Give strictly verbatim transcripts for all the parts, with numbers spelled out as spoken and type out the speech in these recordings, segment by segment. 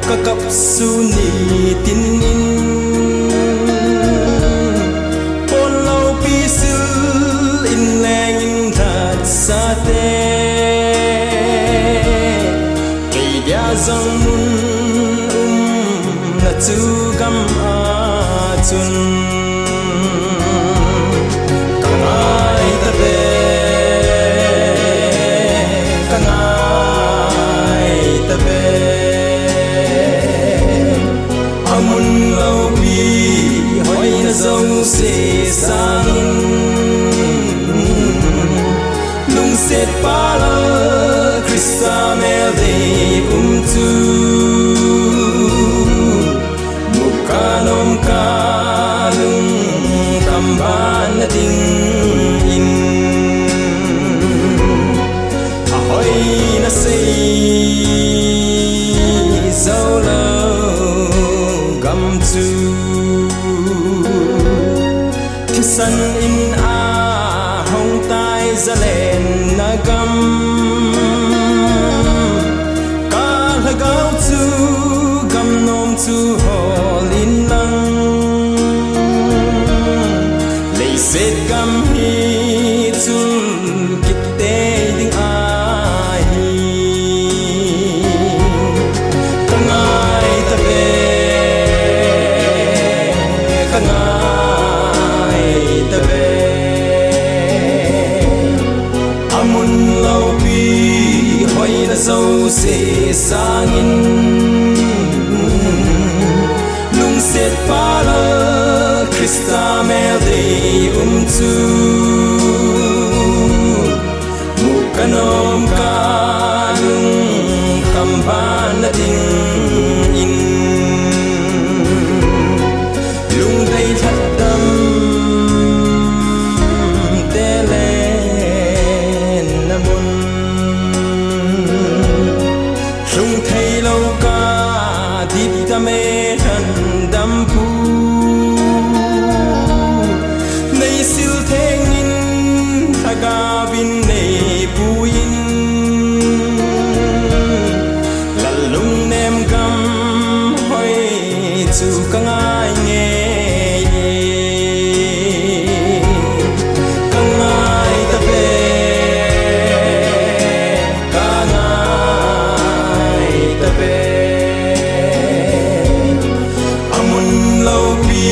Ka kap sun nitin in, pon loupi sil in leng in lhat sate, kei dia jong mun umna chu gam a chun ka ngai ta ve, ka ngai ta ve. A mun loupi hoina jouse sangin, lungset pal a Christa mel dei um chu, mu ka nom ka lung kam ban na ding in, a hoina sei jou lou gam chu, thisan in a hong tai zalenna gam. Ka lhagao chu gam nom chu hol in lang, leiset gam hi chul kit tei ding ahi. Ka ngai ta ve, ka ngai ta ve. A mun loupi hoina jouse sangin, lungset pal a Christa mel dei um chu, mu ka nom ka lung kam ban na ding in, lungdei lhadam te len na mun, lhung thei lou ka dip dam e lhan dam pu, nei sil theng in lhagao vin nei pu in, lal lungnem gam hoi chu ka ngai ngei e. Ka ngai ta ve, ka ngai ta ve. A mun loupi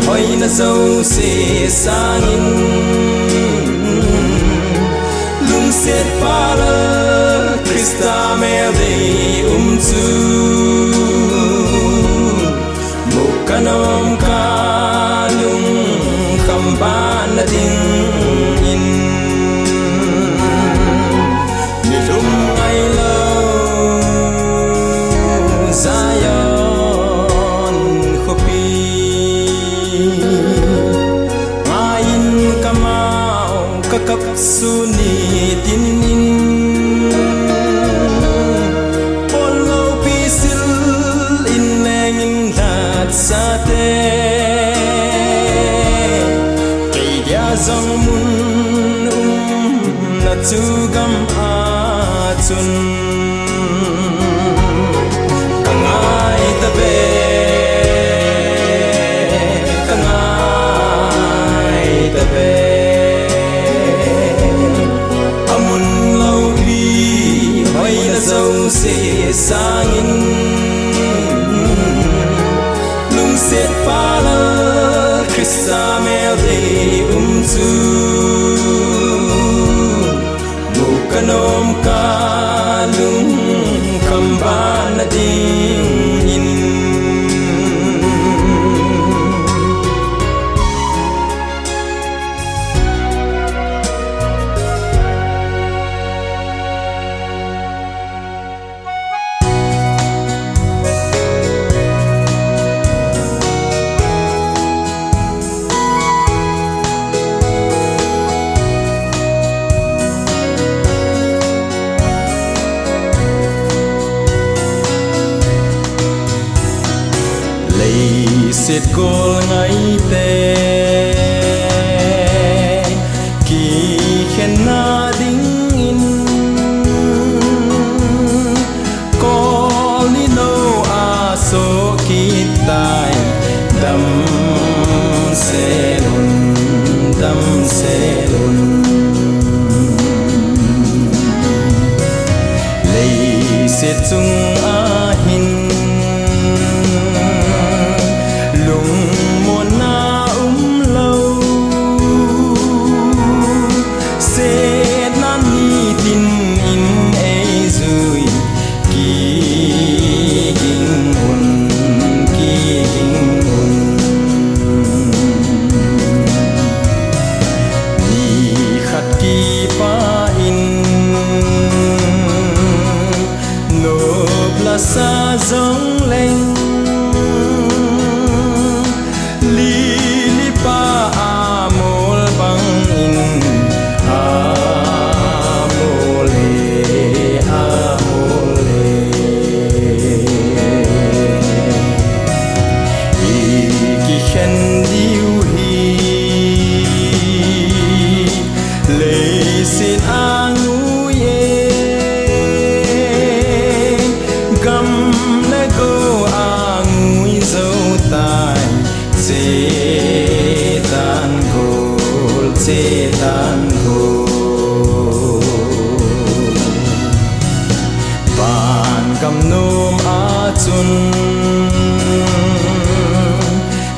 hoina jouse sangin, lungset pal a Christa mel dei um chu, mu ka nom ka lung kam ban na ding in, nilhum ngai lou Zion khopi, ngai in ka mau ka kap sun nitin in, pon loupi sil in leng in lhat sate, kei dia jong mun umna chu gam a chun, ka ngai ta ve, ka ngai ta ve. A mun loupi hoina jouse sangin, lungset pal a Christa mel dei um chu, mu ka nom ka lung kam ban na ding in. Leiset gol ngaite kikhenna dingin, kol ni lou Nop lasa jong leng, lili pa amol bang in, amol e, amol e. I kikhen diu hi leiset angui e, gam le go angui jou tai. Chetan gol, chetan gol. Van gam nom a chun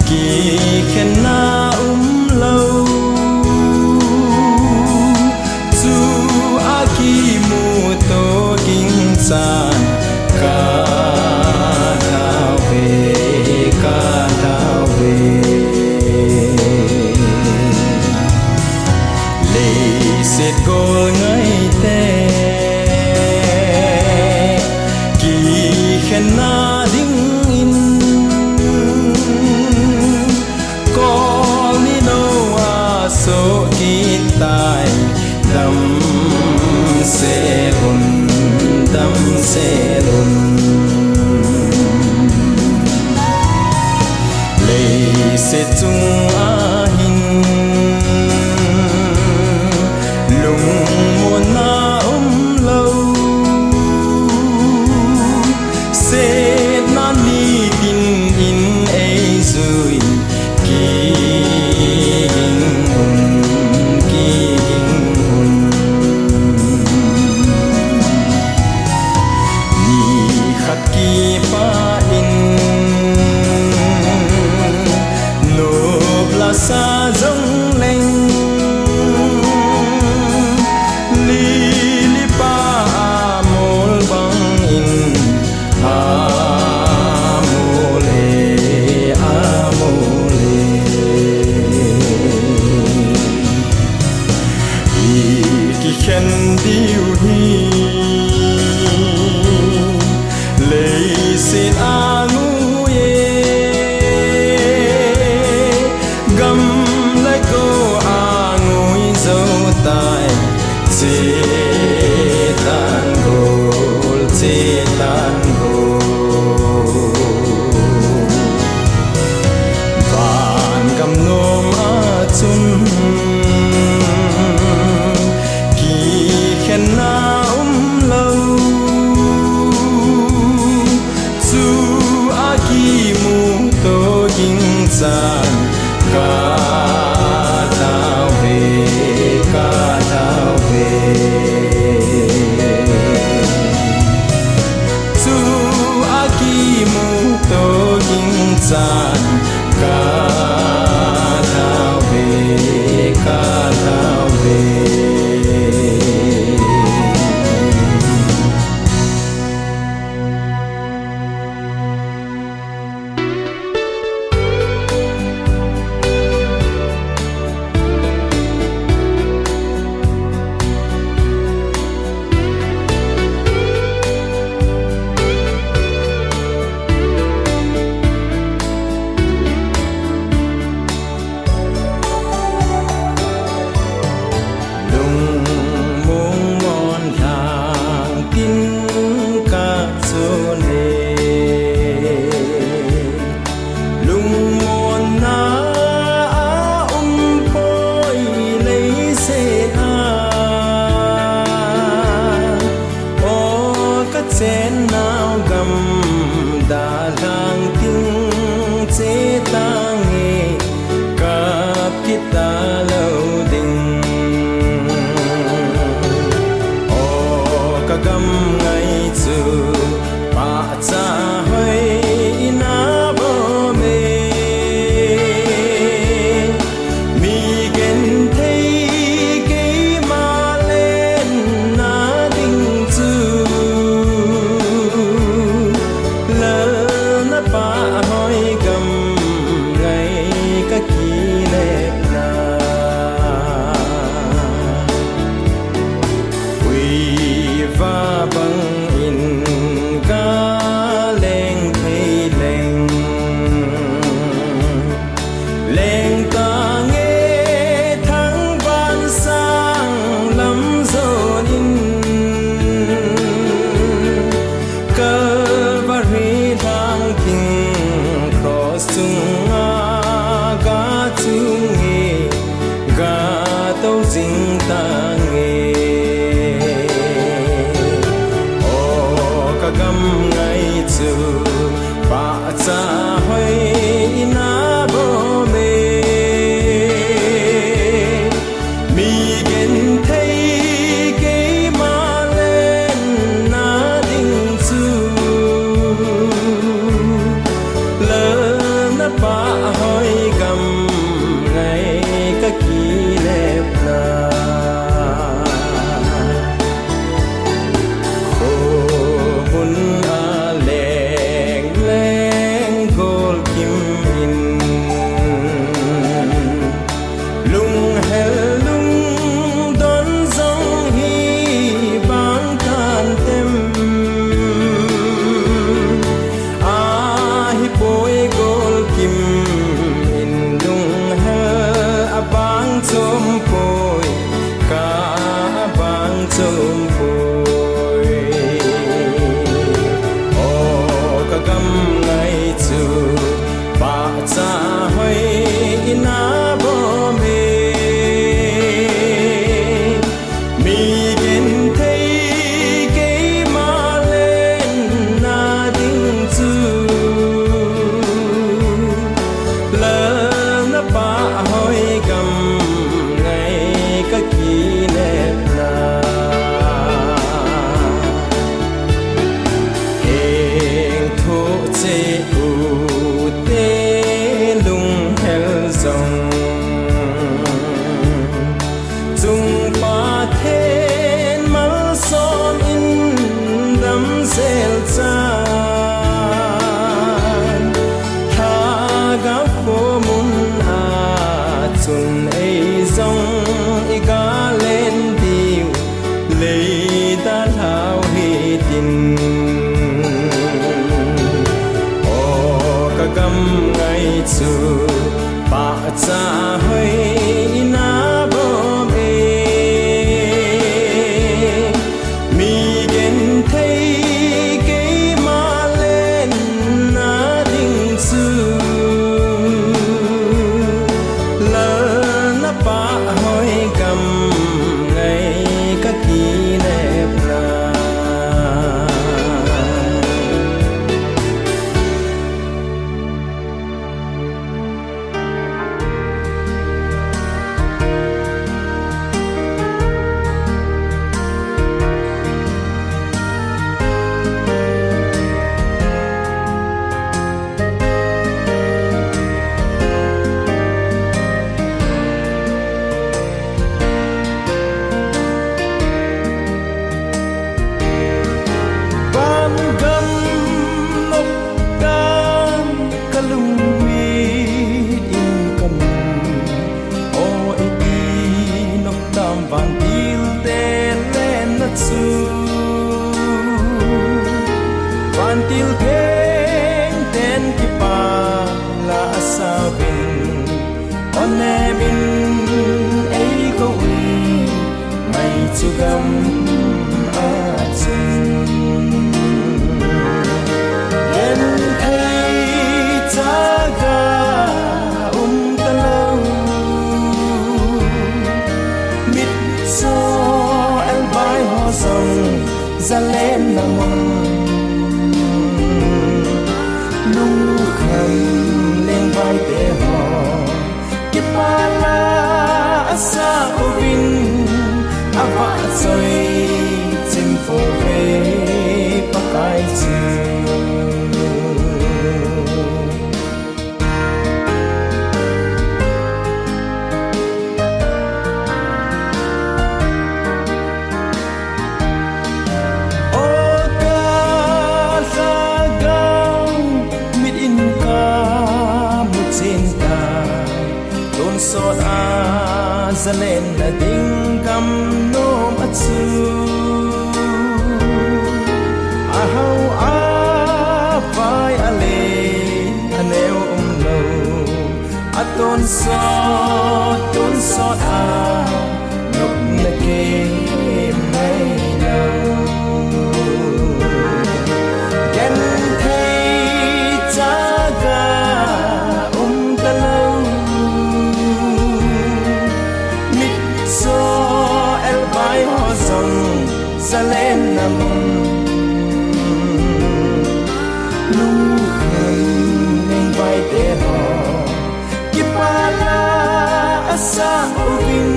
kikhenna umlou. Chu a kimuto ging chan ka thau ve, ka thau ve. Leiset gol ngaite kikhenna dingin, kol ni lou a soh kit tai. Damsel un, damsel un. Leiset chung a hin lungmonna umlou. Setna nitin in ei jui, kiging un, kiging un. Ni khat kipah in nop lasa jong leng, lili pa amol bang in, amol e, amol e. I kikhen diu hi leiset angui e, gam le go angui jou tai. Chetan gol, chetan gol. Van gam nom a chun kikhenna umlou. Chu a kimuto ging chan ka thau ve, ka thau ve. Chu a kimuto ging chan ka thau ve, ka thau ve. Lungmong mon lhang tin ka chun e, lungmonna a um poi leiset a. O ka chennau gam dalhang tin chetan e, kap kit talou ding. O ka gam ngai chu pahcha hoi in abom e. Mi genthei keima lenna ding chu, lal na pahhoi gam ngai ka kinepna. Uiva bang in Ei jong i galen diu, lei dalhau hitin. O ka gam ngai chu, pahcha hoi ina bom e. Mi genthei keima lenna ding chu, lalna pahhoi gam ngai ka kinepna. Van gam nop dan ka lungmit in ka mu. O iti nop tam vantil te lenna chu. Vantil theng ten kipah la a sauvin. O nemin ei kou in, mai chu gam a chun. Genthei chaga um talou, mitcho elbai ho jong zalenna mun. Lungkham lengvaite ho kipah la a sa uvin, a vahchoi chim pouve Pakai chu. O ka lhagao, mit in ka mu chen tai, tonsot a zalenna ding gam nom a chu. A hao a vai a le a neo umlou, a tonsot, tonsot a nopna kei mai lou. Genthei chaga um talou, mitcho elbai ho jong zalenna mun. Lungkham lengvaite ho kipah la a sa uvin,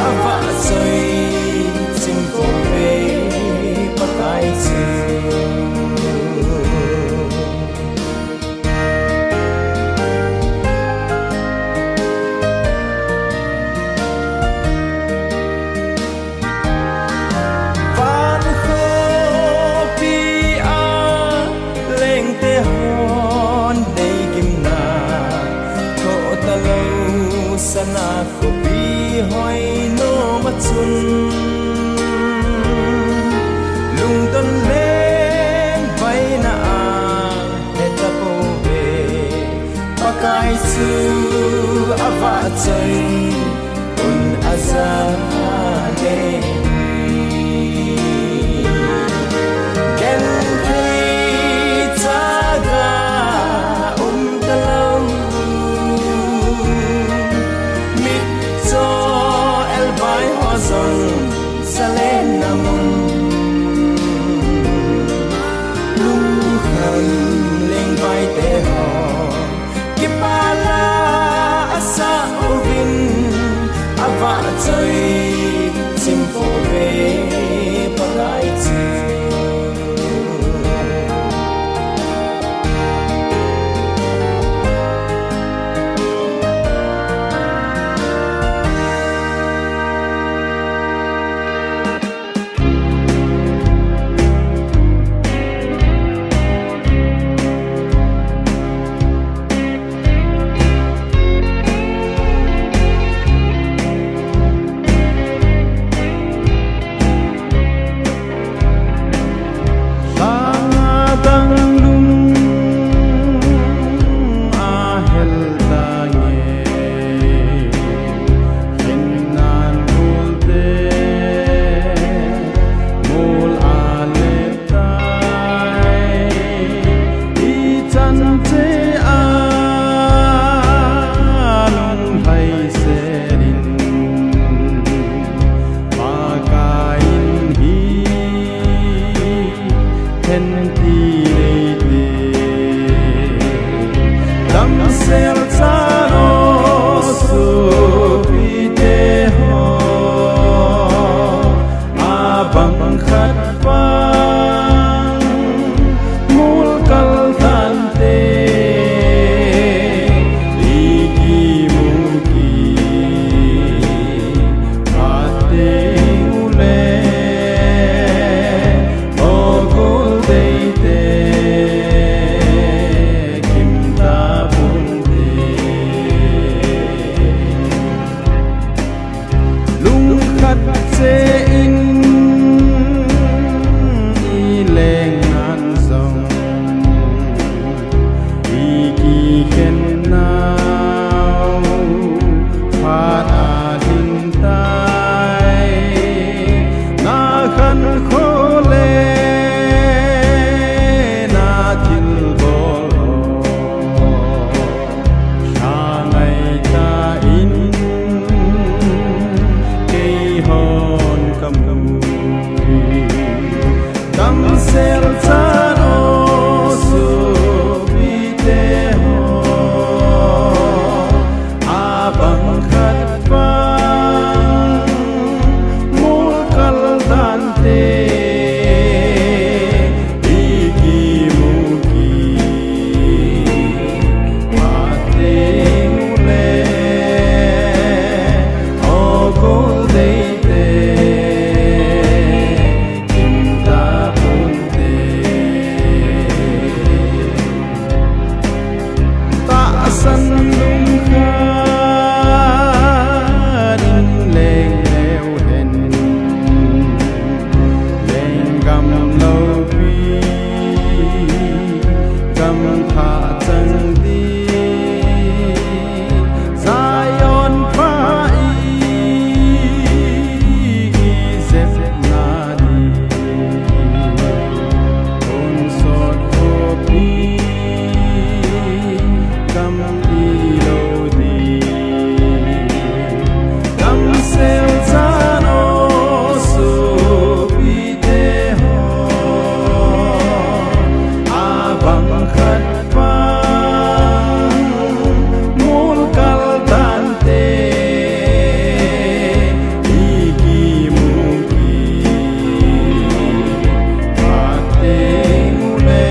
a vahchoi chim pouve Pakai chu. Van khopi a lengte hon deigimna, thoh talou sana khopi hoi nom a chun. Lungdon lengvaina a heta pouve, Pakai chu a vahchoi un a zalei. Genthei chaga um talou, mitcho elbai ho jong zalenna mun. Lungkham lengvaite ho kipah la a sa uvin, Damsel chalo sopite ho, abang khat bang mulkal tante, ikimuki ate ule. Ogol deite kimta pungte. Lungkhat che in ileng nan jong ikikhen nau phat a ding tai. Na khan khole na thilbol ho, thangai ta in keihon kamu. Damsel chalo sopite ho, abang khat bang mulkal tante, ikimuki ate ule. Ogol deite kimta pungte. Tahsan lungkhat in leng leu hen, lenggam loupi gam thah chang ding. Zion pa i kijepna ding, tonsot khopi gam ilou ding. Damsel chalo sopi te ho, abang khat bang mulkal tante, ikimuki ate ule.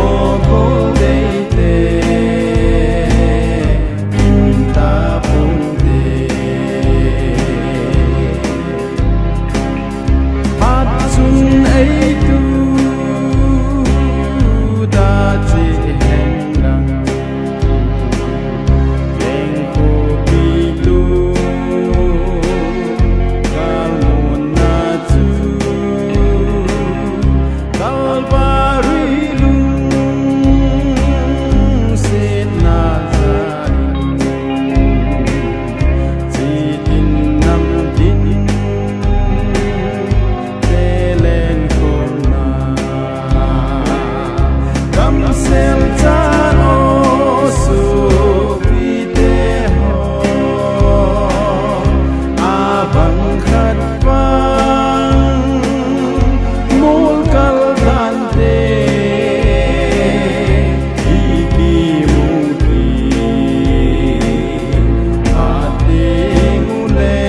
Ogol deite kimta pungte. Phat chun eitu ta cheh hen lang, lengkhopi tu kalmutna chu Calvary lungsetna jal in, chitin namtin te lenkhomna. Damsel chalo sopi te ho, abang khat bang mulkal tante, ikimuki ate ule.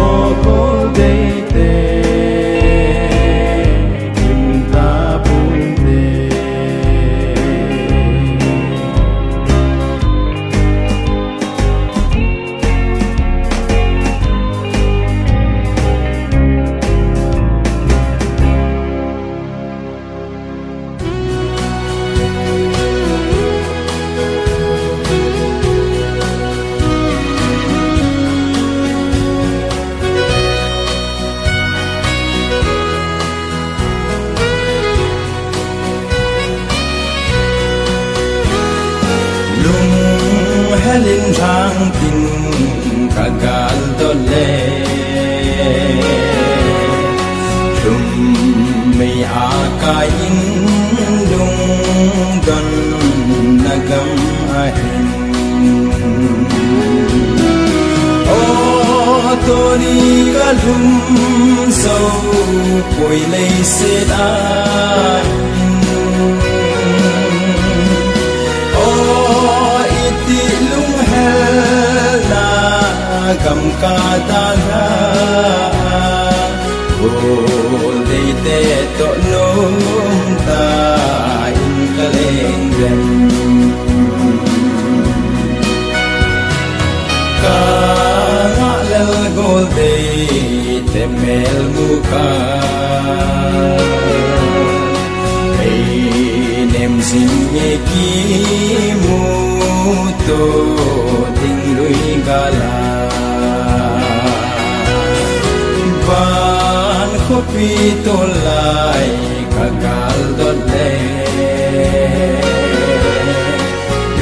Ogol deite kimta pungte. Lunghel in lhangtin ka gal dol le, lhum mei a kai in lungdonna gam ahin. O Tuni kalhum jou poi leiset a hin. O, iti lunghel na gam kadalha. Goldei te toh nomtah in kaleng leng. Kangah lel Goldei te mel muka. Ei nem jing e kimu to ding lui gala. Van khopi tolai kagal dot le.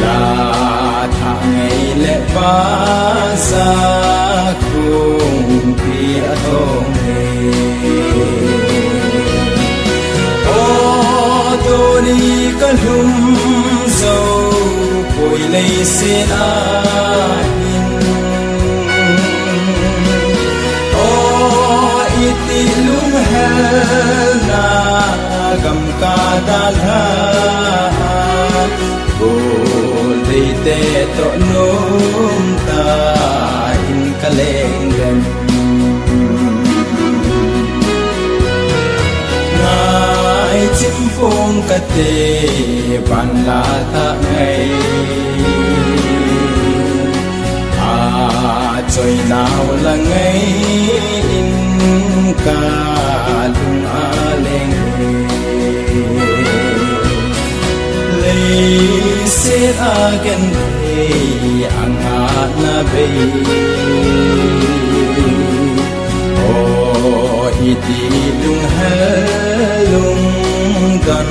La thah ngei le baza kung pi a thong e. O, tuni kalhum jou poi leiset a hin. O, iti lunghel na gam kadalha. Goldei te toh nomtah in kaleng leng. Ngai chimpong kate van la thah ngei. A choi nau la ngei in kalung a leng e. Leiset a genthei a ngahna bei. O, iti lunghel lungdon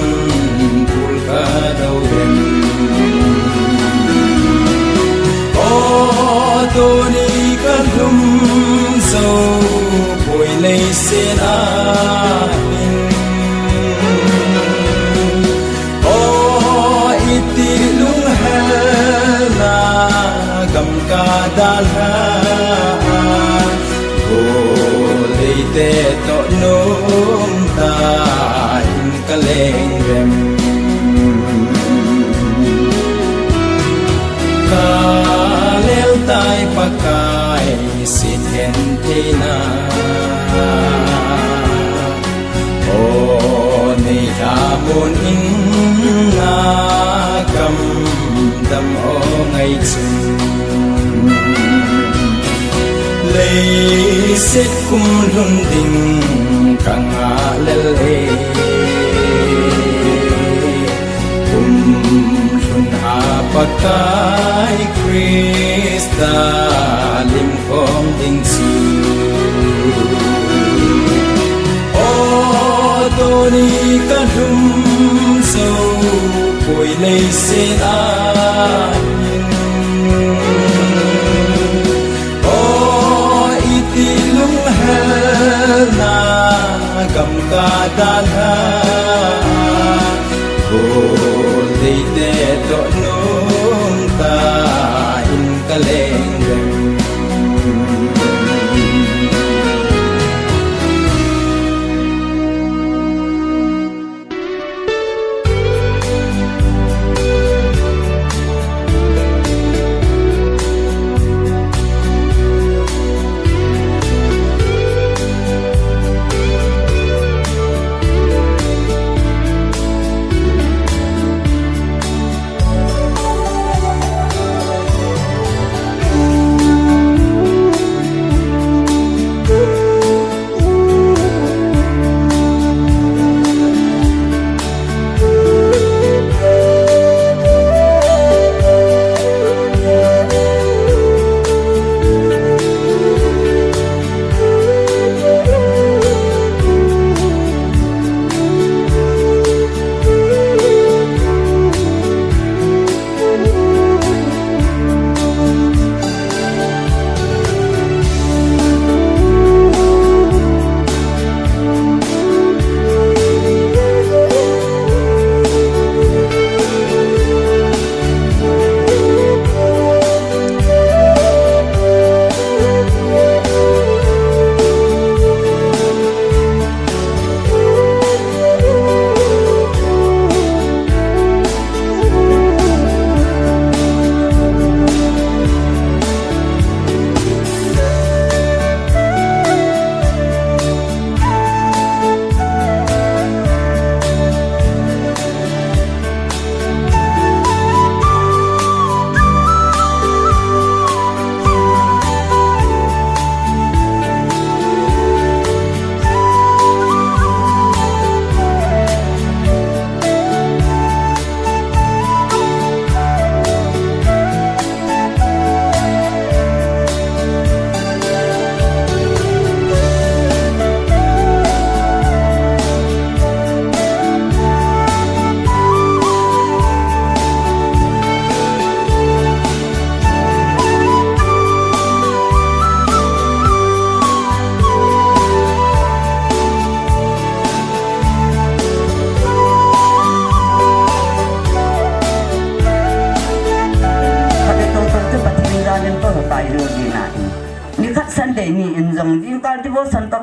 pul kadou den. O, tuni kalhum jou poi leiset a hin. O, iti lunghel na gam kadalha. Goldei te toh nomtah in kaleng leng. Kalel tai Pakai sithen theina. O, nei thamun in na kam dam o ngai chun. Leiset kum lhun ding kangah lel e. Kum lhun a Pakai Christa lim khom ding chu. O, tuni kalhum jou poi leiset a hin. O, iti lunghel na gam kadalha. Goldei te toh nomtah in kaleng leng.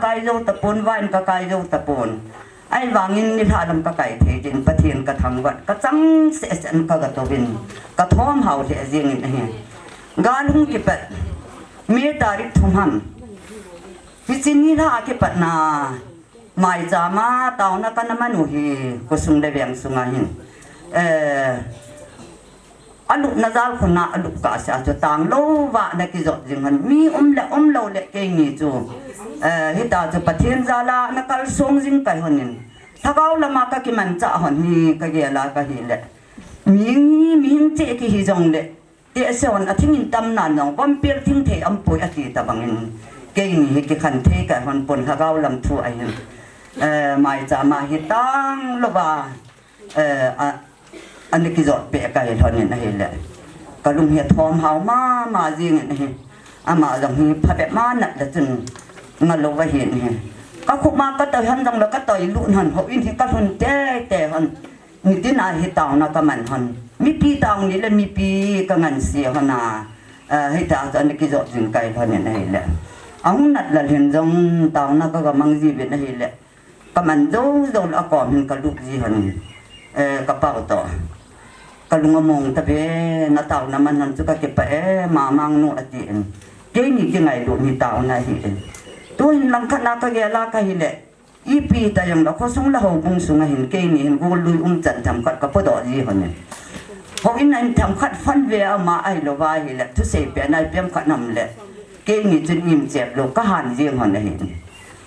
Kai jou tapon, vain ka kai jou tapon. Ahivangin nilhah lam ka kai thei din Pathen ka thangvah, ka chang seh seh in ka ga touvin, ka thom hao lheh jingin ahi. Gal hung kipat, May tarik thum ham. Hiche nilhah a kipatna, maicham a taona ka na man u hi, khosung le veng sunga hin. Eh, alupna jal khun a alup kah seh a chu tang lou va na kijot jing hon. Mi um le um lou le keini chu, eh, hita chu Pathen jal a na kalsong jing kai hon in. Lhagao lama ka kimanchah hon hi ka gel a ka hi le. Mi, mihing cheh kihi jong le, tehse hon a thing in tam nan jong, vampel thing thei um poi ati tabang in. Keini hi kikhen thei kai hon pon lhagao lam thu ahin. Eh, maicham a hi tang lou va, eh, a, ana kijot peh ka hi lhon in ahi le. Ka lung hi thom hao mama jingin ahi. Ama jong hi phabep ma nat le chun nga lou va hin ahi. Ka khup ma ka toi hon jong le ka toi lut hon, houin hi ka lhun tei tei hon. Nitin a hi taona ka man hon. Mipi taona le mipi ka ngansi hon a. Eh, hita chu ana kijot jing kai lhon in ahi le. Ahung nat lal hin jong taona ka ga mang ji vin ahi le. Ka man jou jou le akom hin ka lut ji hon. Eh, ka pau toh. Ka lung among ta ve, na taona man hon chu ka kipah e, Mamang nu atin. Keini kingailut ni taona hi in. Tuhin langkhat na ka gel a ka hi le. Ipi ta jong le khosung le houbung sunga hin keini hin gollui umchan themkhat ka podoh ji hon e. Houin a hin themkhat fan ve ama ahilou va hi le thusei pen a ipi ham khat nam le. Keini chun im chep lou ka han jing hon ahi.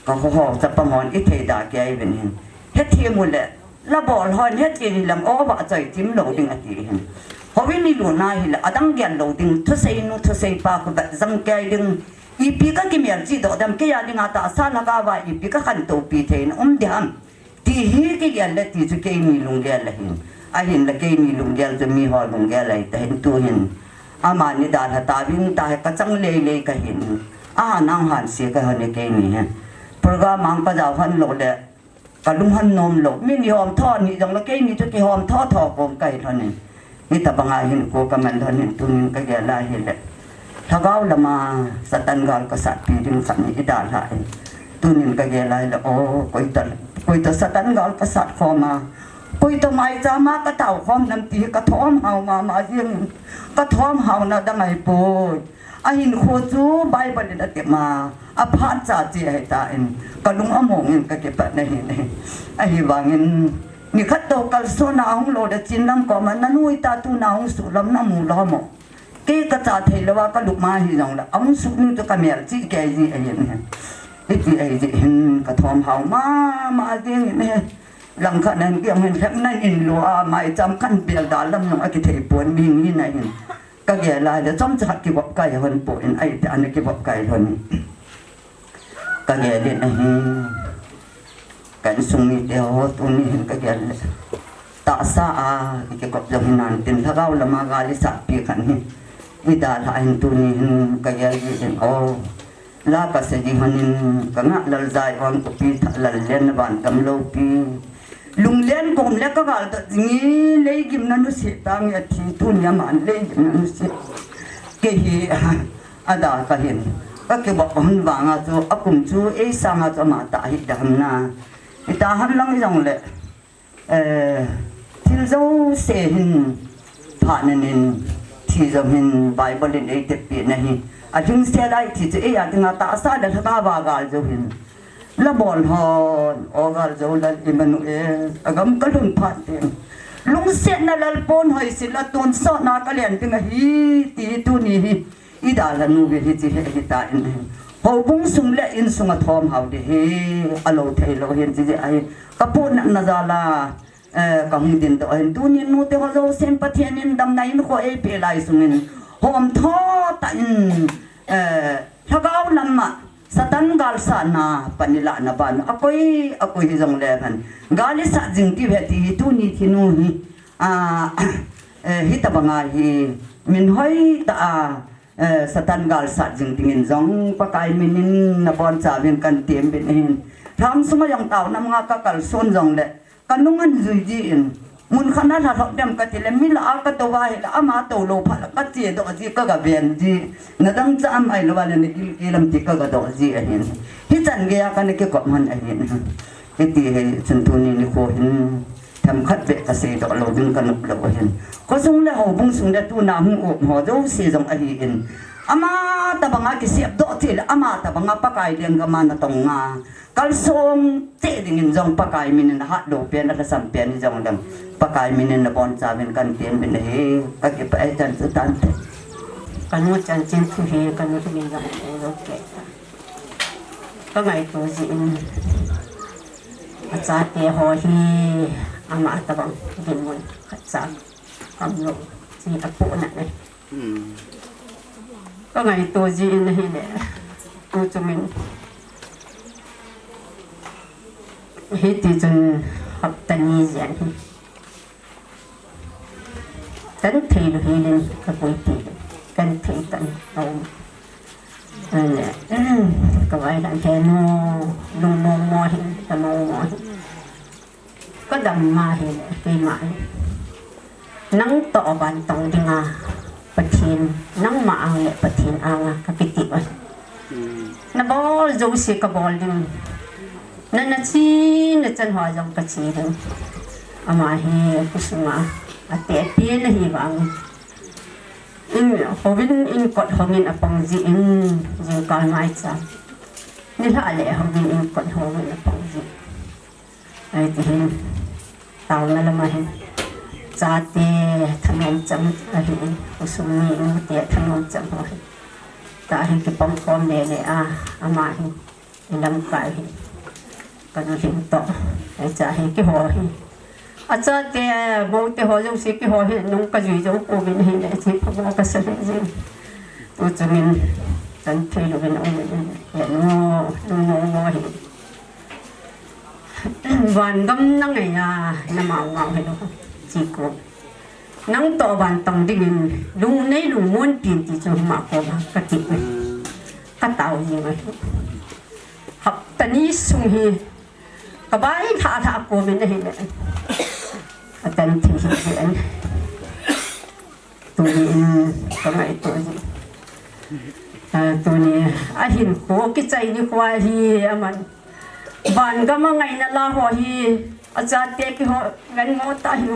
Ka kho ho chapang hon i thei da kei vin hin. Hethem u le, la bol hon hethem hi lam o va choi chim lou ding ati hin. Houin i lutna hi le adang gel lou ding, thusei nu thusei pa khu va jang kei ding. Ipi ka kimelchih doh dem, kei a dinga tahsa lhagao va ipi ka khantou pi thei in um ding ham. Ti hi kigel le ti chu keini lunggel ahin. Ahin le keini lunggel chu miho lunggel ahi tahin tuhin. Amani dalha tauvin tahi ka chang lei lei ka hin. Ahan ang hanse ka hon e keini hi. Program ang ka jao hon lou le. Ka lung hon nom lou. Mi ni hom tho ni jong le keini chu kihom tho tho kom ka hi lhon e. Hitabang a hin ko ka man lhon in tunin ka gel a hi le. Lhagao lama Satan gal ka satpi ding khat ni i dalha in. Tunin ka gel a hi le o, koi toh, koi toh Satan gal ka sat khom a. Koi toh maicham a ka tao khom nam ti ka thom hao mama jing in. Ka thom hao na dang ahi poi. Ahin kho chu Bible in atep ma, aphat cha chi ahi tan, ka lung among in ka kipat na hin. Ahivangin, nikhat toh kalson a hung lou le chin lam koma, na nu ita tuna hung suh lam na mu lou mo. Kei ka cha thei lou a ka lup ma hi jong le, ahung suh nu chu ka melchih kei ji ahin. Hiti ahi ji hin ka thom hao mama jing in he. Langkhat nan kiam hin lhep nan in lou a, maicham kan bel da lam jong akithei pon mi ni na hin. Ka gel a le chomcha khat kivop kai hon poi, ahi te ana kivop kai hon. Ka gel in ahi. Ka insung mite ho tuni hin ka gel le. Tahsa a i kikop jong hinan tin lhagao lama gal i satpi khat hi. I dalha hin tuni hin ka gel in o. La ka sei ji hon in ka ngah lal jai on kopi tha lal len na van gam lou pi. Lunglen kom le ka gal ta jing i, lei gimna nusia tange athi, tuni aman lei gimna nusia. Kei hi, ada ka hin. Ka kivop hon vanga chu, akum chu, ei sanga chu ama ta hi da ham na. Ita ham lang jong le, eh, thil jouse hin, phat nin in, thi jong hin, Bible in ei teppi na hi. Alhingset a i thi chu, ei a dinga tahsa le lhagao va gal jou hin. La bol hon, o gal jou lal Emmanuel, agam ka lhun phat ding. Lungsetna lal pon hoisil a tonsot na ka len ding ahi, ti tuni hi. I dalha nu ve hi chi he hi ta in. Houbung sung le insung a thom hao ding hi, alou thei lou hin chi ahi. Ka puna na jal a, eh, ka hung din doh hin. Tunin nute ho jousen Pathen in damna in kho ei pe lai sungin. Hom tho tah in, eh, lhagao lama Satan galsatna pan i lahna ban akoi, akoi hi jong le phan. Gal i sat jing ti ve ti hi tuni thi nu hi. A, eh, hitabang a hi min hoi ta a, eh, Satan galsat jing dingin jong Pakai minin na boncha vin kan tem vin hin. Thang sunga jong taona manga ka kalson jong le. Ka nung an jui ji in, Mun khat na lha lhah dem kati le, mi lah a katou va ahile, ama tou lou phat le kache doh ji, kaga ven ji. Nadang cha am ahilou va le, nagilkel am ti kaga doh ji ahin. Hichan gei a kana kikop hon ahin. Hiti hi chun tuni nikho hin themkhat beh kasei doh lou ding kanop lou ahin. Khosung le houbung sung le tuna hung um ho jouse jong ahin. Ama tabanga kisep doh cheh le, ama tabanga Pakai lenggam a natong a kalsong cheh dingin jong Pakai min in ahat lou pen, alhasam pen jong lem. Pakai min in nabonchauvin kahin tiem uvin ahi, kakipah e, chan chu tante. Kanu chanchin thu hi, kanu thu min jong thu lou kei. Kangaito jin, achate ho hi, ama tabang dinmun khatcha umlou, chi apohna nei. Hmm. Kangaito jin ahile, tu chu min. Hiti chun hapta ni jen hi. Kan thei lou hilin kapuipi. Kan thei tan aum. Ane, kavailan henu, lungmong mo hin, kalungmong mo hin. Kadam ma hile, keima hi. Nang toh vantong dinga Pathen, nangma ang le Pathen anga kakitep ahi. Hmm. Nabol jouse kabol ding. Na, nache, nachan ho jong kache ding. Ama hi khosunga atehpi nahi vang. In, houbung in kot hongin apang jin, jingkah ngaicha. Nilhah le houbung in kot hongin apang jin. Ahi tihin, taona lama hin, chate thanom chang ahin, khosung mi nute thanom chang ho hin. Tahin kipang khom lele a, ama hin, ilamkai hin. Kanu hin toh, ahi cha hin keiho hin. Achate, moute ho jouse keiho hin, nung kajui jou pouvin hin, ahi chi pha mo kasa hin jin. Tu chu min, chan thei louvin um in, henu, nu, nu, nu hin. Vangam na ngai a, na mao mao hi lo, chi ko. Nang toh vantong dingin, lungnei lungmon pin ti chu hima koma kati. Katao jing ahi. Hapta ni sung hi, kavai lha lha komin ahile. Atan thi hi jin. Tuni in kangaito ji. Ah, tuni ahin kho kichai nikho hi aman. Vangam a ngaina la ho hi, achate keiho ngai mo ta hi.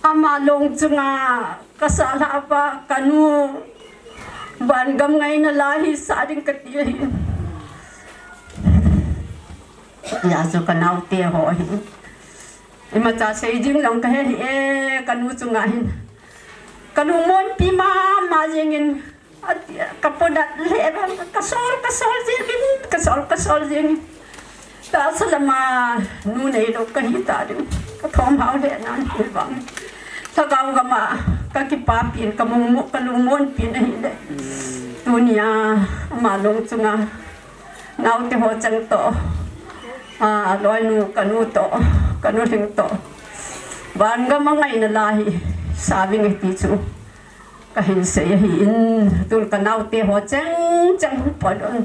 Ama long chunga kasah lhah pa kanu. Vangam ngaina la hi sah ding kati ahi. Hijeh chun kanaote ho hi. Imacha sei ding jong kahe hih e, kanu chunga hin. Kalungmonpi mama jingin, ati, kapohnat lheh vang, kasol, kasol jingin, kasol, kasol jingin. Tahsa lama nu neilou kahi ta ding, kathom hao lheh nan hi vang. Lhagao gam a, kakipapin, kamungmo, kalungmonpin ahile. Tunia, ama long chunga. Naote ho chang toh, a, loinu kanu toh, kanu lhing toh. Vangam a ngaina la hi, sah ving e ti chu. Kahin sei ahin, tun kanaote ho cheng cheng hu po don.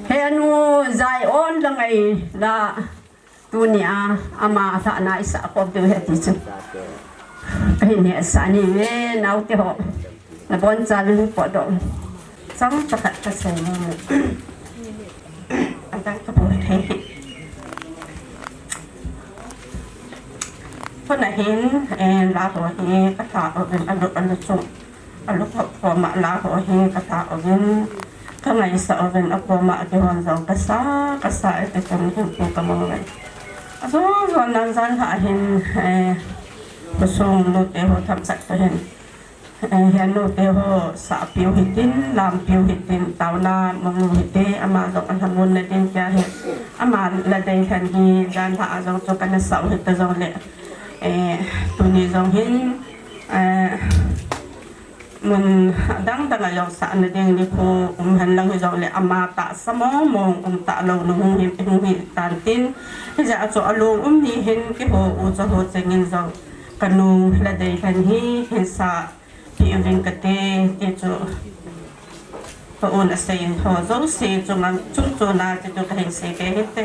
Henu Zion la ngai la. Tunia, ama lhahna isah khom diu ahi ti chu. Kahin hetsah ni ve, naote ho. Nabonchauvin po don. Chang pakhat kasei ni. Adang kabol thei. Tuna hin, eh, la ho hi, katha uvin, alu, alu chu. Alu kho, koma la ho hi katha uvin, kangaisah uvin, akoma kihon jong kasa, kasa e ti chun hin pu kamang ngai. Ajo, jo nan jan lha hin, eh, khosung nute ho themkhat toh hin. Eh, hin nute ho sahpiu hitin, lampiu hitin, taona mangnu hite, ama jong alhamon na ding kia hi. Ama la dei lhen hi, jan lha a jong chu kana sah u hita jongle. Eh, tuni jong hin, eh, Mun dang dang a jong sahna ding nikho um hen lang hijongle ama tahsa mong mong um talou nu hung hi, hung hi tan tin. Hijeh a chu alung um ni hin keiho u cha ho chengin jong kanu la dei lhen hi hin sahpi uving kate ti chu ka un asei ho jouse chunga chung chuna ti chu kahin sei kei hite.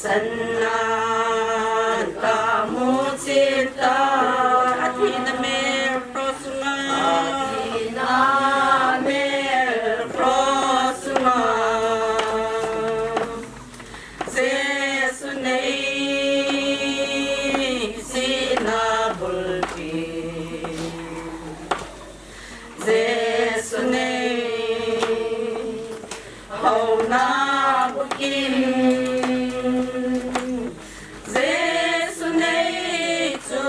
Tanna kamu chin ta. Athina mel cross sunga. Athina mel cross sunga. Jesu nei sihna bulpi. Jesu nei houna bukim. Jesu nei chu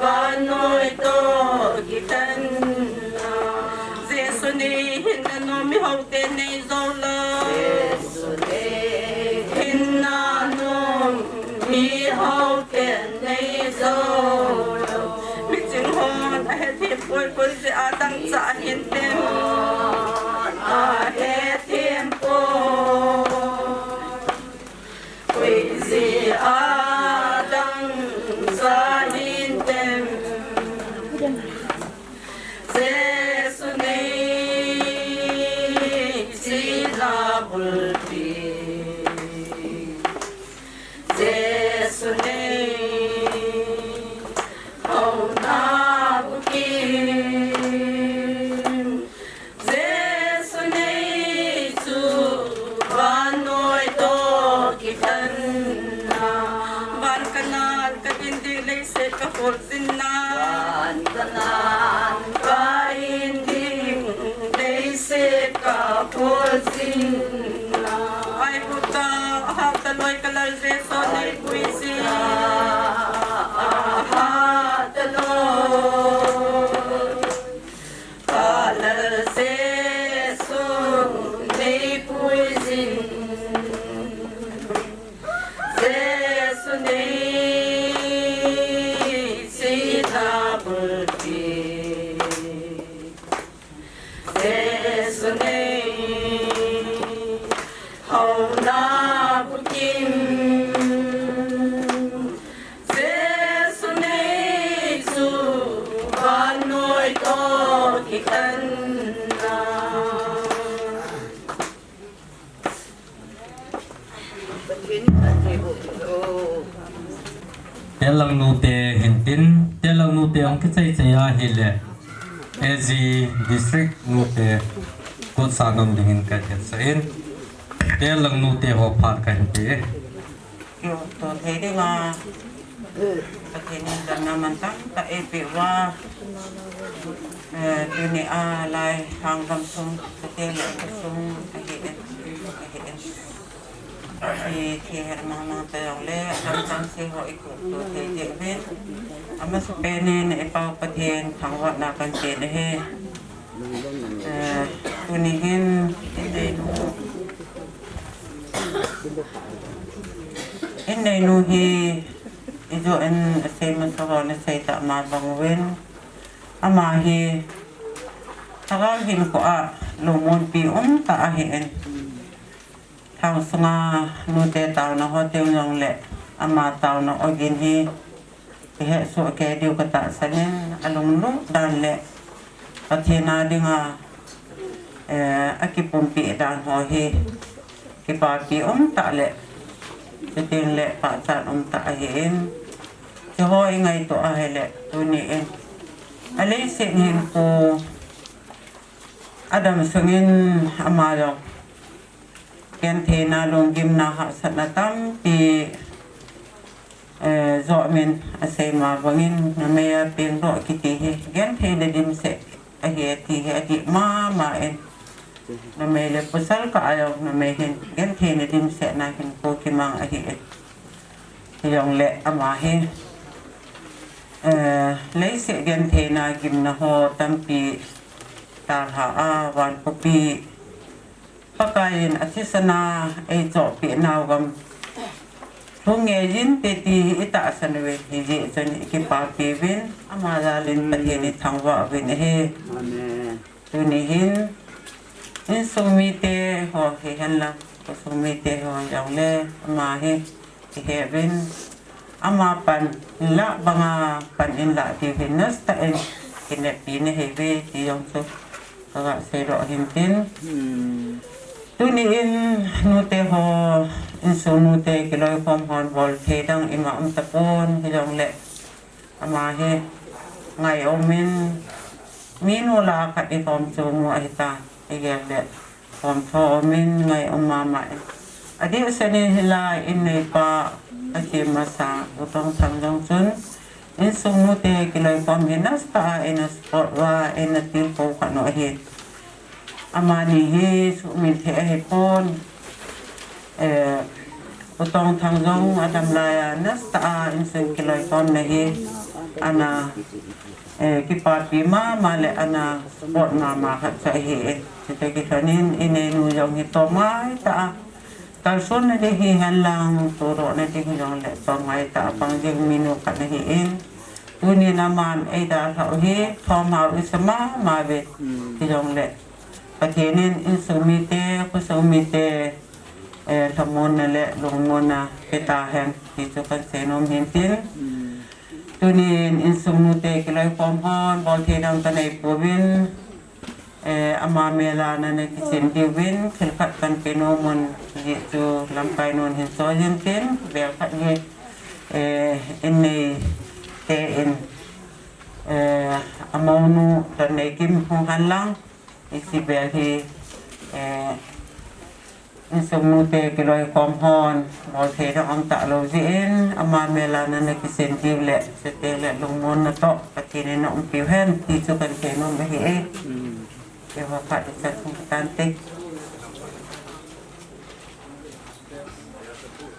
vannoi toh kitanna. Jesu nei hinna nom mihaote nei jou lou. Jesu nei hinna nom mihaote nei jou lou. Miching hon ahethem poi, koi jeh a dangchah ahin tem. Ahethem poi. Koi jeh a dangchah ahin tem. Jesu nei sihna bulpi. Jesu nei houna bukim. Jesu nei chu vannoi toh kitanna. Van kanan kahin ding leiset kakhol jinna. Van kanan kahin ding leiset kakhol jinna. Aigupta a hat a loi kalal Jesu nei pui jin. A hat a loi kalal Jesu nei pui jin. Jesu nei sihna bulpi. Jesu nei houna bukim. Jesu nei chu vannoi toh kitanna. Telang nute hintin, Telang nute hung kichai chai ahile, A G District nute kutsa nom dingin kahin sah in. Telang nute ho phat kahin pe. Kiu to thei dinga, Pathen in damna mantam tah eipe uva, eh, tuni a lai hang gamsung, Pathen le sung ahi in, ahi in. Hi thihel mangmang ta jongle, adang chang se ho i kup to thei jeh uvin. Amasapen in i Pa Pathen thangvahna kan pe ahi. Eh, tuni hin, in neinu, in neinu hi, i jo in asei masa ho na sei tah ma bang uvin. Ama hi, lhagao hinkho a lungmonpi um tah ahi in. Thang sunga nute taona ho teng jongle, ama taona ogin hi, i hesoh kei diu ka tahsan in, alunglut dan le, Pathen a dinga, eh, akipumpi dan ho hi, kipapi um tah le, chuteng le pachat um tah ahi in, hiche ho i ngaito ahile, tuni in, aleiset hinkho, adam sungin ama jong, gentheina, lunggimna, hahsatna tampi, eh, joh min asei ma bangin, numei a pengdoh kiti hi, gentheina dimset ahi ati hi, adih mama in. Numei le pasal kah a jong, numei hin, gentheina dimsetna hinkho kimang ahi in. Hijongle ama hi, eh, leiset gentheina gimna ho tampi talha a, van khopi Pakai in athisan a eichohpeh nau gam lhung ngei jin te ti hi i tahsan uve, hijeh chun i kipapi uvin, ama jal in Pathen i thangvah uvin ahi. Amen. Tuni hin, insung mite ho hihen lang, khosung mite ho jongle, ama hi, i he uvin, ama pan in lah banga pan in lah diu hin nasatah in, kineppi na hi uve, ti jong chu, ka ga seidoh hin tin. Hmm. Tuni in, nute ho, Insung nute kiloikhom hon bol thei dang ima um tapon, hijongle ama hi ngai umin, minu lah a khat i khom chu mu ahi ta, i gel le khom tho umin ngai um mama in. Adeh senin hilai in neipa a kim masa U Tongthang jong chun insung nute kiloikhom hi nasa a in a support uva in a tilkhou khat nu ahi. Amani hi suhmil thei ahipon. Eh, U Tongthang jong adam laiya nasa a insung kiloikhomna hi ana, eh, kipapi mama le ana support mama khat chu ahi e. Chuti kilhonin i neinu jong hi tomngai tah a kalsonna ding hihen lang, tudohna ding hijongle tomngai tah a pang jing minu khat ahi in. Tunin aman eidalhau hi thomhau isa mama ve. Hijongle Pathen in insung mite, khosung mite, eh, lhamonna le lungmonna pe tahen ti chu kan seinom hintin. Tunin insung nute kiloikhom hon bol thei dang kanei pouvin, eh, ama mela nana kichen diuvin thil khat kan pe nom un, ajeh chu lamkai nun hin choi hintin, vel khat hi, eh, in neite in, eh, amounu Donneikim hung hen lang, hiche vel hi, eh, insung nute kiloikhom hon bol thei dang um talou jeh in, ama mela nana kichen diu le, chuteng le lungmonna toh Pathen in na umpiu hen ti chu kan seinom ahi e. Keiho phat ichan hung tante.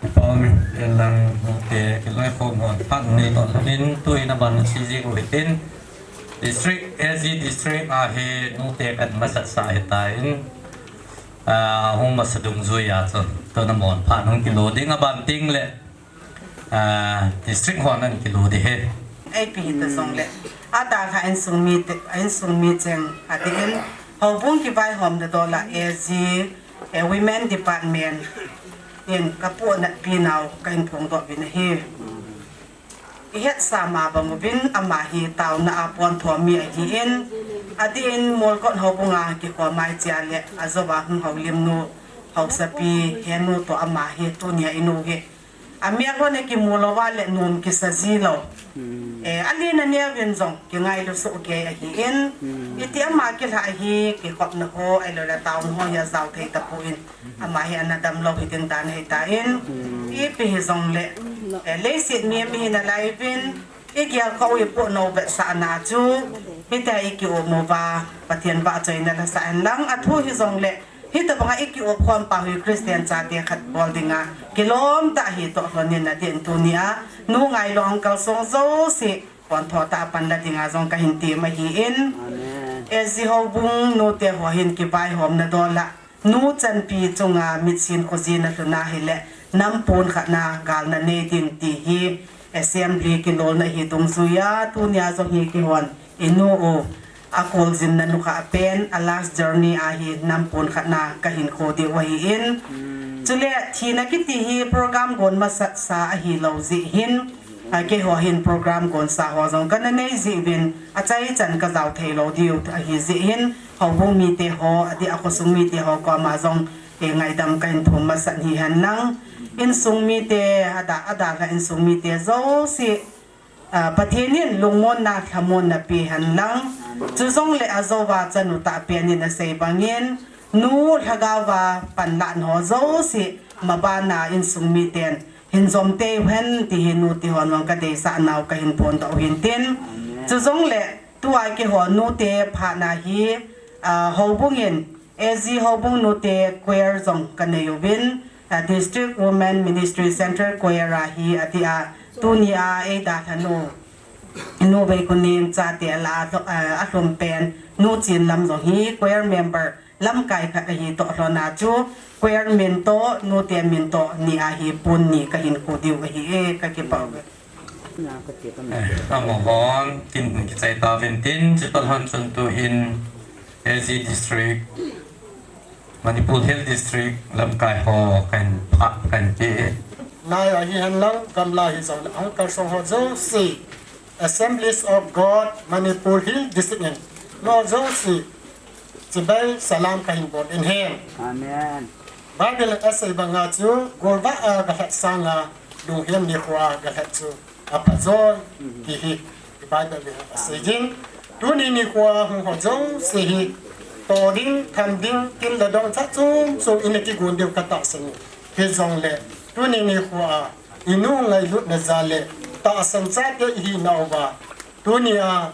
Kipa umin, inlang nute kiloikhom hon phat neitoh lhonin, tuin aban a che jing u hitin, District, A Z District a hi nute kan masat sa ahitan, ah, hung masa dungjuia chun tuna mon phat hung kilo ding, aban tengle, ah, District hon ana kilo ding ahi. Ipi hita jongle, adalhah insung mite, insung mi cheng adeh in, houbung kivaihomna dol a A Z, eh, Women Department in kapohnatpi nau kahin phongdoh uvin ahi. Ihetsa ma bang uvin ama hi taona a pontho mi ahin, adeh in Molkot houbung a kikhom mai chea le ajouva hung houlim nu, haosapi henu toh ama hi tunia inu hi amelhon akimu louva le nom kisa ji lou. Eh, alen aneo vin jong kingailu soh kei ahin, iti ama kilhah hi kikhopna ho, ahiloule taona ho hi ajao thei tapon, ama hi ana damlou hiding dan ahitan, ipi hijongle, eh, leiset mi, mi hi nalai uvin, igelkhoh u ipohnou vetsahna chu hitia iki-um uva Pathen vahchoina lasah hen lang, athu hijongle hitobanga iki-um khom pa hi Christian chate khat bol dinga kilom tah ahi toh lhonin, adeh in tunia nu ngailou a kalsong jouse pontho tah a panla dinga jong kahin tem ahin, A Z houbung nute ho hin kivaihomna dol a nu chanpi chunga mitsin khojin alhun ahile nam pon khatna galna nei ding ti hi Assembly kilolna hi dungjuia tunia jong hi keihon inu u akoljinna nukhah pen a last journey a hi nam pon khatna kahin kho diu ahin, chule thina kiti hi program gon masatsa ahilou jeh hin, a, keiho hin program gonsa ho jong kana nei jeh uvin achaichan kajao theilou diu ahi jeh hin, houbung mite ho adeh a khosung mite ho koma jong, eh, ngaidam kahin thum masat hihen lang, insung mite, ada, adalhah insung mite jouse, ah, Pathen in lungmonna, lhamonna pe hen lang, chujongle ajouva chanu tahpen in asei bangin, nu lhagaova panlahna ho jouse mabana insung miten hin jom tei uhen ti hi nute hon jong kadeisah nau kahin phondoh u hintin. Chujongle tua keiho nute phatna hi, ah, houbung in A Z houbung nute choir jong kanei uvin, ah, District Women Ministry Centre Choir a hi adeh a tunia eidalhah nu, nu Veikuning chate alah a, ah, alhum pen nu Chinlam jong hi choir member lamkai khat ahi toh lhona chu choir min toh nute min toh nia hi pon ni kahin kho diu ahi e, kakipah uve. Eh, amahon kin kichai tauvin tin, chutoh lhon chun tuin A Z District, Manipur Hill District lamkai ho kahin pha, kahin pe e. Lai ahi henlang, gamla hijongle ahung kalsong ho jouse, Assemblies of God Manipur Hill District in, nu jouse chibai salam kahin bol in ahi. Amen. Bible a asei banga chu, golvah a galhat sanga, lunghem nikho a galhat chu aphajo, ti hi Bible in asei jin. Tuni nikho a hung ho jouse hi, to ding, tham ding, kin le dong chat chom chom ina kigon diu katahsan e. Hijongle, tuni nikho a, inu ngailutna jal le, tahsan chate ihinauva, tunia,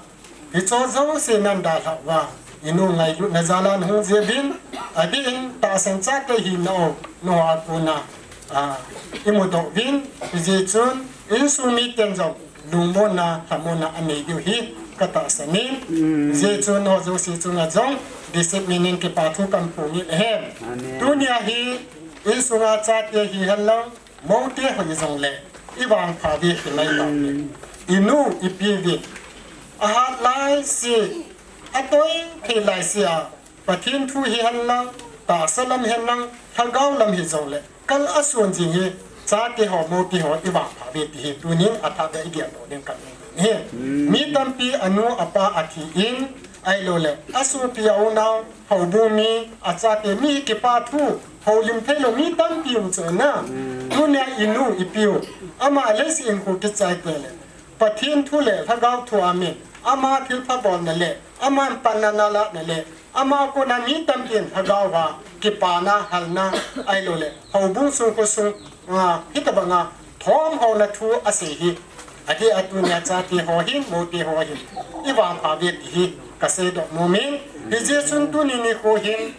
hicho jouse nan dalhah uva, inu ngailutna jal a nahung jeh uvin, adeh in tahsan chate hinau, nangho a kona, a, imudoh uvin, hijeh chun, insung miten jong, lungmonna, lhamonna anei diu hi, katahsan in, hijeh chun, nangho jouse chunga jong, discipline in kipa thu kaphong in ahi. Tunia hi, insunga chate hihen lang, moute ho hijongle, ivangpha uve hilai tah uve. Inu ipi uvin, ahat laise, atoi thei laise a, Pathen thu hihen lang, tahsa lam hihen lang, lhagao lam hijongle, kal asun jing hi, chate ho, moute ho, ivangpha uve ti hi, tunin athah a igel doh ding kahi. Mi tampi anu apa athi in, ahiloule, asopi aunau, houbung mi, achate mi kipa thu, houlim theilou mi tampi um chu na. Tunia inu ipiu, ama leiset hinkho kichai teng le, Pathen thu le lhagao thu amin, ama thilpha bolna le, ama panna nalahna le, ama kona mi tampin lhagao a kipana, halna, ahiloule, houbung sung khosung, a, hitobanga thom houna thu asei hi, adeh a tunia chate ho hin, moute ho hin, ivangpha uve ti hi, kasei doh nom in, hijeh chun tuni nikho hin,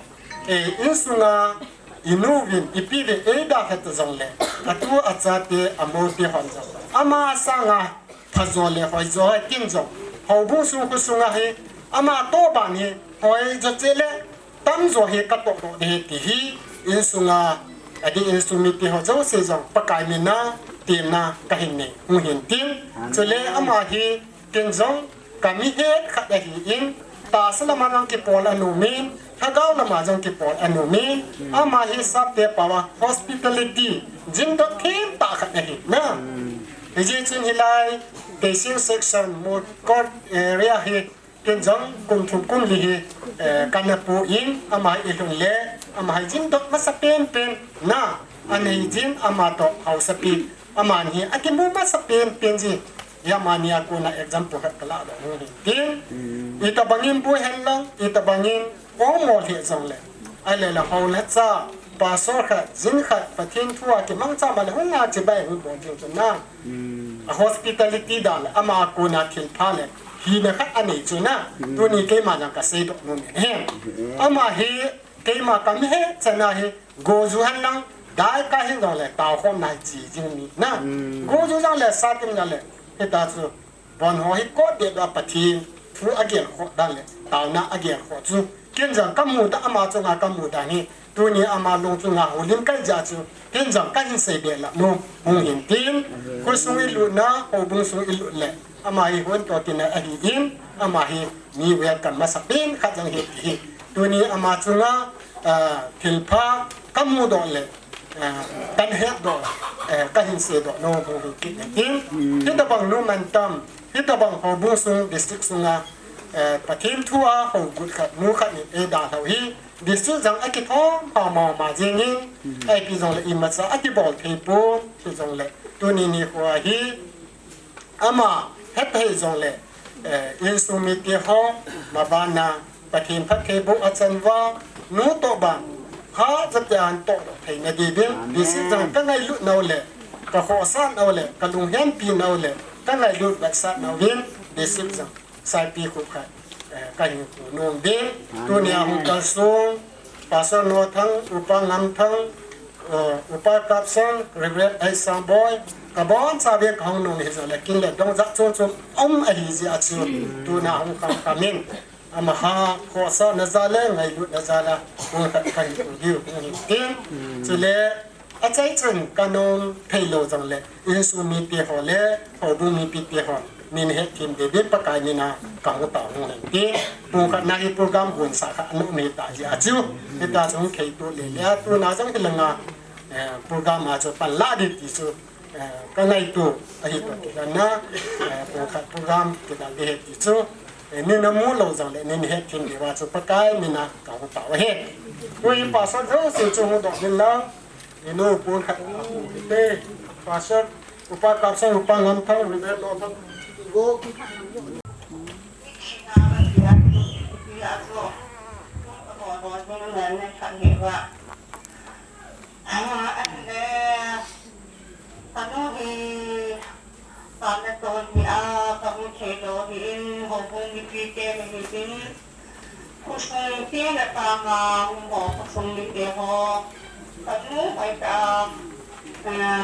e, insunga, inu uvin, ipi uve eidalhah ta jongle, atu achate, amoute hon jong, ama sanga, phajo le hoijo hi kin jong, houbung sung khosunga hi, ama toh ban hi, hoijo cheh le, tamjo hi katoh doh ding ahi ti hi, insunga, adeh insung mite ho jouse jong, Pakai mina, temna, kahin nei, hung hin tin, chule ama hi, ken jong, kamihet khat ahin, tahsa lama jong kipol anom in, lhagao lama jong kipol anom in, ama hi sapte paova hospitality, jingdot themtah khat ahi na. Hijeh chun hilai, Teising section, Molkot area hi, ken jong kum thum kum li hi, eh, kana pu in, ama hi ilhun le, ama hi jingdot masa penpen na, anei jin ama toh haosapi, aman hi akimu masa penpen ji. Amani a kona example khat kalah doh nom in tin. Itobangin bu hen lang, itobangin ong mol hi jongle, ahile le hou le cha, pastor khat, jin khat, Pathen thu a kimangcha ma le hung a chibai hung bol ding chu na. A hospitality dan le, ama kona thilpha le, hina khat anei chu na. Tuni keima jong kasei doh nom in ahi. Ama hi, keima kamihet chan a hi, goju hen lang, daikai hin jongle, taokhomna hi chi jing mi na. Goju jongle, satim jongle, hita chu, bon ho hi kot deh a Pathen thu agel khoh dan le, taona agel khoh chu, ken jong kamu dan, ama chunga kamu dan hi, tuni ama lung chunga houlim kai jeh chu, ken jong kahin sei be lah nom, hung hin tin, khosung ilutna, houbung sung ilut le, ama hi hon toh tina ahin, ama hi mi welcome masa pen khat jong ahi ti hi. Tuni ama chunga, ah, thilpha kamu doh le, ah, kahet doh, eh, kahin sei doh nom hung hin kit in tin. Hitobang nu mantam, hitobang houbung sung district sunga, eh, Pathen thu a hougut khat, nu khat in eidalhah u hi, district jong akithom pha mama jing in, ipi jongle imacha akibol thei pon, hijongle, tuni nikho a hi, ama hethei jongle, eh, insung mite ho, mabana, Pathen phattheiboh achan uva, nu toh ban, phat jat a toh doh theina diuvin, district jong kangailut nau le, kakhohsah nau le, kalunghempi nau le, kangailut vetsah nauvin, district jong, saipi khup khat, eh, kahin pu nom uvin, tunia hung kalsung, Pastor Nothang, Upa Ngamthang, eh, Upa Kapsang, Reverend Aisangboi, kabonchauvin kahung nom hi jongle, kin le dong jat chom chom um ahi jeh a chu, tuna hung kham kham in, amaha khohsahna jal le, ngailutna jal a, hung khat kahin pu diu, hung hin tin. Chule, achai chun kanom theilou jongle, insung mite ho le, houbung mipite ho, nin hetthem ding ding Pakai mina kahung tao hung hen tin, pung khat na hi program gon sa khat ana um hita jeh a chu, hita chu hung kheito le le a, tuna jong hilanga, eh, program a chu panla ding ti chu, eh, kangaito ahi toh kilhon a, eh, pung khat program kidal ding ahi ti chu, eh, nin amu lou jongle, nin hetthem diuva chu Pakai mina kahung tao ahi. Tui pastor jouse chu hung doh in lang. Inu pon khat. Te, pastor, upa Kapsang, upa Lamthang, Reverend Lawthang. Ka nu hi, ka na ton hi a, ka mu thei lou hi in, houbung mipi te ni hi in, khosung te na ta nga, um ho, khosung mite ho, ka nu hoi ta, eh,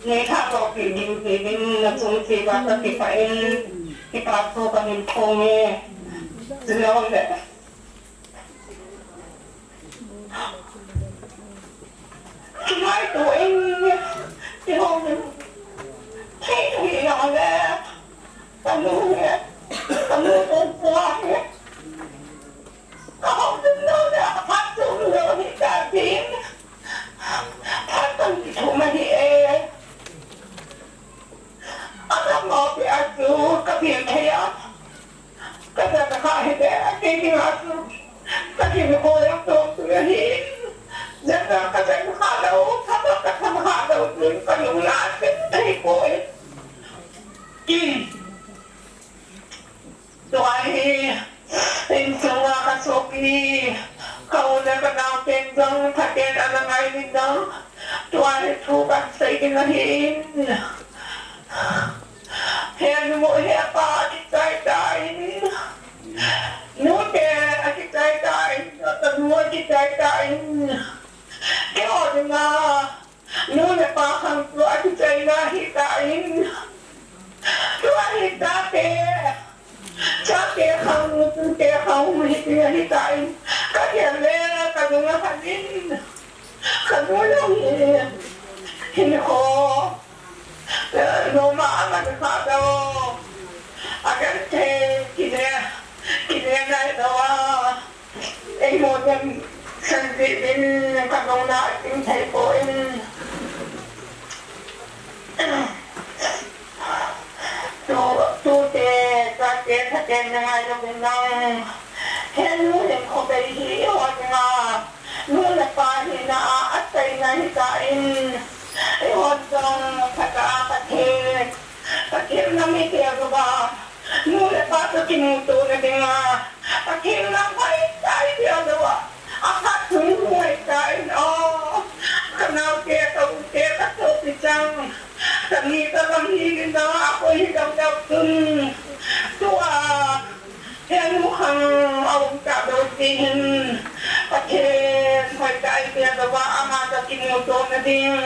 nei tha to pi ding, pi ding, na chung chi ba ka kipa in, kipa thu ka min phong e, chu lou le. Kingaito in, kihou in. Thei thei na le, ka nu le, ka nu le, ka nu le. Ka hou in lo le, ka phat tu lo ni ka tin. Phat kan ki thu ma ni e. Ka mo pi a tu, ka pi thei a. Ka chan kha hi le, a kei ding a chu, ka kin ko yang tong tu hi. Jan a ka chan kha lou, thama ka tham kha lou tu, ka lung la sim thei poi. Tua hi, insung a ka sopi, ka u le ka nao ten jong, phaten ana ngai ni jong, tua hi thu kan sei ding ahi in. He nu he pa akichai tan. Nu te akichai tan. Ka nu akichai tan. Keiho dinga nu le pa khang chu akichaina ahitan. Tua hi tate. Chate khang, tute khang, hiti ahitan. Ka gel le, ka nung a khan in. Ka nu jong hi, hinkho, eh, noma aman kha lou. Agenthei, kine, kine nai lou a. Eimo jong san jeh in ka nung na ating thei poi. Tu, tute, tate, phaten na ngai lou vin lang. He nu hin kho bei hi, eiho dinga. Nu le pa hina a, achaina ahitan. Eiho jong, phat a Pathen. Pathen na mi te a ba. Nu le pa toh kimuto na dinga, Pathen lam hoitah i bia lou a, akhat hung hoitah in o, ka naote, ka ute, ka sopi chang, ka ni ka gam hi dinga, akoi hi dang dang tun, tua, he nu khang a um ta lou ti hin, Pathen hoitah i bia lou a, ama toh kimuto na ding,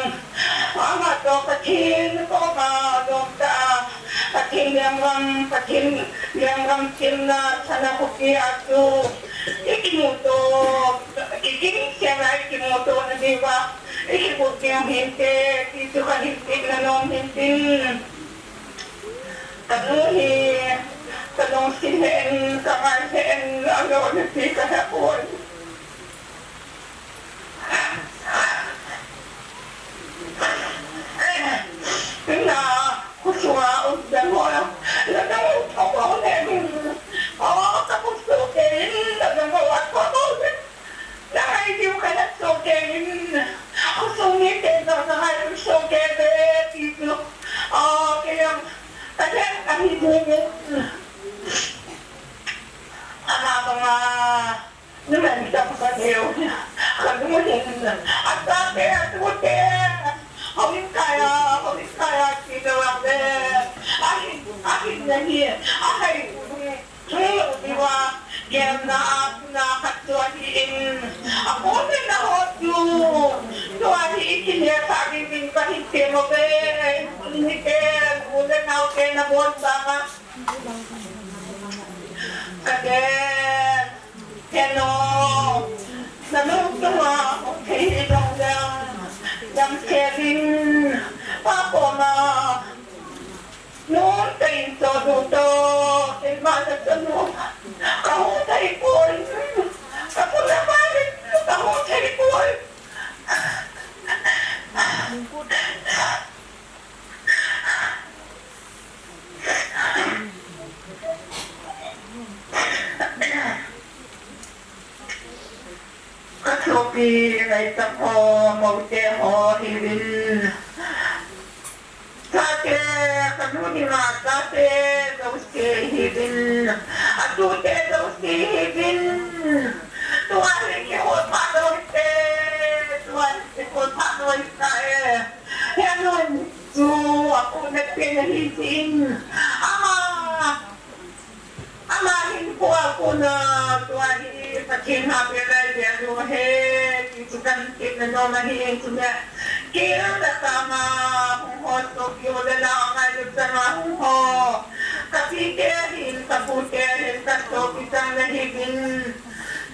ama toh Pathen koma lom ta a, Pathen lenggam, Pathen lenggam chimna, sana khopi a chu, i kimuto, i kimuto, i kimuto na diuva, i kimuto hinte, ti chu ka hin ti na nom hin tin. Ka nu hi, ka lungset hen, ka ngai hen, alo na ti ka he poi. Na, khosung a um dan ho la, la dang u thou ho le min. O, ka khosung ke in, la dang u a thou ho le. Na ngai diu ka la sung ke in. Khosung ni ke na, na ngai u sung ke de, ti tu. O, ke yang, ka den ka hi diu min. Ana banga. Numen dam ka neo, ka nu hin, a tate, a tute, houin kaiya, houin kaiya, ti lou a le, ahin, ahin na hi, ahai, thei lou diuva, gelna a, tuna khat chu ahi in, a kon le na ho chu, tua hi i kile sa ding ding ka hin ti mo ve, ni te, u le nao te na bon sa ma, ka te, Hello. Na lungtunga hung thei hi dong dang. Dam thei ding. Pa koma. Nun ka in to du to. Keima na to nu. Ka hung thei poi. Ka pu na pa ni. Ka hung thei poi. Ho, moute ho hiuvin. Chate, kanu ni ma chate, jouse hiuvin. Atute jouse hiuvin. Tua hi kihoulim pha jouse, tua hi kihoulim pha jouse e. Hianun chu apu na pe na hi jin. Ama Ama hin kua kona tua hi Pathen ha pe lai dia lo he, ti chu kan kit na nom ahi chu ne. Kil da ta ma hung ho to kio le la ngai lu ta ma hung ho. Ka pi te hin, ka pu te hin, ka to pi ta na hi bin.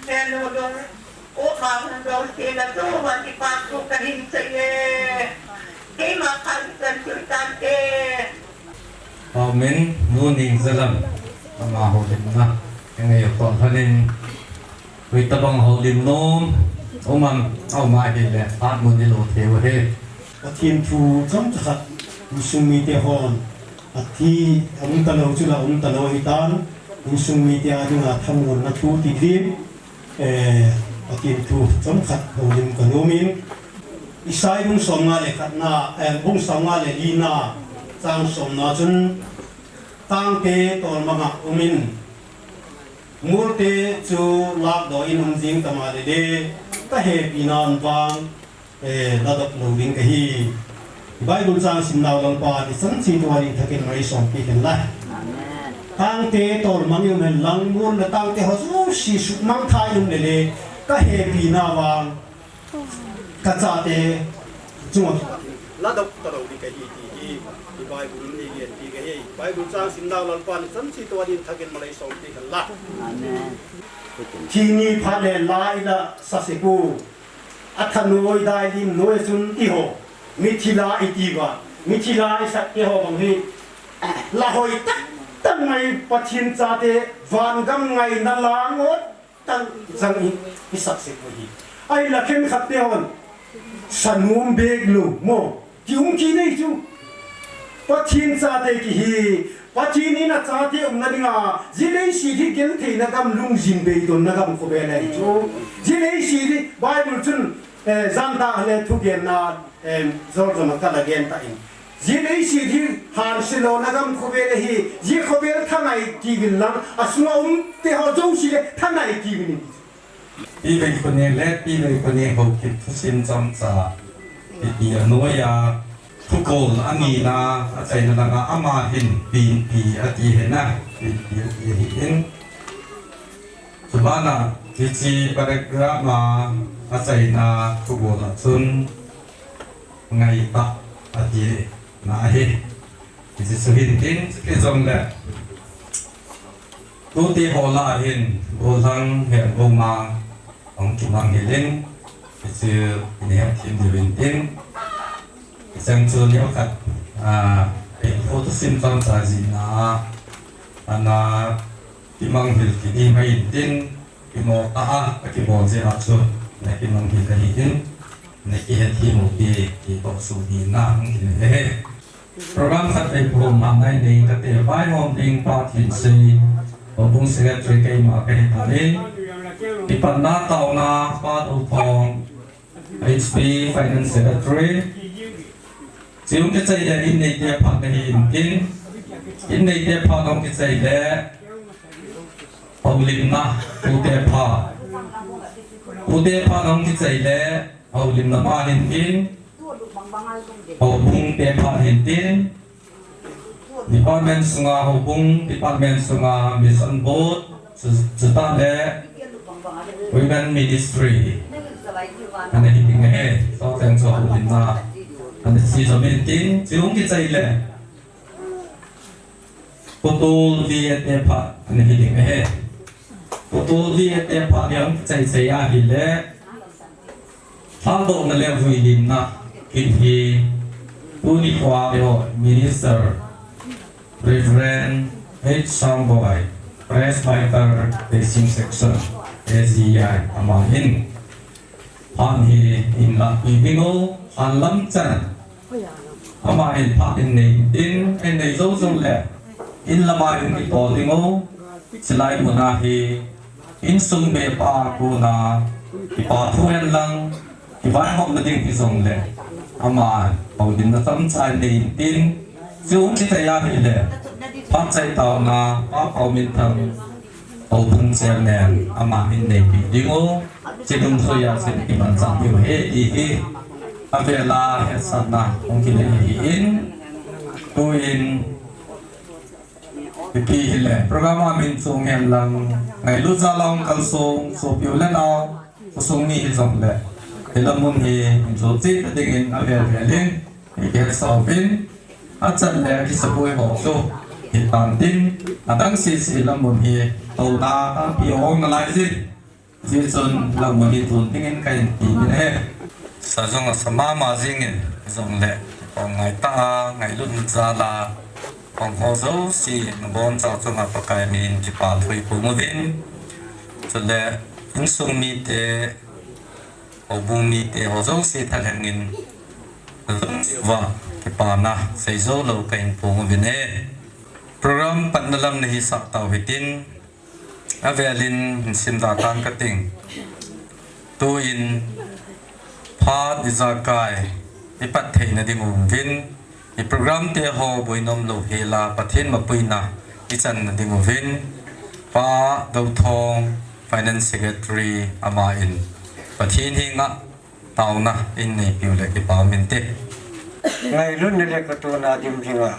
Te nu lung, o ma hung do te na tu ma ti pa tu ka hin se ye. Keima khan kan tu tan te. Amen. Nu Ningzalam, ama houlimna. Engei a kon hanin. Koi tabang houlim nom. Uman, auma hile, at mun ilo theu he. Pathen thu chomcha khat, insung mite hon. Athi, um talou chula, um talou hitan. Insung mite adinga thamuanna thu ti din. Eh, Pathen thu chomkhat houlim ka nomin, Isai bung somnga le khatna, eh, bung somnga le lina, chang somna chun, tangte tolmanga umin, multe chu lakdoh in um jing tama le le, ka hepina vang, eh, ladop lou ding kahi. Bible chang simnau Lalpan ichan cheh tua ding thakin malsom pi hen la. Amen. Tangte tolmang in um hen lang, mul le tangte ho jouse sumang thei in um le le, ka hepina vang, ka chate chunga ladop talou ding kahi ti hi, i Bible in eigen pi kahi. Bible chang simnau Lalpan ichan cheh tua ding thakin malsom pi hen la. Amen. Thi ni phat le la ila sa se ku. Athanoi dailim noi chun iho, mithi la iti uva, mithi la isah te ho bang hi, la hoi tah tah ngai Pathen chate, vangam ngaina la ngot tah jang i, isah sek u hi. Ahinla khenkhat te hon, sa nom bek lou mo. Ti um kit nei chu. Pathen chate kihi. Pathen in achate umna dinga, ji leiset hi gentheina gam, lungjin beidonna gam khovel ahi chu. Ji leiset hi Bible chun, eh, janta le thugenna, eh, jol jol a kala gen tan. Ji leiset hi hanse louna gam khovel ahi, ji khovel thangai kiuvin lang, asunga umte ho jouse le thangai kiuvin. Pi Veikhoneng le Pi Veikhoneng Haokip thusim chomcha, ipi anoiya, thugol anina, achaina langa ama hin pinpi ati hina, pinpi ati ahin. Chubana, hiche paragraph a, achaina thugol a chun, ngaitah atina ahi. Hiche chu hintin, chuti jongle. Tute ho lah a hin, gollhang hel bou ma, hung kimang hel in, hichu i hetthem diu hintin. Hicheng chu neokhat, a, pengtho thusim chomcha jihna, ana kimang hel kit ding ahi hintin, kimo tah a, akibol jeh a chu, na kimang hel ahi hin, na kihetthem u ti, kitoh suh ding na, hung kine he. Program khat vei pum ham nai nei kate, vaihom ding Pa Thinsei, Houbung Secretary keima kahi tai. Kipatna taona Pa Douthong, H P Finance Secretary. Chehung kichai le in neite phat nahi intin. In neite phat hung kichai le. Houlimna, pute phat. Pute phat hung kichai le. Houlimna pa hintin, houbung te phat hintin, department sunga houbung, department sunga mission board, chu, chutah le women ministry. Ana hi ding ahi, chuteng chu houlimna. Ana chi jom intin, chehung kichai le. Putol V A te phat ana hi ding ahi. Putol V A te phat jong chai chai ahile. Thaldohna le vuilimna kin hi tuni khoa Minister Reverend H Samboi, Presbyter Teaching Section, A G I, aman hin. Phat hi in lahpeh ding u, phat lam chan. Ama hin phat in nei intin, in nei jou jou le. In lama in kitol ding u. Chulai muna hi, insung bepa kona, kipa thu hen lang, kivaihomna ding hijongle, ama houlimna tamcha nei intin, chu hung kithei ahile, phat chai taona, Pa Paominthang, Houbung Chairman, ama hin neipi diu, chidung soiya chin kimanchah diu ahi ti hi, avela hetsahna hung kinei ahin, tuin, ipi hile, program a min chu ngen lang, ngailut jal a hung kalsong, sopi u le nao, khosung mi hijongle, hilam mun hi, min chu cheh ta dingin avel vel in, i kihetsah uvin, achan le kisapui ho chu, hitan tin, adang sese lam mun hi, touna, tampi ahung nalai jin, Hijeh chun lam mun hi tun dingin kahin ti in ahi. Sa jong asa mama jingin, jongle, kong ngai tah a, ngailutna jal a, kong ho jouse, nabonchauva chunga Pakai min in kipa thu iphong uvin. Chule, insung mite, houbung mite, ho jouse thalheng in, jong va, kipana, seijou lou kahin phong uvin ahi. Program patna lam nahisah tau hitin, avel in hin simda tan kating. Tuin phat ijakai ipat theina diuvin, i program te ho boina umlou hela Pathen mapuina ichanna diuvin, Pa Douthong, Finance Secretary, ama in Pathen henga taona in neipiu le kipa um inte. Ngailutna le katona dim jinga,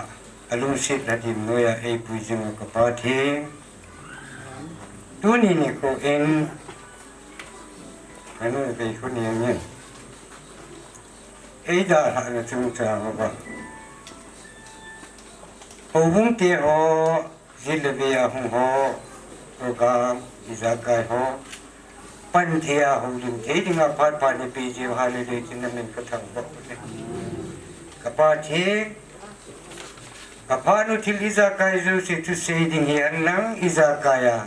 alungsetna dim noiya eipui jinga ka Pathen. Tuni nikho in, anu bei khu ni angin, eidalhahna chungchang uva, houbung te ho, jet le vei a hung ho, program, ijakai ho, pan thei a houlim thei dinga phat phat neipe jiu hale le tin namin kathangvah uve. Ka Pathen, kaphat u thil ijakai jouse thusei ding hihen lang ijakai a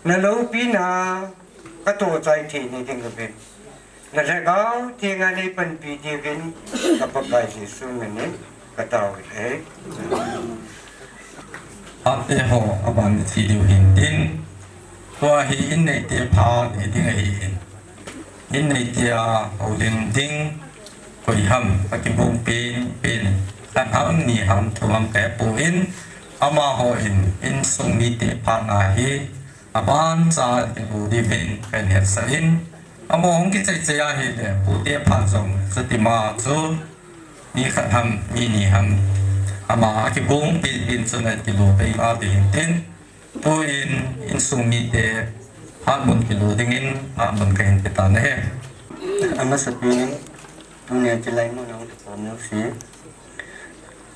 naloupina katoh chai theina ding uvin, nalhagao thenga neipanpi diuvin, ka Pakai Jesu min in katao uve. Phat te ho aban thi diu hintin, tua hi in neite phat hiding ahin, in neite a houlim ding, koi ham akibung pen pen, khat ham, ni ham, thum ham kahepon, amaho in insung mite phatna hi abancha kibu diuvin kahin hetsah in, amaho hung kichai chai ahile, pute phat jong chutima chu mi khat ham, mi ni ham, ama akibung pen pen chun akilu pei a diu hintin, tuin insung mite phat mun kilu dingin phat mun kahin petan ahi. Amasapen in, tunia chilai mun a hung kikhom jouse,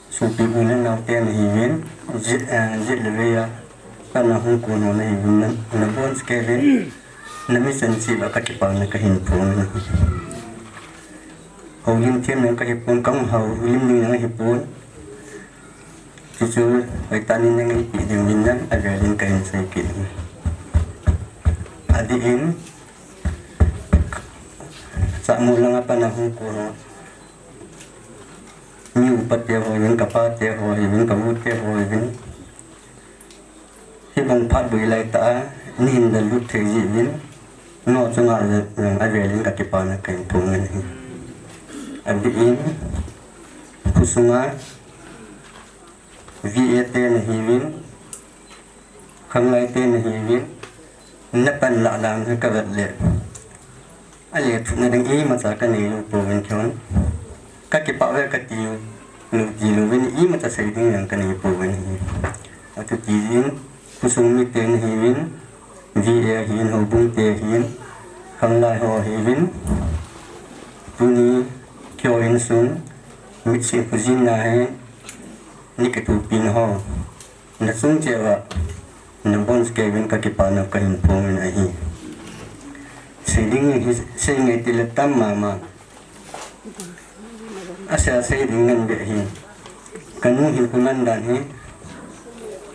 sopi u le nao te nahiuvin, jet, eh, jet le vei a, kana hung kon ho nahiuvin, na, nabonchauvin, nami chan cheh uva kakipana kahin phong uve. Houlim them jong kahipon, kahung houlim ding jong ahipon. Chuchu hoitah in nangaipi diuvin lang avel in kahin sei kit uve. Adih in, Chahmol langa pat a hung kon ho, mi upa te ho hiuvin, ka pa te ho hiuvin, ka u te ho hiuvin, hibang phat boi laitah a neihin dallut thei jeh uvin, nangho chunga jong avel in kakipana kahin phong uve. Adih in, khosunga V A te nahiuvin, khanglai te nahiuvin, napanlah dan hi kavet le, alethuhna ding imacha kanei lou pouvin, kihon kakipah uve katiu, lou tilouvin imacha sei ding jong kanei pouvin ahi. Atu tin, khosung mite nahiuvin, V A ahin, houbung te ahin, khanglai ho ahiuvin, tuni keiho insung, mitsi khojin na hi, neikithopi na ho, nachung cheh uva nabonchauvin kakipana kahin phong in ahi. Sei ding hi sei ngai tile tam mama. Asei, asei ding ngen beh hi. Kanu hinkho ngen dan hi,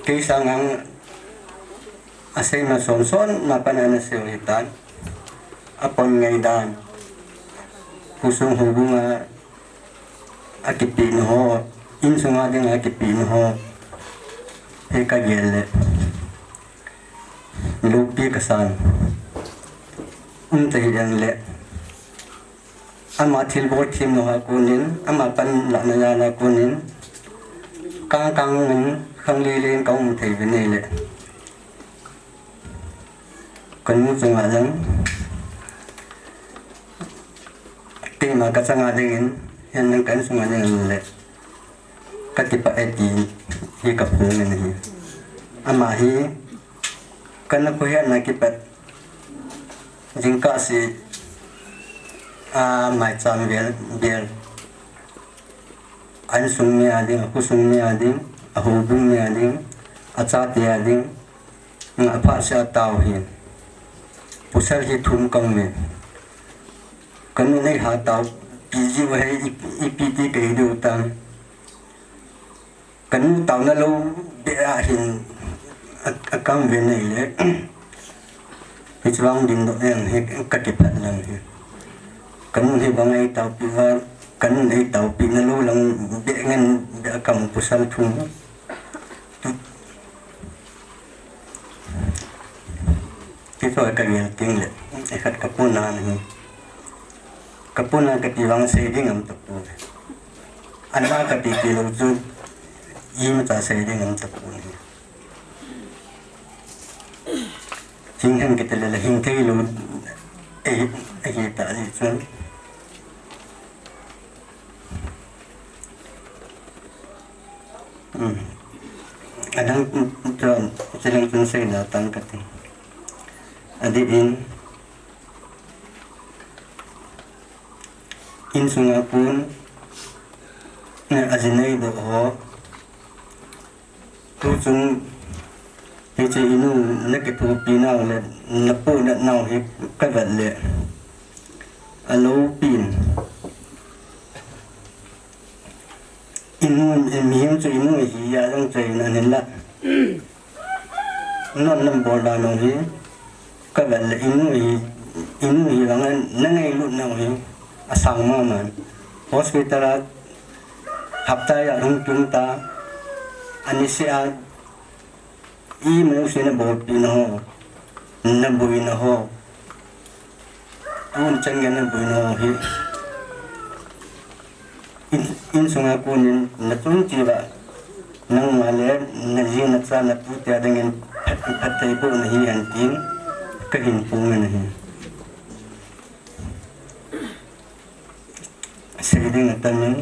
kei sanga aseina son son na pan ana sei u hitan. Apon ngai dan, khosung houbunga akipehna ho, insunga dinga akipehna ho hi kagel le, loupi kasan. Umta hijongle, Ama thilbol thim lou a konin, ama panlahna jal a konin, kang kang in khang lele in ka um thei ve nei le. Ka nu chunga jong, keima ka changa dingin, hian nang ka insung a dingin le, ka kipah e ti hi ka phung in ahi. Ama hi, ka na khohiatna kipat, jingkah si, a, maicham vel, vel. A insung mi a ding, a khosung mi a ding, a houbung mi a ding, a chate a ding, nga pha se a tau hi. Pasal hi thum kang me. Ka nu nei ha tau, pi ji wa hei, i, ipi ti kei deu tang. Ka nu tauna lou beh a hin a, a kang ve nei le. Hichevang din doh jeng hi ka kiphat lang hi. Ka nu hi bang ei taupi va, ka nu ei taupi na lou lang beh ngen beh a kang pasal thum. Ti chu ka gel ting le, e khat ka puna ni. Ka puna ka ti vang sei ding am ta pu. Ana ka ti ti lou chu, i ma ta sei ding am ta pu ni. Hing hang ki te le le hing thei lou, e, e ki ta ji chu. Hmm. Adang, hmm, chuan, chuan, chuan sei na tang ka ti. Adih in, insunga pun, ne, a zi nei doh ho. Tu chung, hiche i nu na kithopi nau le, na pu na nau hi ka vet le, a lo pin. I nu, i mihing chu i nu hi a jong chei na hin la. Non lam bol dan nong hi, ka vet le i nu hi, i nu hi vang na ngailut nau hi, a sang ma man. Hospital a, hapta a hung tung ta, ani se a, i mu se na bol pi na ho, na bui na ho. Tun chan ngen na bui na ho hi. In, insunga kunin na chung chi va, nangma le, na ji na cha na pu te a dingin phat, phat thei boh na hi han tin, ka hin pung na hi. Sei ding a tamin,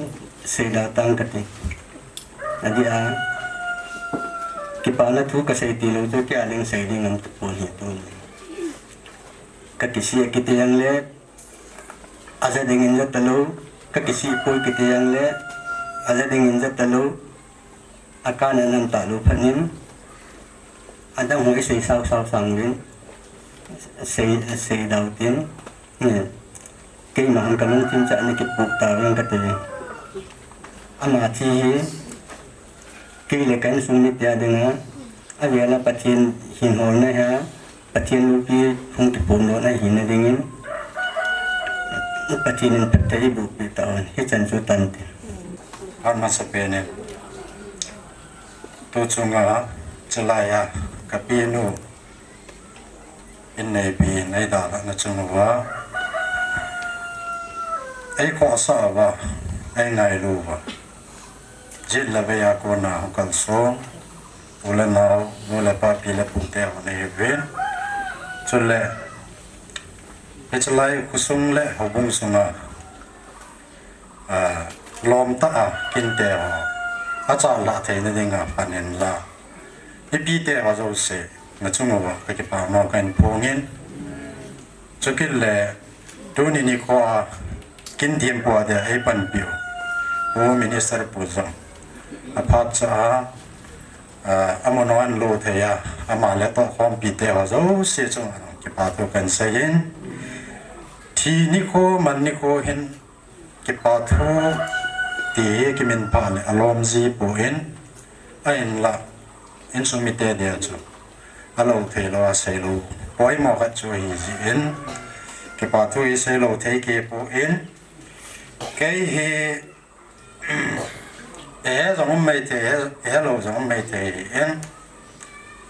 sei da tang ka ti. Adih a, kipana thu ka sei ti lou chu, kia ding sei ding am ta pon hi tu. Ka kisi a kiti ang le, a za dingin za ta lou, ka kisi poi kiti ang le, a za dingin za ta lou. A kana lam ta lou phat in, a dang ho i sei sau sau sang vin, sei, sei dau tin, ne, keima hon ka lungthim cha ni kipuk ta vin ka ti vin. Ama thi hi, kei le ka insung mite a dinga, a vela Pathen hin hol na ha, Pathen loupi hung kipum lona hina dingin, Pathen in phatthei i boh peh tauhen, hichan chu tan tin. An masa pen in, tu chunga, chulai a, ka pi nu, in neipi, nei dalhah na chung uva, ei khohsah uva, ei ngailu uva. Jit le vei a kona hung kalsong, u le nao, nu le pa, pi le pu te ho nei uvin. Chule, hichelai khosung le houbung sunga, a, lom tah a kin te ho, a chalhah theina dinga pan in la. I pi te ho jouse, na chung uva, ka kipah mo ka in phong in. Chukit le, tuni nikho a, kin thim pua dia ei panpi u. Pu Minister pu jong. A phat cha a, a, a mun a an lo thei a, ama le tohkhompi te ho jouse chunga kipathu kan sei in. Thi nikho, man nikho hin kipathu ti hi kimin pha le a lom ji poi in, a in la, insung mite dia chu. A lo thei lou, a sei lou. Poimo khat chu hi ji in. Kipathu hi sei lou thei kei poi in. Kei hi, e he jong um mai thei, he, he lou jong um mai thei in.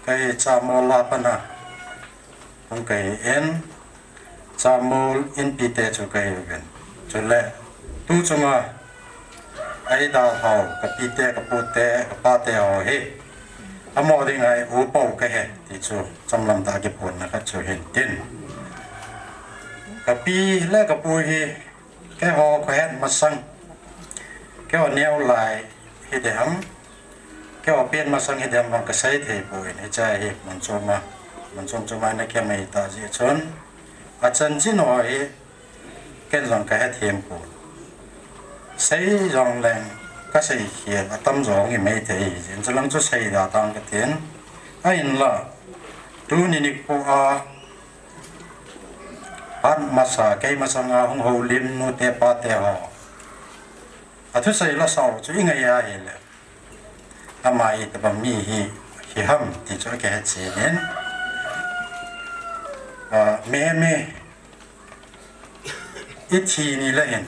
Kei Chamol a pat na. Hung kei in. Chamol inpi te chu kei uvin. Chule, tu chunga, eidalhau, kapite, kapute, kapate ho hi, amaho dinga i upa u kahi, ti chu, chomlam tah a kiphonna khat chu hin tin. Kapi le kapu hi, keiho kahet masang, keiho neo lai, hidem, keiho pen masang hidem vang kasei thei poi, hiche hi, mun chom a, mun chom chom a ina kiam ahi tah jeh chun, achanchin ho hi, ken jong kahethem poi. Sei jongleng kasei khel atam jo hung hi maithei, jeh in chulang chu seida tang katin. Ahinla, tuni nikho a, phat masa, kei masanga hung houlim nute pate ho, athusei la sao chu ingai ahile, ama itobang mi hi, hiham ti chu akihetchen in. Ah, mihem hi, ithi ni le hin,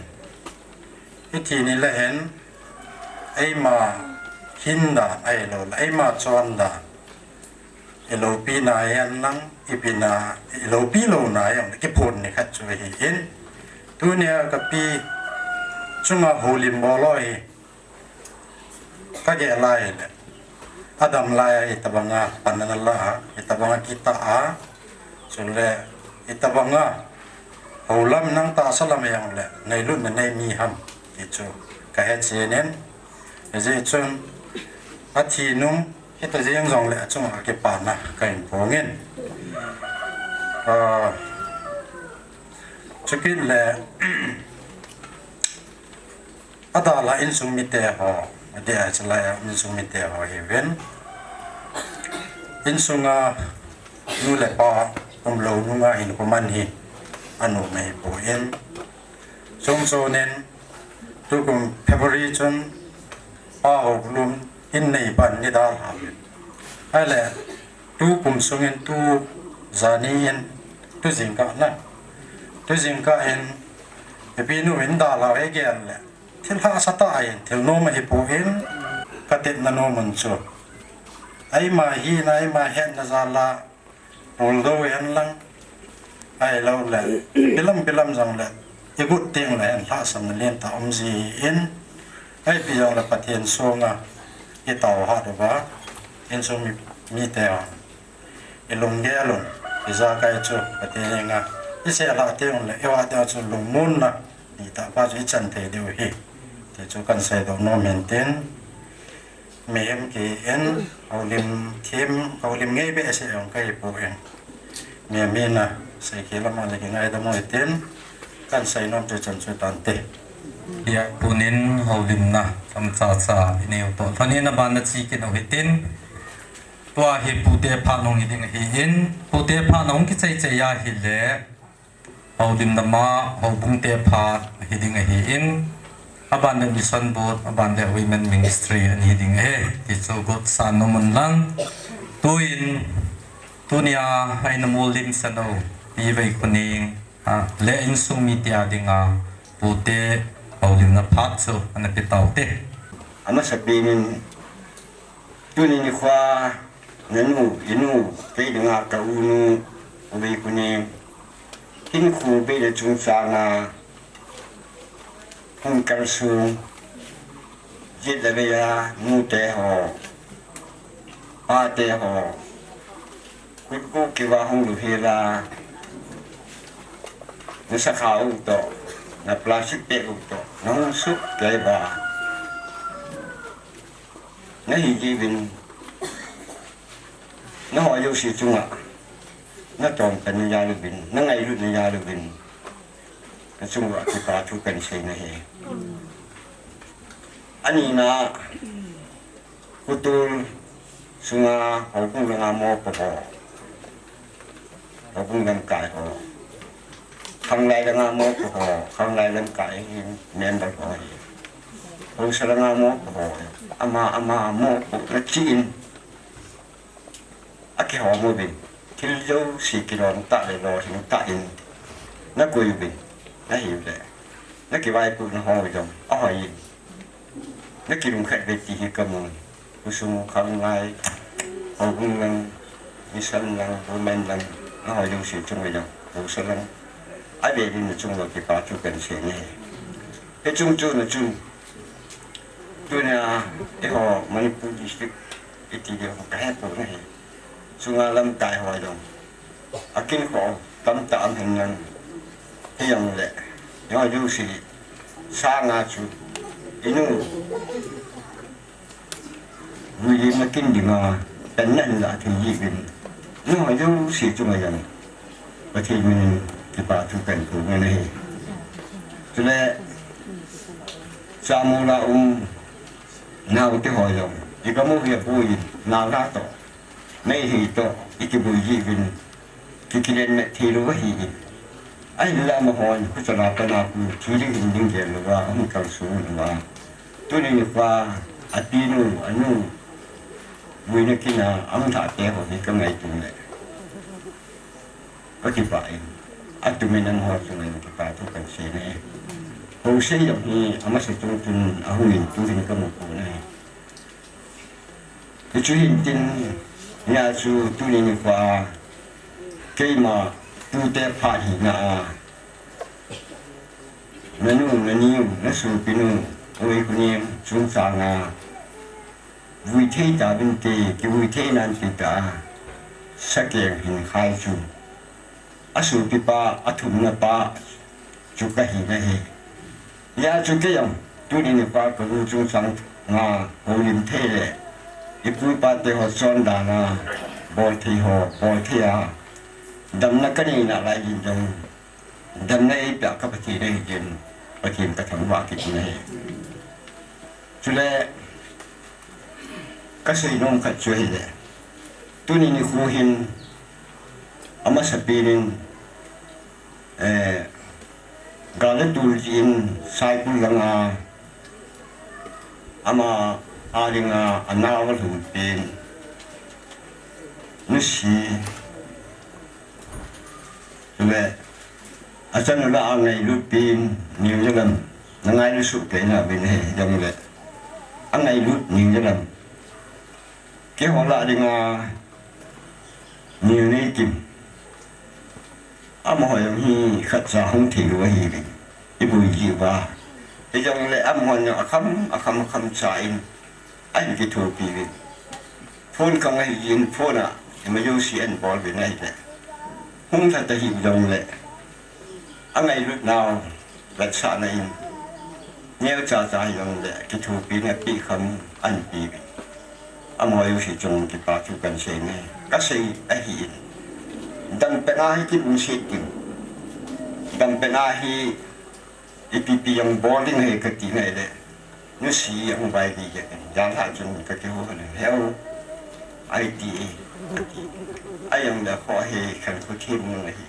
ithi ni le hin, eima hin dan, ahilouleh, eima chon dan, iloupina hihen lang, ipina, iloupi louna hihen, kiphon ni khat chu ahin. Tunia kapi chunga houlim bol ho hi, kagel lai le, adam lai a itobanga pan ana la a, itobanga kitah a, chule itobanga houlam nang tahsa lam hijongle, neilutna nei mi ham, ti chu kahetchen in, hijeh chun, athi nung, hita jeng jongle achunga kipana kahin phongin. Ah, chukit le, adalha insung mite ho, adeh a chalai insung mite ho hiuvin. Insunga nu le pa umlou nunga hinkho man hi, anom ahipoi. Chomchom in, tukum February chun, pa ho lum in nei pan ni dalha uvin. Ahile, tukum sungin tu jani in, tu jingkah na, tu jingkah in, ipi nu in dalha u higel le, thil hahsa tah ahin, thil nom ahipoi, katepna nom un chu, eima hina, eima hetna jal a, puldou hen lang, ahilouleh, ipi lam ipi lam jongle, igot tengle hin lhahsamna lentah um ji in, ipi jongle Pathen songa itao hat uva, insung mi, mite hon ilunggel un, ijakai chu Pathen henga isei lhah tengle, iva teng chu lungmonna dihtah pa chu ichan thei diu ahi, ti chu kahin seidoh nom in tin. Mihem kiti in, houlim them, houlim ngei behseh jong kahipoi. Mihem hina, seikhel lam a le kingaidam u hitin, kahin seinom chu chan chu tante. Hia punin houlimna tamcha cha inei u toh lhonin, aban a che kit u hitin, tua hi pute phat hung hi ding ahin, pute phat hung kichai chai ahile, houlimna ma, houbung te phat hi ding ahin, aban le Mission Board, aban le Women Ministry ana hi ding ahi, ti chu gotsan nom un lang. Tuin, tunia eina molhimsah u, Pi Veikhuning, a, le insung mite a dinga, pute houlimna phat chu ana pe taute. Amasapen in, tuni nikhoa, nanu, inu, kei dinga ka unu, U Veikhuning, hinkho beina chungchanga, hung kalsong, jet le vei a, nute ho, pate ho, kut kut kiva hung lut hela, na sakha u toh, na plastic bag u toh, na hung suh kei uva, na hi jiuvin, nangho jouse chunga, na tongpen na jal uvin, na ngailutna jal uvin, na chung uva kipa thu kahin sei nahi. Anina, Putol sunga houbung langa mopo ho, houbung lamkai ho, khanglai langa mopo ho, khanglai lamkai member ho hi, haosa langa mopo ho, ama ama mopo na chi in, akihom uvin, thil jouse kilom tah le lolhing tah in, na koi uvin, ahiule, na kivaipohna ho jong ahoi in, na kilungkhat uve ti hi kamun. Khosung khanglai, houbung lang, mission lang, women lang, nangho jouse chunga jong, haosa lang, avel in na chung uva kipa thu kahin sei nahi. Hiche chungchon a chun, tunia eiho Manipur district iti ding ho kahe pon ahi. Chunga lamkai ho jong akinkho tamtah aum hen lang, hijongle, eiho jouse sanga chu inu William na kin dinga, pen na hin la thei ji bin. Eiho jouse chunga jong Pathen minin kipa thu kahin phong ahi. Chule Chamula um naote ho jong, i kamu hi apui, nao la to, nei hi to, i kibui ji bin. Kikilen me thei lou ahi. Ahinla amahon, khuchana pana pu, thi ding hin ding gel louva, ahung kalson uva. Tuni nikho, atinu, anu, muina kina, ahung lhah te ho hi kangaito le, kakipah in. Atumin amaho chunga kipa thu kahin sei e. Ho sei jong hi, amasa chungchon, ahung in tuhin kamu pon ahi. Hichu hintin, nia chu tuni nikho a, keima tute phat hina a, nanu, naniu, nasopinu, oi kunim, chungchanga, vui thei tauvinte, kivui thei nante tia, sakeng hin khai chu. Asopipa, athumna pa chu kahi nahi. Hijeh chun keijong, tuni nikho kagu chungchang nga houlim thei le, ipu ipa te ho chondan a, bol thei ho, bol thei a, damna kanei nalai jin jong, damna eipeh a ka Pathen ahi jin, Pathen kathangvah kit nahi. Chule, kasei nom khat chu ahile, tuni nikho hin, amasapen in, eh, gal le tol jeh in Saikul langa, ama a dinga, anao alhun pen, Nusi, chule, achanu lah a angailut pen, New Zealand, nangailut soh kei nauvin ahi, hijongle, angailut New Zealand. Keiho lah dinga, Neo Neikim. Amaho jong hi khatcha hung thei lou ahiuvin, iboi jiuva. Hijongle amahon jong akham, akham, akham cha in ahin kithopi uvin. Phone khang ahin, phone a ima jouse ahin bol uvin ahile, hung lha ta hih jongle, angailut nau vetsahna in, neocha cha hijongle kithopina peh kham ahin pe uvin. Amaho jouse chunga kipa thu kahin sei e. Kasei ahin, dampen a hi kilungset ding, dampen a hi ipi ipi jong bol ding ahi kati nahile, Nusi ahung vai gei jeng in, janhi chun kakihou in, Heu, iti e, ati. Ahijongle kho hi khankho them nung ahi.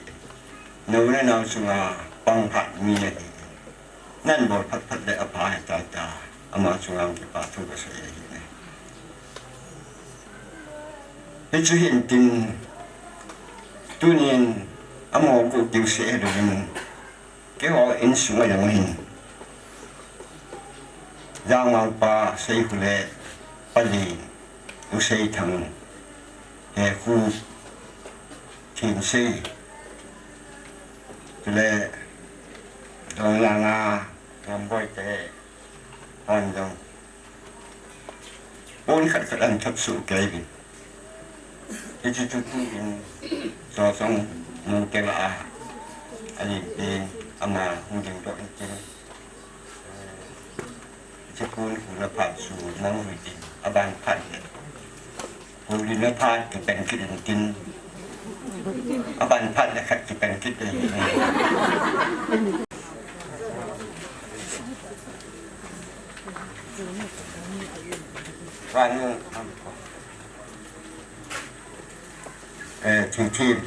Nou le nao chunga pang phat mi ahi. Nan bol phat phat le apha ahitai tia, ama chunga kipa thu kasei ahi. Hichu hintin, tunin amaho gu kiu se ahi louvin, keiho insunga jong hin, Jangmangpa Seikhu le Pali, U Seithang, Hekhu, Thinsei, chule Donglanga, Ngamboi te, hon jong pon khat khat ahin thot soh kei uvin. Hiche chu tuin Jochong nu te lah a, alim pen, ama hung ding doh in tin. Hiche pon huna phat chu mang hui tin, aban phat le houlimna phat kipen kit in tin, aban phat le khat kipen kit in tin. Vanu, eh, Thingthin.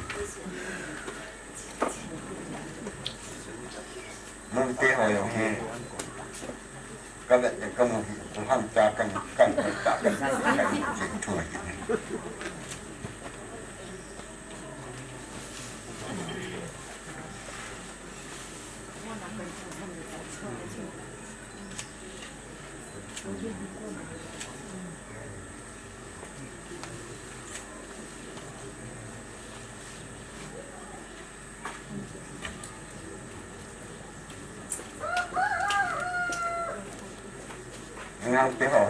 Mute ho jong hi. Ka vet le ka mu hi, ku ham cha kan, kan, kan, kan, kan, kan, jing thu hi. Ngau te ho.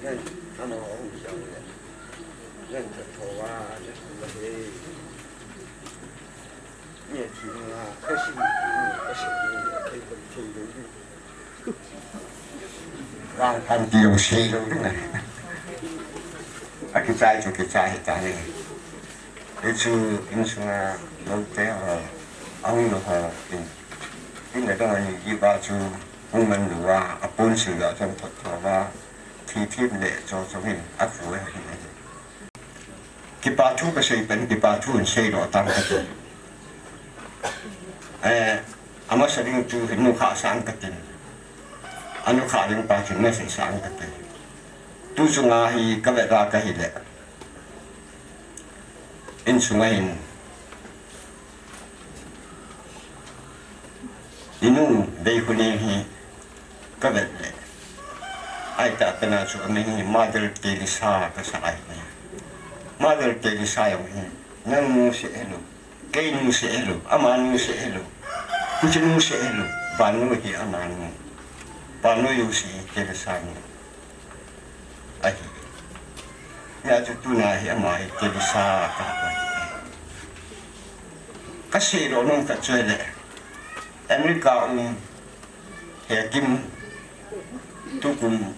Len, ano, ong siang le. Len, sa thoa, len, sa he. Ni, ti, nga, ka si, ni, ka si, ni, ka si, ni, ka si, ni. Vang phan ti jong sei lou ding ahi. Akichai chu kichai hita hi. Hichu insunga loute ho, ahung lou ho in. In le dong ani jiva chu hung man lou a, apon sil a chang thot tho va. Thi thim le cho cho hin, aphu ahi. Kipa thu kasei pen, kipa thu in sei lou tang kati. Eh, amasa ding chu hin nu kha sang kati. Anu kha ding pa chu na sei sang kati. Tu chunga hi ka ve ra ka hi le. Insunga hin. Inu, vei khu ni hi. Ka vet le. Ahi ta pen a chu amin hi Mother Teresa kasa ahi. Mother Teresa jong hi. Nang nu seh hilou. Kei nu seh hilou. Ama nu seh hilou. Kuchi nu seh hilou. Vannoi hi ama nu. Vannoi jouse hi Teresa nu. Ahi. Hia chu tuna hi ama hi Teresa ka ahi. Kasei lou nom khat chu le. America um He Kim tukum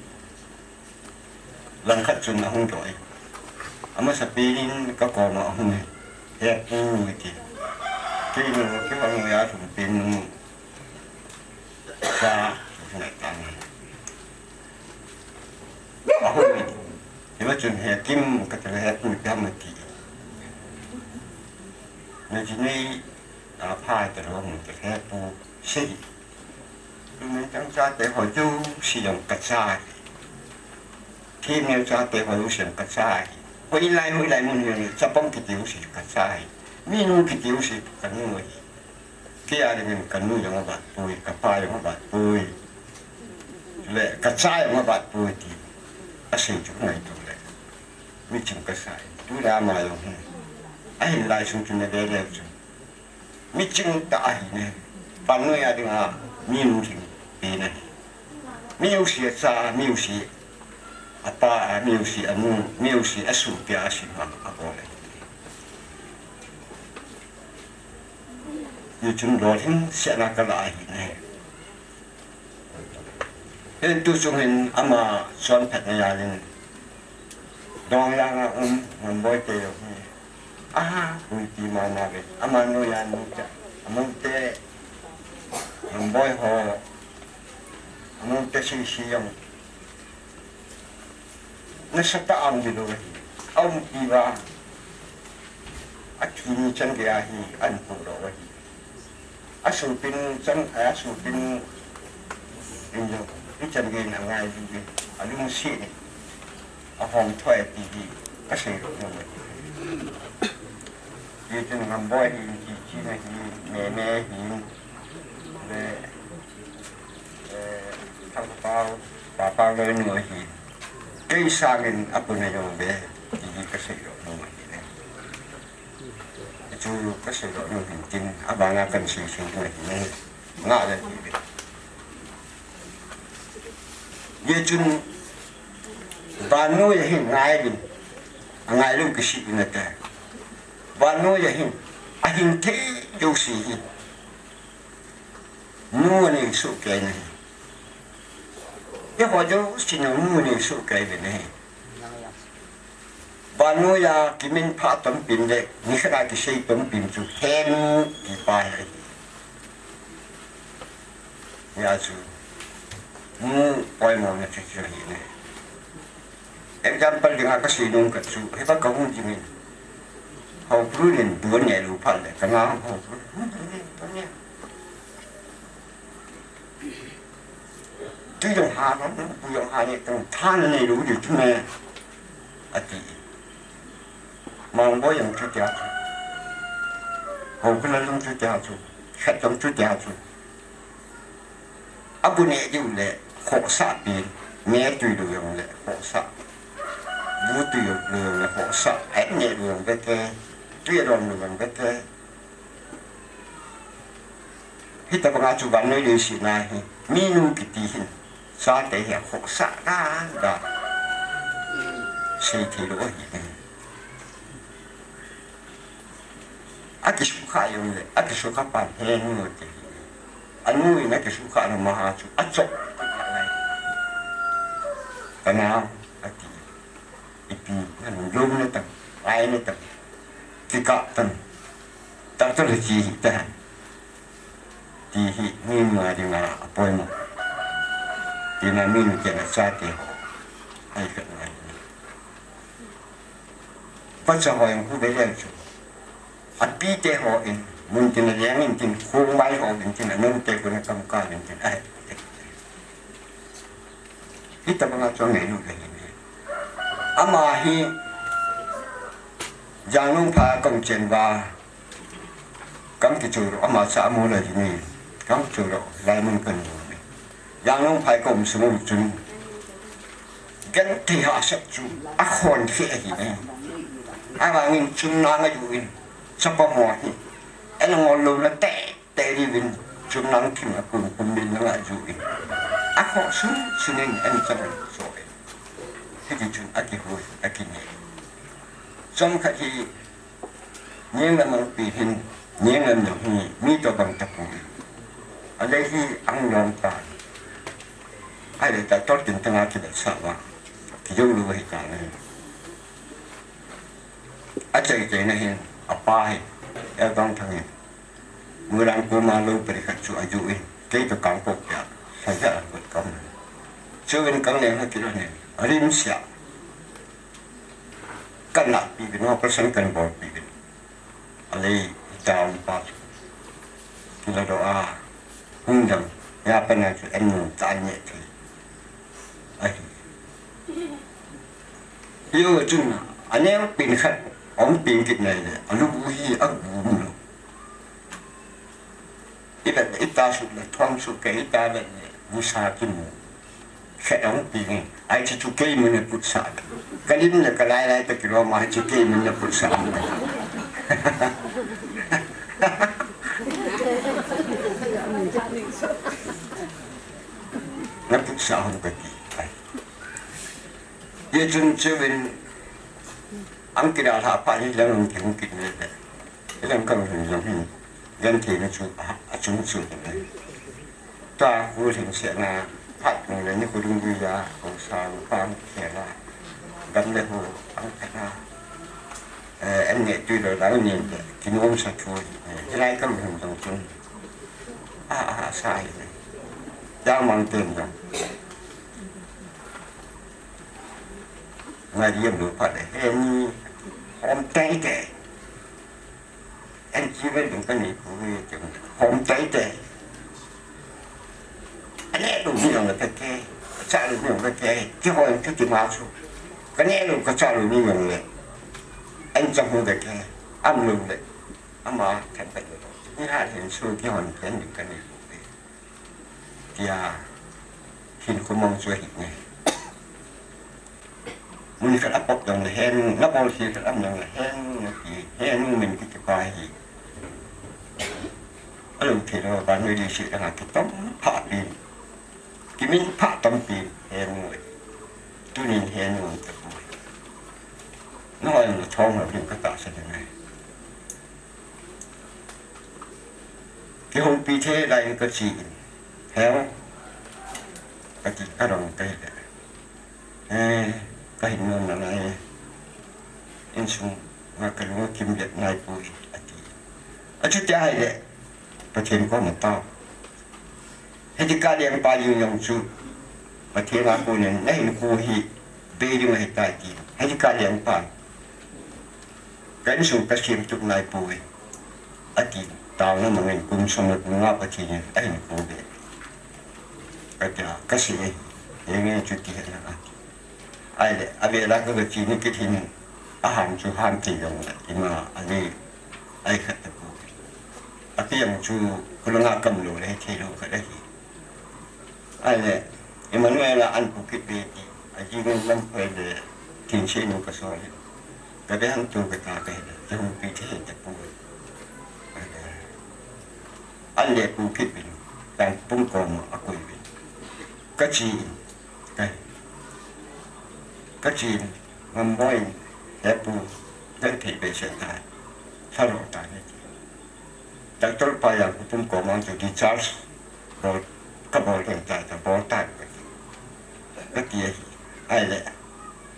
langkhat chun ahung doi. Amasa penin ka koma ahung he. He Pu ti. Kei nu, kei hung ya thum pen nu. Sa, ngai tang. Ahung he. Hiva chun He Kim ka ti le He Pu ti ham ti. Na ji nei a pha ta lo mu te He Pu sei. Min tang chate ho jouse jong kacha hi. Themneo chate ho jouse jong kacha hi. Hoilai, hoilai mun hi chapang kiti jouse kacha hi. Minu kiti jouse kanu hi. Kei a dingin kanu jong avat poi, kapa jong avat poi. Le kacha jong avat poi ti. Asei chu ngaito le. Miching kasa hi. Tuna ama jong hi. Ahin lai sung chu na ve le chu. Miching tah ahi ne. Vannoi a dinga mi lungthim pen ahi. Mi jouse acha, mi jouse apa, mi jouse anu, mi jouse asopi a asim a abol ahi. Hichun lolhing sehna kala ahi ne. Hin tu chung hin ama chonphatna jal in Donglanga um Ngamboi te jong hi. Aha, puipi mama ve. Ama noiya nu cha. Amang te. Ngamboi ho. Amang te sisi jong. Nasatah a um lou ahi. Aumpi uva. Athi ni chan gei ahi, ahin pu lou ahi. Asopinu chan, asopinu in jong, ichan gei in angai lou in, alungset in, ahom thoi ti hi, kasei lou nom ahi. Hichun Ngamboi hi, Chichi na hi, Meme hi, le, eh, Thangpao, Papao loi nu ahi. Kei sangin apuna jong ve, ti hi kasei lou nom ahi ne. Chu kasei lou nom hin tin, abanga kan sei sei ding ahi ne. Nga le ti ve. Hichun, vannoi a hin ngai din, angai lou kisih in ate. Vannoi a hin, ahin thei jouse hi. Nu anei soh kei in ahi. Eiho jouse nu anei soh kei in ahi. Vannoi a kiminphah tompin le, nikhat a kisei tompin chu He nu ti pa hi ahi. Hia chu, nu poimona chu chu ahi ne. Example dinga kasei nom khat chu, hiva kahung jingin. Haopu in bu aneh lou phat le, kana haopu. Tui jong ha, bu jong ha le, tang tha nanei lou di chu me. Ati. Mangboi jong chutia chu. Haopu Lalung chutia chu. Khat jong chutia chu. Abu neh diu le, khohsah pen, me tui lou jong le, khohsah. Bu tui lou jong le, khohsah. An neh lou jong vete, tui adon lou jong vete. Hitabanga chu vannoi leiset a hi, minu kiti hin, chate hi akhohsah dan dan, seithei lou ahi. Akisukha jongle, akisukha pan henu ati. Anu in akisukha na maha chu, achoh. Kanao, ati. Ipi, nanu lom na tang, ai na tang, kikah tang, tang tang le chi hi ta. Ti hi, minu a dinga apoimo. Tina minu kena chate ho. Ai ka ngai. Vacha ho jong khu ve leu chu. Apite ho in, mun tin a leng in tin, khong mai ho in tin, anun te khu na kam ka in tin. Ai. Hitabanga chu ngailut le hin. Ama hi, Jangnungphai kong chen ba, Kam kichu lou, ama cha amu lou jin e. Kam kichu lou, lai mun kan mu e. Jangnungphai kom sung u chun. Genthei hahsat chu, akhon khe ahi e. Avangin chun nang aju in, chapa mo hi. Ena ngol lou na te, te ri vin, chun nang thim a kun kun min nang aju in. Akho sun, sunin en chan so e. Hiti chun akihui, akine. Chomkhat hi, Niang lam a pi hin, niang lam jong hi, mi tobang tapoi. Alei hi ang jong ta. Ahile ta tor tin tanga kivetsah uva. Kijou lou ahi ta ne. Achai chai na hin, apa hi, Elbang Thang hin. Mulang kuma lou pari khat chu aju in. Kei to kang pok ya. Sai ya kot kam. Chu in kang ne ha kilo ne. Arim sia. Kan lah pi bin, operation kan bol pi bin. Alei, down pa chu. Kila doh a, hung dam, ya pa na chu en nu ta ne thei. Ahi. Yo chun, aneo pin khat, ong pin kit nai le, alu bu hi, agu mu lo. Ivet le ita sut le thom sut ke ita vet le nisa kimu. Khe ong pi nge. Ai chu chu kei mun ne put sa. Kalim le kalai lai ta kilo ma chu kei mun ne put sa. Na put sa hong ka ti. Ai. Ye chun chun ang kira la pa ni lang ki hong kit ne. Ilang kang hin jong hin, genthei na chu, a, achung chu hin. Tua khu hin se na, phat nung le ni khu dung gui ya, khu sa lu pang khe la, gam le khu, ang khe na, eh, en ne tui lo dang ni le, ki nom sa chu, eh, hilai kang hin jong chun. A, a, sa hi ne. Yang mang ten jong. Ngai diam lu phat le, he ni, hom tei tei. En chi ven ding ka ni pu hi chang. Hom tei tei. Ane lu ni long le ke. Cha lu ni long le ke. Ki hom ki ki ma chu. Ka ne lu ka cha lu ni long le. En chang hu le ke. Am lu le. Ama kan pe. Ni ha hin su ki hom ken ding ka ni pu hi. Tia. Hin khu mong chu hi ne. Mun khat a pop jong le henu, na bol si khat am jong le henu, na ki henu min ki kipa hi. Alo thei lo, vannoi leiset a kitom pha pi. Kimin pha tom pi, henu. Tunin henu ta pu. Na hoi na thong lo lim ka ta sa de nai. Kihoupi thei lai ka chi in. Heo. Ka ti ka rong ka hi le. Eh, ka hin nom na lai. Insung nga ka lung a kim vet nai poi, ati. Achuti ahile, Pathen koma tao. Hiti ka leng pa jing jong chu, Pathen a konin, na hinkho hi, bei ding ahi tai ti. Hiti ka leng pa. Ka insung ka sem tup nai poi. Ati, taona mangin kum som le kum nga Pathen in ahin kou ve. Ka tia, ka sei ahi, henge chuti ahi na ati. Ahile, avela ka, ka chini kit hin, aham chu ham thei jong le, ima, ani, ai khat ta pu. Akijang chu, khulanga kam lou le, thei lou khat ahi. Ahile, Emmanuel a an pu kit ve ti, ajing in lam khoi le, thin se nu ka sol le. Ka be hang tu ka ta ka he le, kihoupi thei ta pu. Ahile, An le pu kit uvin, Tangkhul pum koma akoi uvin. Ka chi in, ka, ka chi in, Ngamboi in, he pu, genthei behseh tai, lha lou tai. Doctor pa Tangkhul pum koma chu discharge bol, ka bol den tai, ka bol tai, ka ti. Ka ti ahi, ahile,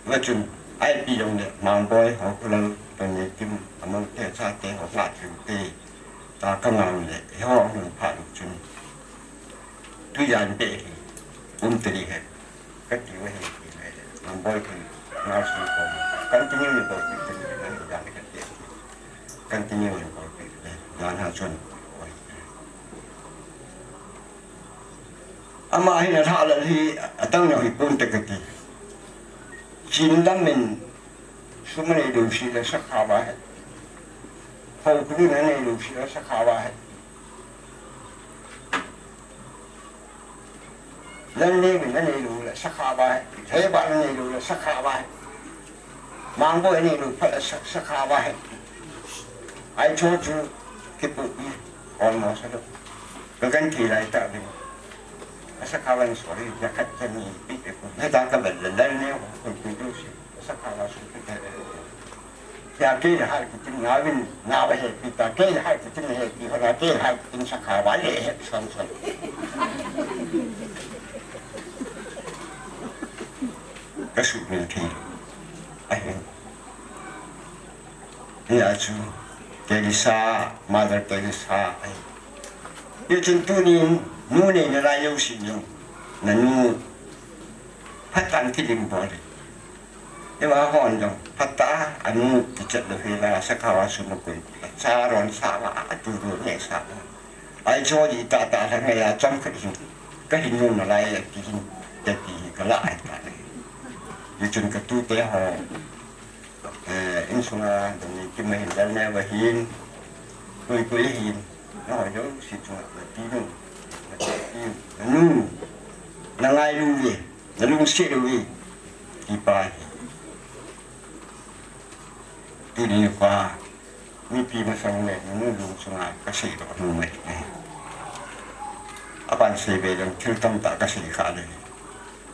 va chun, ipi jong le, Mangboi ho, Khullal, Donnykim, amau te, chate ho, ngah thei te, ta ka ngah le, eiho hung phat chun, tujan beh hi, um teri he, ka ti uva hi, ti le, Mangboi kin, ngah sun ko, continue ni ko, ti teri, na hi jan ka ti, continue ni ko, ti le, jan ha chun, Ama hin alhah lal hi, adang jong hi pon te ka ti. Chin lam in sum anei lou seh le sakha va he. Hou kudun anei lou seh le sakha va he. Lalneo in anei lou le sakha va he. Theiba anei lou le sakha va he. Mangboi anei lou phat le sa-, sakha va he. Ai cho chu kipu pi. Almost a lo. Ka genthei lai tah uvin. A sakha van sorry, ja khat ja ni pi pe ko. Heta ka bel le Lalneo ko pi do si. A sakha va su pi pe. Ya kei le hai kitin na vin, na va he pi ta, kei le hai kitin he pi, hona kei le hai kitin sakha va le he son son. Ka sumil thei. Ahi. Hia chu Teresa, Mother Teresa ahi. Hichun tunin nu nei nalai jouse jong, nanu phatah in kilim bol le. Eiva hon jong phatah a anu kichat lou hela, sakha va sum akoi, acha ron sa va, atu ron ne sa va. Ai cho ji tah tah lha ngai a chomkhat hin, ka hin nom nalai a ti hin, ka ti hi ka la ai ta le. Hichun ka tute ho, eh, insunga, Donnykim a hin, Lalneo a hin, koi koi a hin, nangho jouse chunga, nati nu, nati nu, nanu, na ngailu uve, na lungset uve, ti pa hi. Tuni pa, mipi masang le, nanu lung chunga ka seidoh nom e. Aban seibe jong thil tamtah ka sei kha le.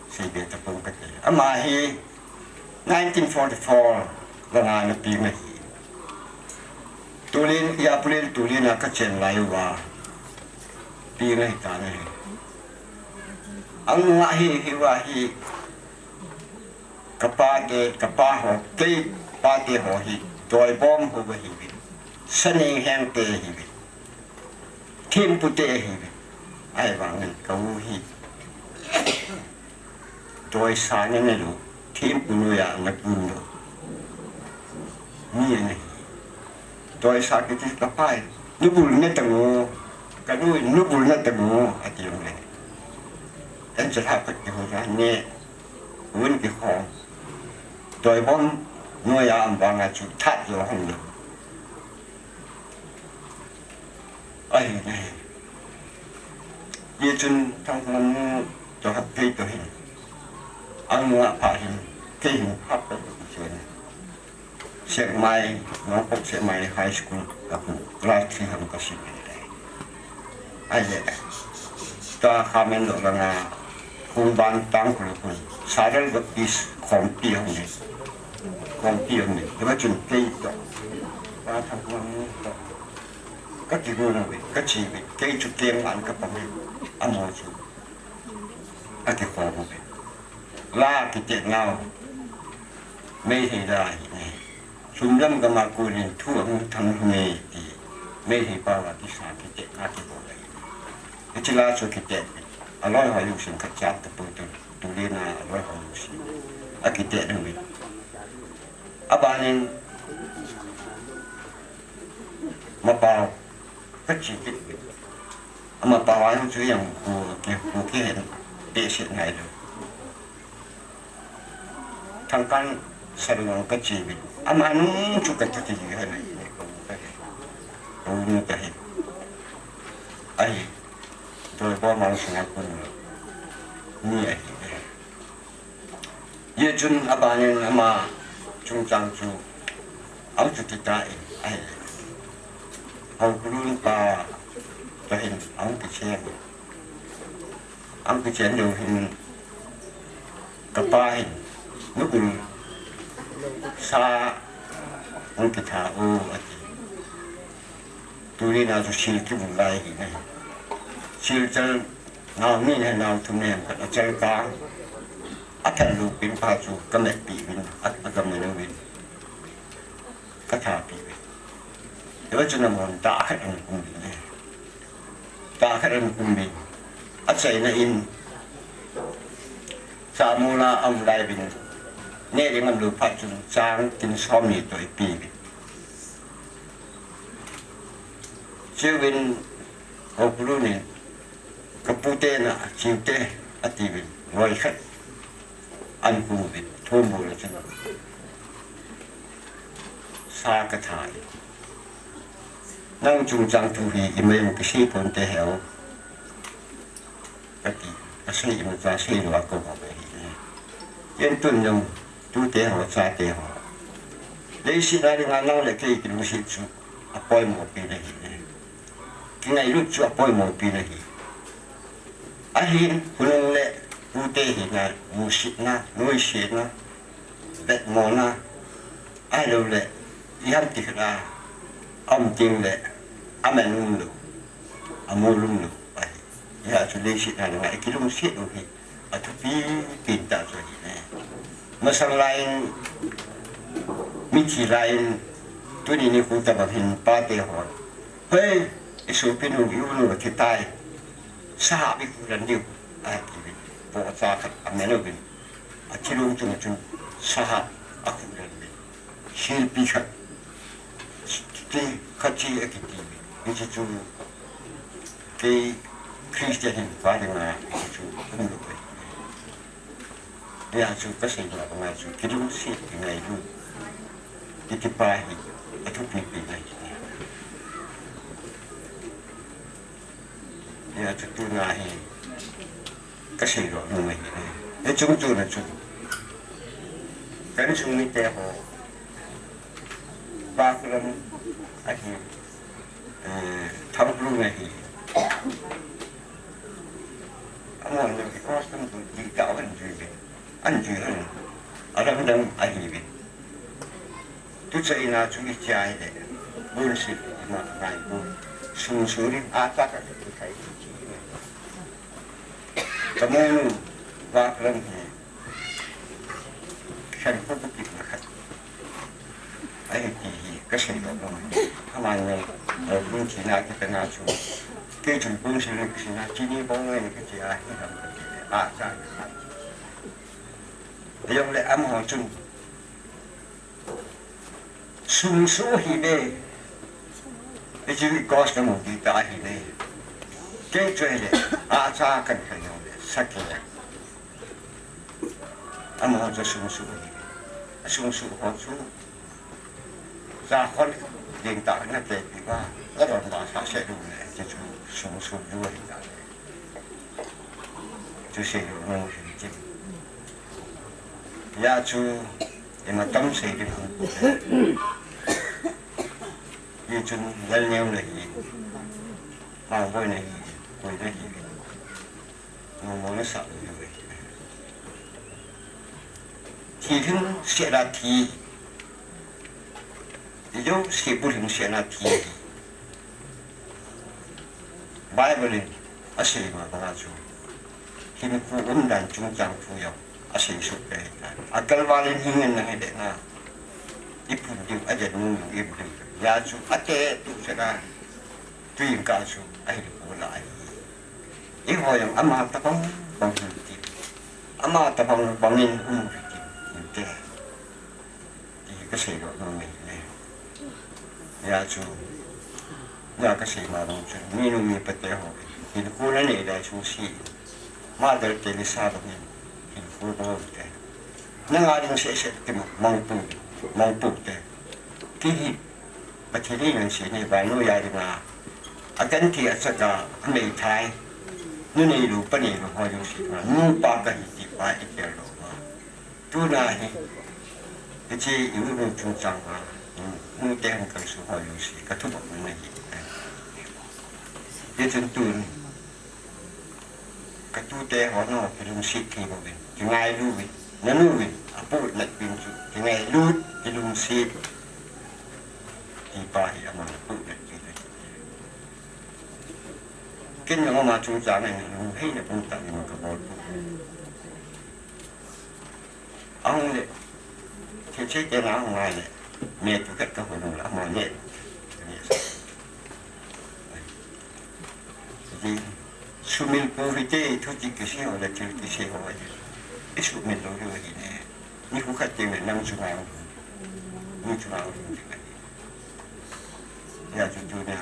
Seibe tapon ka ti. Ama hi nineteen forty-four langa napeng ahi. Tulin, Yapulel Tulin a ka chen lai uva peng ahi tan ahi. Anunga hi, hiva hi, ka pa te, ka pa ho, kei pa te ho hi, Doibom ho va hiuvin. Sanengheng te hiuvin. Thempu te hiuvin. Ahivangin ka u hi Doisa na ne lou, thempu noiya na pun lou. Mi ana hi. Doisa kiti ka pa hi, nubul na tang o, ka nu hi nubul na tang o, ati jong le. An cha tha pat ki ho ja ne, un ki ho. Doibom noiya um vanga chu that jo hung lou. Ahi, ahi. Hichun Thangkhongam nu toh khat kei toh hin. Anu a pha hin, kei hin hap ka chun. Sekmai, Nongpok Sekmai High School, ka pu, class three ham ka sim le. Ahi le. Ta khamen lo langa, Khungban Tangkhul khun, Sadar Baptist Khompi hong le. Khompi hong le. Hiva chun kei toh. Ta Thangkhongam nu toh. Ka kigo uve, ka chi uve, kei chu keng an ka pang e, amaho chu. A kikhom uve. La kiti nau. Meitei la hi ne. Sum lam gam a konin thu ahung thang hung e ti. Meitei pao a kisa kiti a kigo uve. Hiche la chu kiti. Aloi ho jousen khat cha tapon tu. Tulin a aloi ho jousen. A kiti uve. Abanin, mapao, ka chi kit. Amapao a chu jong khu, ki, khu kihen, behseh ngai lou. Thangkan Salwang ka chi kit. Ama nung chu ka ti ti ha nai, ka u ka he. Ka u nu ka he. Ahi, Doibom a sunga kun. Ni ahi. Hichun abanin ama chungchang chu, aw chu ti ta in, ahi. Hou kulun pa, Tahin, ang kichen. Ang kichen lou hin, kapa hin, nukul sa ang kitha o ati. Tuni na chu sil kibul lai hi na. Sil chal nau ni na nau thum ne khat a chal ka. A thal lu pin pa chu ka met pi vin, a, a ka met lu vin. Ka tha pi vin. Eva chu na mon ta khat an kum vin. Ta khat an kum vin. A chaina in. Sa mu la am lai vin. Ne ring am lu phat chun chang tin som ni toi pi vin. Chiu vin, ho pulu ni, ka pu te na, chiu te, ati vin, roi khat, an pu vin, thum bu le chun. Sa ka tha i. Nang chungchang thu hi, i mai mu kisi pon te heu. Kati, kasei imacha sei lou a koma ve hi. Yen tun jong, tute ho, chate ho. Leiset a dinga nang le kei kilungset chu, apoimo pi na hi. Kingailut chu apoimo pi na hi. Ahin, khonung le, tute hi na, musetna, nuisetna, vetmona, ahilou le, iham ti khat a, aum ting le, amen um lou, amol um lou, ahi. Hia chu leiset a dinga i kilungset u hi, athupi pen tah chu ahi ne. Masang lai in, mithi lai in, tuni nikho tabang hin pate hon. Hei, i sopi nu, i u nu, thi tai. Sahap i khu dan diu, ati vin. Pocha khat, amen u vin. Athi lou chung chun, sahap, a khu dan vin. Silpi khat, ti khat chi akiti. Hiche chu kei Christian hin pa dinga hiche chu um lou ve. Hia chu kasei na banga chu kilungset, kingailut, kitipa hi athupi pen ahi. Hia chu tuna hi kasei lou nom ahi. Hiche chung chuna chu ka insung mite ho, Bakhulam ahi, eh, Thangbul ahi. Amahon jong hi cross tam tu di ta an jui ve. An jui han. Adam dam ahi ve. Tu cha ina chu i cha hi le. Bun si ma ngai bu. Sung suri a ta ka tu thai. Ka monu Bakhulam hi. Khen ko ko kit na khat. Ahi ti hi kasei lou nom. Aman jong, eh, lungthim a kipana chu. Kei chun kung si lung si na, chini bong ngai ni kiti a, hi ham kati le, a, cha, a. Jong le amaho chun. Sung su hi ve. Hichu i cross na mu di ta hi ve. Kei chu le, a, cha kan khen jong le, sa kei le. Amaho chu sung su hi. Sung su ho chu. Cha khon ding ta na te pi ba. La don ba sa se du le, chu sung su ju hi ta le. Chu sei lou nom hi ti. Hia chu, ima tam sei ding ham. Hichun lal neo na hi. Mang boi na hi. Koi na hi. Mo mo na sa lou hi. Thi hing se la thi. Ijo se bu hing se la thi. Bible in asei ma banga chu. Hinkho umdan chungchang thu jong asei sut ve. A kalval in hing in na he de na. I phun diu, a jet nu i phun diu. Hia chu ate tu se na. Tui in ka chu ahi ko la ahi. Eiho jong ama tabang bang hin ti. Ama tabang bang in um hin ti. Ti kasei lou nom ahi. Hia chu, hia kasei ma bang chu, minu mipa te ho, hinkho na nei lai chu si, Mother Teresa bang in, hinkho bol te. Na nga ding seh seh te mo, mangpu, mangpu te. Kei hi, Pathen in nang sei nei ba nu ya ding a. A kan ti a chaka, a mei thai. Nu nei lou, pa nei lou, ho jong si, nupa kahi ti pa i tel lou ba. Tuna hi, hiche i u nu chungchang a, nu te hung kalsong ho jouse, ka thupeh na hi. Hichun tun, ka tute ho nangho kilungset thei uvin, kingailu uvin, nanu uvin, apoh nat uvin chu, kingailut, kilungset, ti pa hi aman apoh nat uvin. Ken jong ama chungchang a hin lunghei le pum tah in kabol poi. Ahung le, thil sei te na ahung ngai le, me tu khat ka hung le, ama ne. Ji, sumil pu hi te, thu ti kisei ho le, thil kisei ho hi. I sumil lou lou hi ne. Ni khu khat te me nang chu ngai. Ni chu ngai. Ya chu tu na.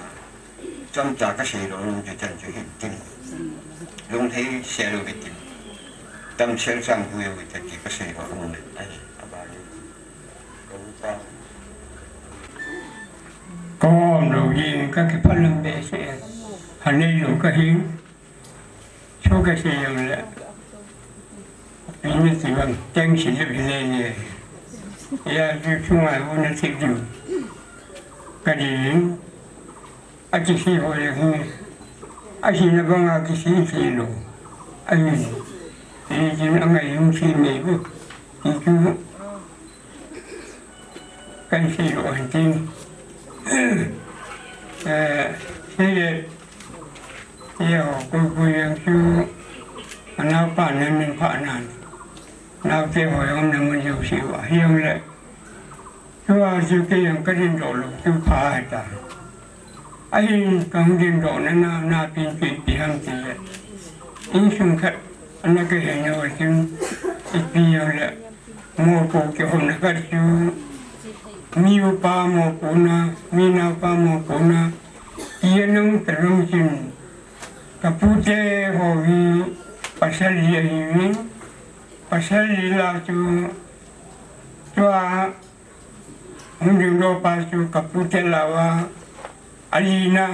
Chomcha ka sei lou lou chu chan chu hin tin. Lunghei sel lou ve tin. Tam sel sam hu yo ve ti ka sei lou lou le. Ai, aba ni. Ka upa. Ka om lou jing ka kiphalam behseh. Hanei lou ka hi. Chu ka sei jong le. Pi na ti bang, teng si le pi le le. Ya chu chu ngai u na ti ju. Ka di. A kisei ho le hi. A hi na bang a kisei sei lou. A hi. Ni jin a ngai jong sei me bu. Ni chu. Kan sei lou hen tin. Eh, sei le, sei ho, kui kui jong chu, anao pa nan min pha nan. Nao te ho jong na mun jong sei va, hi jong le. Chu a chu ke jong ka din doh lou, chu pha hai ta. Ahin ka hung din doh na na, na pin pin pi ham ti le. Insung khat, ana ke he na wa chu, ipi jong le. Mopo kihona khat chu, mi upa mopo na, mi naopa mopo na, ti anung talung chin. Ka pute ho hi pasal li ahiuvin, pasal li la chu, tua hung ding doh pa chu ka pute la va, ali na,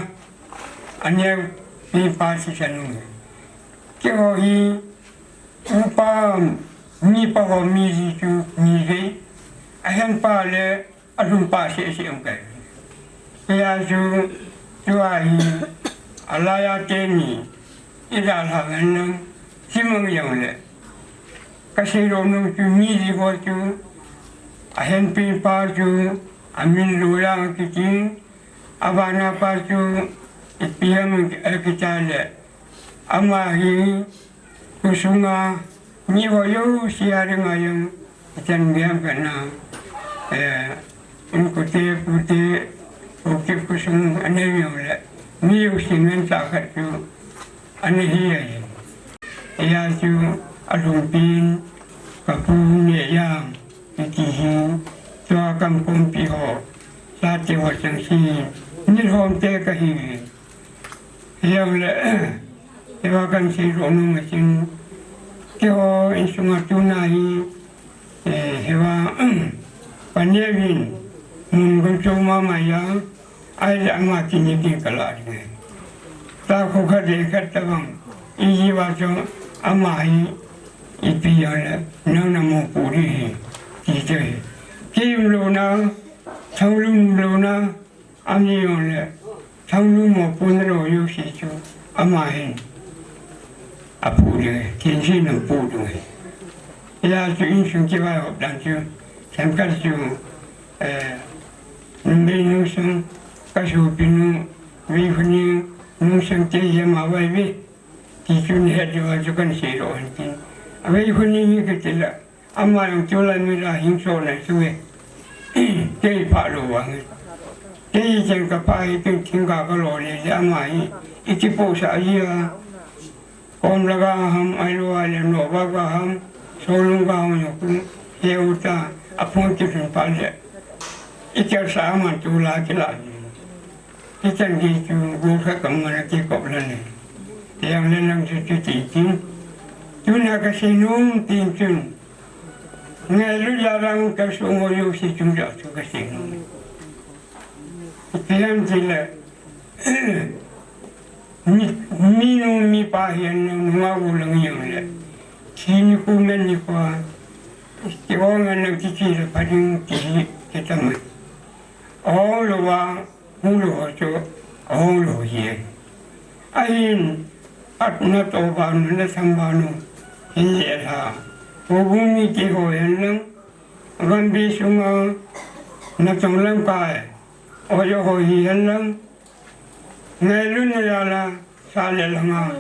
aneo mi pa chu chan u. Keiho hi, Upa, mipa ho mi ji chu mi vei, ahen pa le alhum pa seh seh um kai. Hia chu, chu ahi, alai a teni, i dalha ngan nang, simang jong le. Ka sei lou nung chu mi ji ho chu, ahen pen pa chu, amin lou lang kiti, avana pa chu, ipi ham akiti le. Ama hi, Kho sunga, mi ho jouse a dinga jong, ichan gei ham kana, eh, inkote, pute, Haokip khosung, anei jong le, mi jouse ngen tah khat chu, ana hi ahi. Hia chu, alhumpi in, ka pu Nehjam, iti hi, tua kamkompi ho, chate ho chengse, nilhom te kahi. Hijongle, hiva kan seidoh nom ahin, keiho insunga tuna hi, eh, hiva, Pa Neo hin, mun gon chou mama a, ahile ama kini ding kalah ding ahi. Takhu khat le khat tabang, ijeh a chu ama hi, ipi jongle, nang na mopo ding ahi, ti chu ahi. Kei umlouna, Thanglu umlouna, Ani jongle, Thanglu mopo nalou jouse chu, ama hin apoh ding ahi, Khengjin apoh ding ahi. Hia chu insung kivaihop dan chu, themkhat chu, eh, numei nungsang, kasopinu, Veikhoning nungsang te hi ama vaive, ti chu nahet diu chu kan seidoh hen tin. A Veikhoning hi kiti le, Ama jong tulai mila hing so nai chu e. Kei phalou vang e. Kei chen kapha hi tun thingga kalo le le ama hi. Iti posa ji a. Kom laga ham, ailou a le no va ga ham. Solung ga ham yo ku. He uta. Aphone kilhun pha le. Ichel sa aman tulai kila. Hichan gei chu gol khat ka mana kikop lhon e. Hijongle nang chu chuti tin. Tuna kasei nom tin chun. Ngailut jal a kalsong ho jouse chunga chu kasei nom e. Ipi ham tile. Mi, minu mipa hi ana nunga gollhang jongle. Thi nikho man nikho a. Kihong ana kithi le pha ding ti hi kitamai. Ahong louva Hung lou ho chu, ahong lou hi e. Ahin, at natoh vang u, natham vang u, hin lelha. Houbung mite ho hen lang, gamgi sunga natong lamkai, ojo ho hi hen lang, ngailutna jal a, sa le lhang a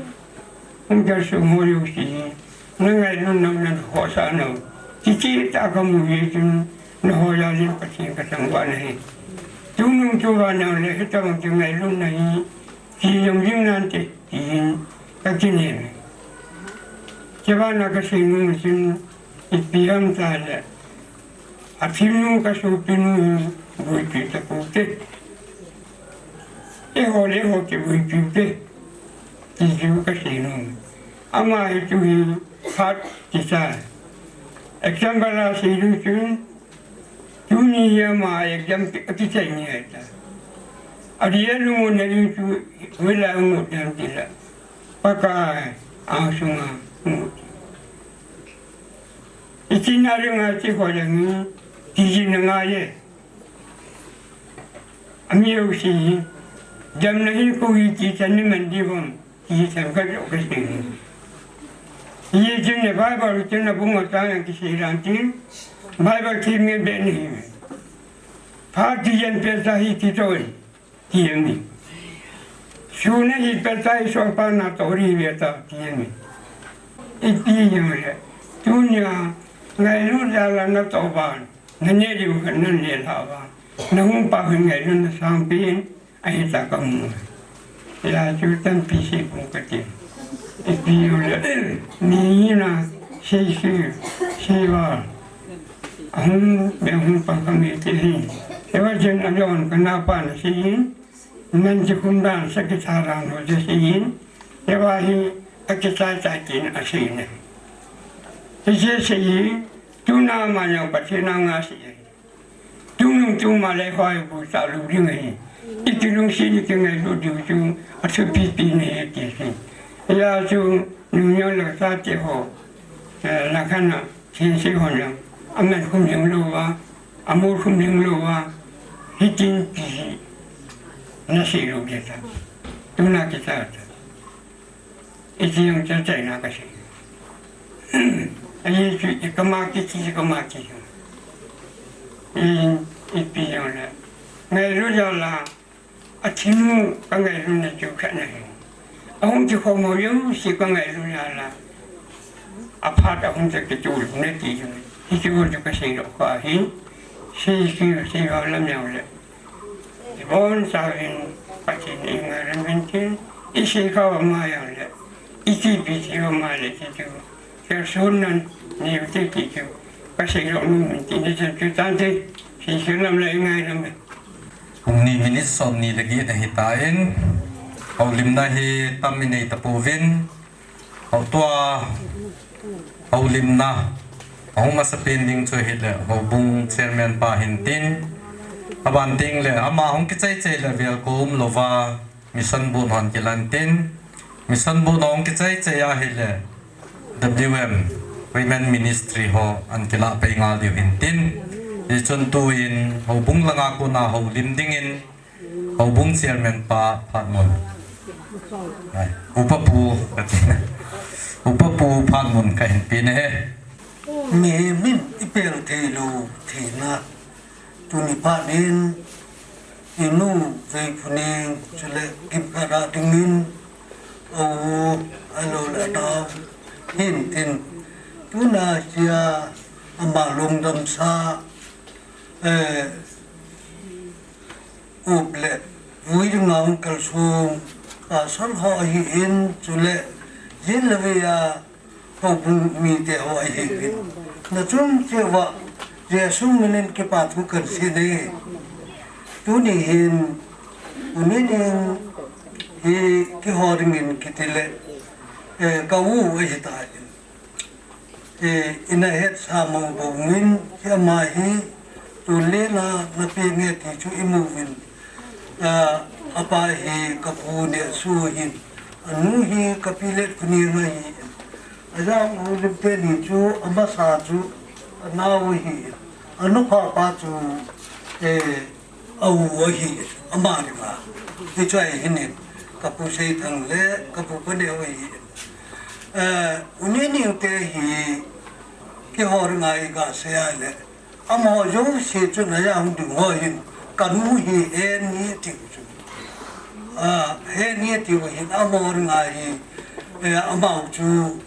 hung kalsong ho jouse hi, nangailutna u, nakhohsahna u, kicheh tah a kamu jeh chun, naho jal in Pathen kathangvah nahi. Tunung tuva nang le, hitabang chu ngailutna hi, kijong jing nante, tin kakinem e. Chubana kasei nom chun, ipi ham itile, athemnu kasopinu hi boipi tapou te. Eiho le eiho kiboipi u te, ti chu kasei nom. Ama hi tu hi phat kichai. Example a sei ding chun, tuni hi ama exam ki-, akichai ni ahitai. Adih a lungmonna ding chu hoilai hung ut dem tile, Pakai angsunga hung ut. Ichena dinga iche ho jong hi, kijin angai e. Ami jouse hi, damna hinkho hi kichan ni man diu ham, kichan kajo kasei. Hijeh chun Bible chun abung a tah a kisei dan tin, Bible themgim beh nahi. Phat kijen pet a hi kitoh in, ti ahi. Sun ahi pet a hi solpa natoh ding ahi ve ta, ti ahi. Ipi jong le, tunia ngailut jal a natoh vang, naneh diu khat naneh lhah vang, nahung pau hin ngailutna sangpen, ahita kamu. Hijeh chun tampi sei pon kate. Ipi jong le, mi hina seisei, seival, ahung, mi hung pang kami te hi. Hiva jen ajon kanaopa na sei in, man kikhum dan, sa kitha dan ho chu sei in, hiva hi akichai chai tin asei ne. Hiche sei hi, tuna ama jong Pathen anga sei e. Tunung tuma le hoi bu sa lu ding ahi. Ikilungset ikingailut diu chu athupi pi nahi ti sei. Hijeh chun nung jong le sa te ho, eh, langkhat a, thensei ho jong, aman khum jing lou va, amol khum jing lou va, hitin ti hi nasei lou ding ta. Tuna kicha ta. Iti jong chu achaina kasei. Ahi chu ikama kiti, ikama kiti. I, ipi jong le, ngailut jal a, athemnu kangailutna chu khat nahi. Ahung kikhom ho jouse kangailut jal a, aphat ahung chu kitulna ti jong, hichu chu kasei doh kha ahi. Sei, sei, sei ho lam jong le, ibonchauvin Pathen in eingailut uvin tin, isei khah uva ama jong le, ikipi thei uva ama le ti chu, kalsonna nei ute ti chu, kasei doh nom in tin, hichan chu tante, sei sei lam le eingai lam e. Pung ni minute somni le get ahitan, houlimna hi tam inei tapouvin, Hou tua, houlimna, ahung masapen ding chu ahile, houbung chairman pa ahin tin, aban teng le, ama hung kichai chai le vel ko um louva, mission board hon kilan tin, mission board hung kichai chai ahile, W M, Women Ministry ho an kilah pai ngal diu hin tin, hichun tuin, houbung langa kona houlim dingin, Houbung chairman pa Phatmun. Ai, Upa pu, kati. Upa pu Phatmun kahin pe nahi. Mihem in ipel thei lou theina. Tuni phat in inu Veiphuning chule Kimkhat a dingin, o, alou le atao hin tin. Tuna chia ama lungdamsa, eh, up le vui dinga hung kalsong, pasal ho ahin, chule jin le vei a houbung mite ho ahiuvin. Nachung cheh uva Jesu minin kipa thu kahin sei e. Tuni hin, tuni hin hi keiho dingin kiti le, eh, ka u ahitan. Eh, ina hetsa mong bou ngin, hi ama hi, tun le na, na pe nge ti chu imu uvin. Ah, apa hi ka pu Nehsu ahin, anu hi ka pi Letkhuning ahin. Ajang u lim teni chu amasa chu anao ahin. Anu papa chu, eh, a u ahi, ama dinga. Hichu ahi hinin. Ka pu Seithang le ka pu Paneo ahi. Eh, u Nening te hi keiho ringa iga sei a le, amaho jouse chun aja hung ding ho hin, ka nu hi Heni atiu chu. Ah, Heni atiu hin amaho ringa hi, eh, amau chu,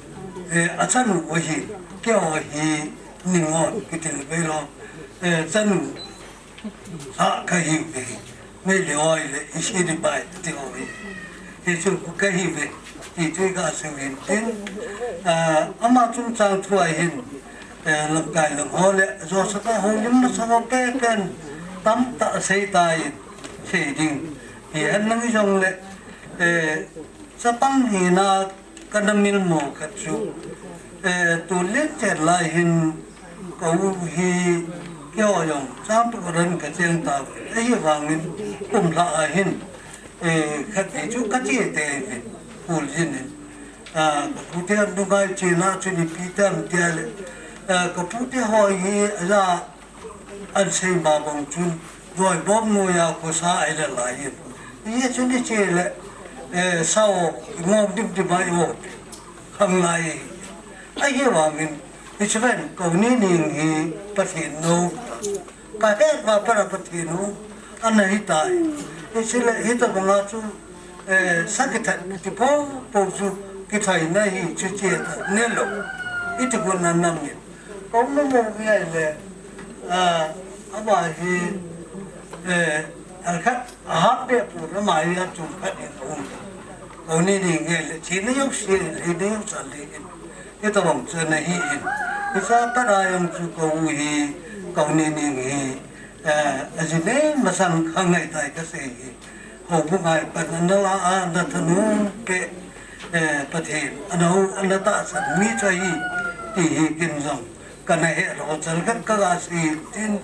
eh, achanu ahi, keiho hi Ningon kiti le vei lo, eh, chanu a ka hiuve. Meitei ho le isi di bai ti ho hi. Hichu ka hiuve. Ti chu ka sei uvin tin. Ah, ama chungchang thu a hin, eh, lamkai lang ho le, jo sapa ho lim na sa ho pe pen tamtah sei ta in, sei ding. Hi hen lang jong le, eh, chapang hina kana milmo khat chu, eh, tu len chen lai hin ka u hi keiho jong chang tu ran ka cheng ta. Ahivangin kum lha a hin, eh, khat ni chu ka che te hin, kul jin hin. Ah, ka pu te an dungai che na chu ni pi te an tia le. Ah, ka pu te ho hi aja an sei ma bang chun, doi bom noiya khosa ai le lai in. Ye chun i che le, eh, sao ngom dim dim ai o. Khang lai. Ahivangin, hiche ven, ka u Nening hi Pathen nou. Ka het va para Pathen nou. Ana hi tai. Hiche le, hita banga chu, eh, sa kithat, ti po, po chu, kithaina hi, chu che ta, ne lo. Iti ko na nam ni. Ka um na mo ngai le, ah, ama hi, eh, alkhat, ahap be pu na mai a chung khat in um. Ka u Nening ngai le, chi na yok si, le na yok sa le in. Ita bang cha na hi in. Isa ta ra yong chu ka u hi, ka u Nening hi, eh, aji ne masang khangai tai ka sei hi. Houbung a pat ana la a, ana thanom pe, eh, Pathen, ana hou, ana tahsan mi chu ahi, ti hi kin jong. Kana he ro chal khat ka ga sei tin.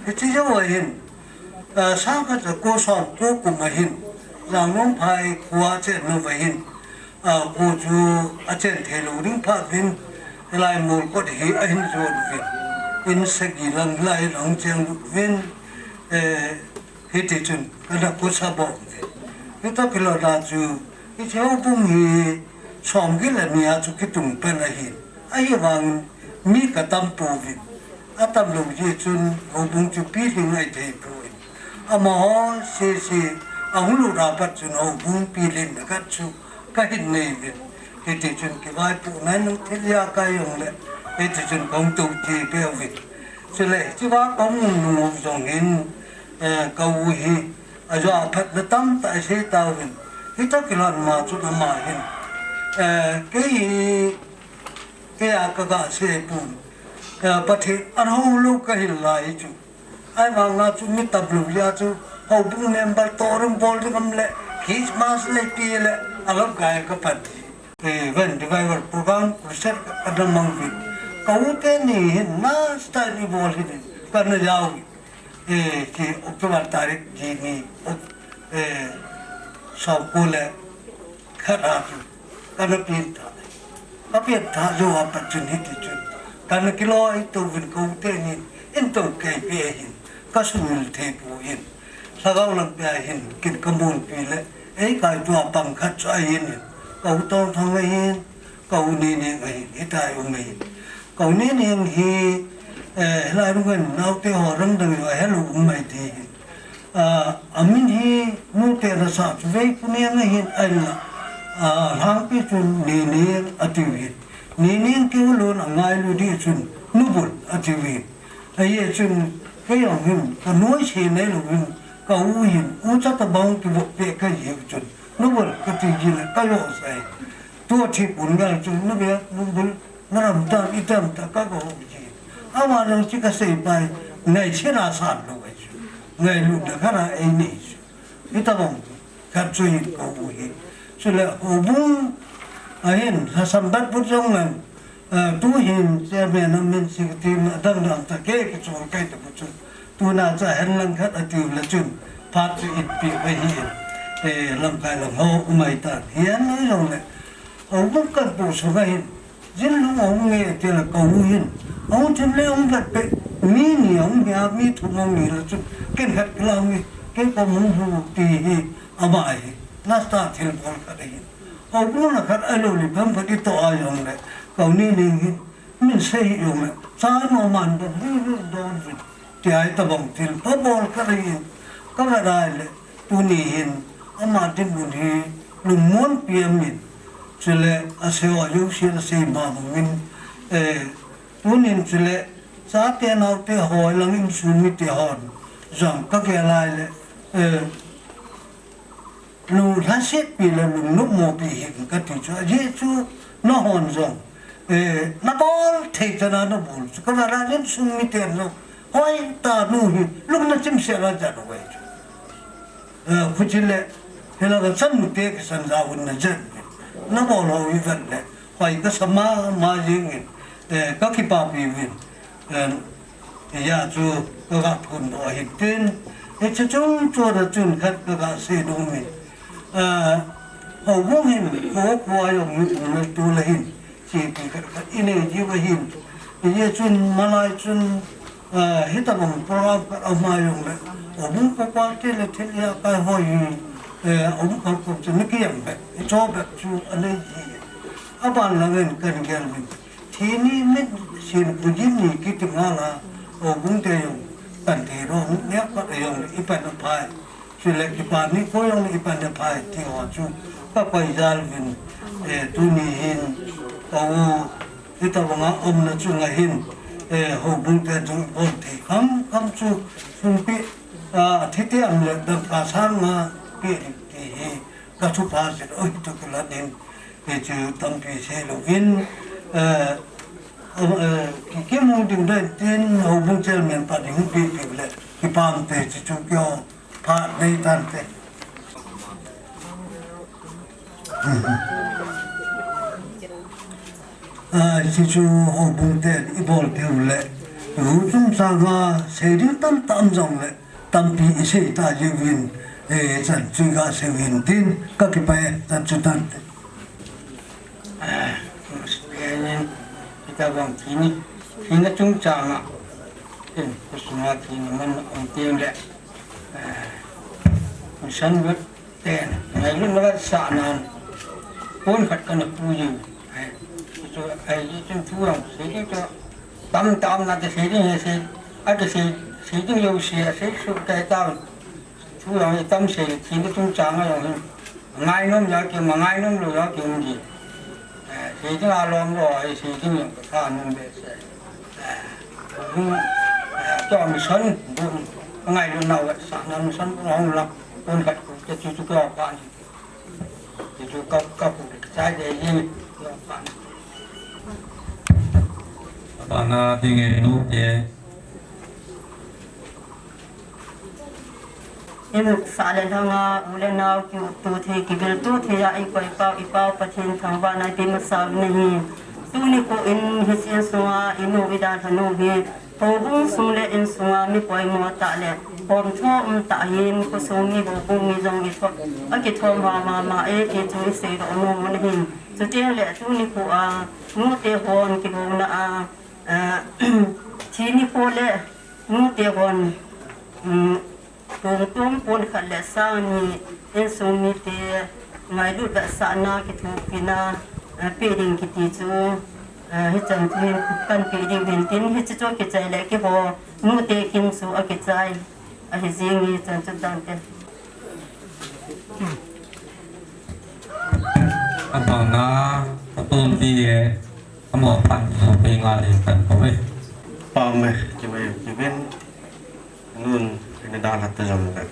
Hiche jou a hin, eh, sang khat ja ko som ko kum a hin. Jangnom phai khua chen na va hin. Ah, ko chu achen thei lou ding phat vin. Hilai mol kot hi ahin jon vin. In sagi lang lai lang cheng vin. Eh, Hiti chun, kana kusa bom ve. Hita kilona chu, hiche houbung hi som gil ani a chu kitung pen ahi. Ahivangin mi ka tam pouvin. Atam lou jeh chun, houbung chu pilhin ngai thei poi. Amaho, sese, ahung lut a pat chun houbung pilhin na khat chu, ka hin nei uvin. Hiti chun kivaipohna in thil ijakai jong le, hiti chun kahung tou thei be uvin. Chule, hiche va kahung um nung u jong hin, eh, ka u hi, ajo aphatna tamtah asei tauvin. Hita kilhon ma chun ama hin, eh, kei hi, kei a ka ga sei pon. Eh, Pathen ana hou lou ka hil lai chu. Ahivanga chu mi tam lou jeh a chu, houbung member toh ring bol ding um le, Christmas le ti le, alam kai ka pan. Eh, van revival program, crusade kana mang uvin. Ka u teni hin, na style ni bol hin, kana jao uvin. Eh, hiche October tarik ji ni, Oc-, eh, som ko le khat a chu. Kana pengthah. Ka pengthah jou a pat chun hiti chun. Kana kiloi tou vin ka u teni in tou kei pe hin. Ka sumil thei poi. Lhagao lampi a hin kin ka munpi le. Ei kaitou a pang khat chu ahin. Ka u Tongthang ahin. Ka u Nening ahin. Hita um ahin. Ka u Nening hi, eh, hilai lungin naote ho rang dang jo ahelou um mai thei hin. Ah, amin hi nute nasa chu Veikhoneng ahin ahinla. Ah, Lhangpi chun Neneng atiu hin. Neneng keu lon angailu ding chun Nubul atiu hin. Ahi chun kei jong hin kanoise neilou hin ka u hin u cha tabang kivop peh kahi chun Nubul kati jin le kajo sai. Tua thi pun gal chun Nubul, Nubul Na ram tam, i tam ta ka ko ji. Ama jong chu ka sei pai, ngaisena san lou ai chu. Ngailutna khat a einei chu. Hita bang, khat chu hin ka u hi. Chule houbung, ahin, lhasam bat put jong ngan, ah, tu hin, chairman amin, secretary amin, adang dang ta ke, kichol kai ta put chu. Tuna cha hen lang khat atiu le chun, phat chu itpi ahi. Eh, lamkai lang ho, umai ta. Hian ni jong le, houbung kan pu sunga hin, Jin lung ahung nge ti la ka u hin. Ahung thim le ahung vet peh. Mi ni ahung hia, mi thum ahung hi la chu. Ken khat kila ahung hi. Ken ka mu hu ti hi ama hi. Nasta thil bol khat ahi. Houbung na khat a lo li pam khat i to a jong le. Kau ni ni hi. Min sei hi jong le. Cha no man do hi hi do hi. Ti ai ta bang thil pa bol khat ahi. Ka ga dai le. Tuni hin. Ama din mun hi. Lungmon piam min. Chule a sei o yu si a sei ma bang min. Eh, Tunin chule, chate naote ho, lang insung mite hon, jong ka gel lai le, eh, lung lhasetpi le lung nopmopi hi ka ti chu, ajeh chu nahon jong, eh, nabol thei chana nabol chu, ka va lai insung mite jong, hoi ta nu hi, lung na chim se la jan wai chu. Eh, khuchi le, hila ka san nu te ka san ja un na jan. Nabol ho i vet le, hoi ka sa ma, ma jing in, eh, ka kipapi vin. Eh, ya chu ka ga phun do hin tin. Eh, chu chung chu da chun khat ka ga se do mi. Eh, ho bu hin, ko ko ayong mi tu le tu le hin. Chi pi khat khat i nei diu ahin. Ijeh chun malai chun, ah, hitabang program khat a um a jong le, houbung papa te le thil ijakai ho hi, eh, houbung khat khat chu na kiang bep, i cho bep chu a nei hi. Aban lang in kan gel vin. Thi ni mit sin pu jin ni kiti ngal a, houbung te jong kan thei ro, nek khat a jong le i pan a phai. Chule kipa nikho jong le i pan a phai ti ho chu ka koi jal vin, eh, tuni hin ka u hitabang a umna chunga hin, eh, houbung te jong i bol thei kham kham chu sum pi, ah, thi te am le dam ka sang a pi ti hi ka thu pha jin oi tu ka la din, eh, chu tampi sei lo vin, eh, um, eh, ki, ki mu ding dai tin houbung chairman pa ding pi pi le kipam te chu chu kyo. Pha nei tan te. Ah, hichu houbung te i bol te u le. U chungchang a sei ding tam tam jong le. Tampi i sei ta jing vin. Eh, chan chu ga sei vin tin ka kipah e, chan chu tan te. Ah, hitabang thi ni, thi na chungchang a. Tin, kusuma thi na man um te le. Ah, mission work. Ten, ngailutna vetsahnan, pon khat kana pu jing. Ai, chu, ai, chu thu jong, sei ding chu, tam tam na te sei ding he sei, a te sei, sei ding jouse, a sei su kai tam. Thu jong, i tam sei, thina chungchang a jong hin. Ngainom ja ki, ma ngainom lou ja ki um ji. Eh, sei ding a lom lou, ai sei ding jong ka tha nom behseh. Eh, hung, eh, to mission, bu, ngailutna vetsahnan mission bu hung la, pon khat ku, te chu chu ka pa ni. Ti chu ka, ka pu le ka chai de yin, yo pa na. Apa na ti nge nu te. I muksa le lhanga, u le nao ki u tu thei, ki bil tu thei a, i koi pau, i pau Pathen thangvahna i pe masa u ahi. Tuni khu in hiche in sunga, i nu i dalha nu hi. Houbung sung le insunga mi poimo tah le, hom thom tah hin, khosung mi houbung mi jong i thom, a kithom ha mama e, ti chu i seidoh nom u ahin. Chuteng le tuni khu a, nute hon kihouna a, a, thi nikho le nute hon, um, Tongtong pon khat le sang ni insung mite ngailut vetsahna kithopina, eh, pe ding kiti chu, eh, hichan chu hin kan pe ding hin tin hiche chu kichai le kiho nute kin chu akichai ahi jing hi chan chu tante. Abang na, atom ti e, amo pan, amo pe nga le kan ko e. Pam e, ki mai, ki vin. Nun, ini dah hata jam ka.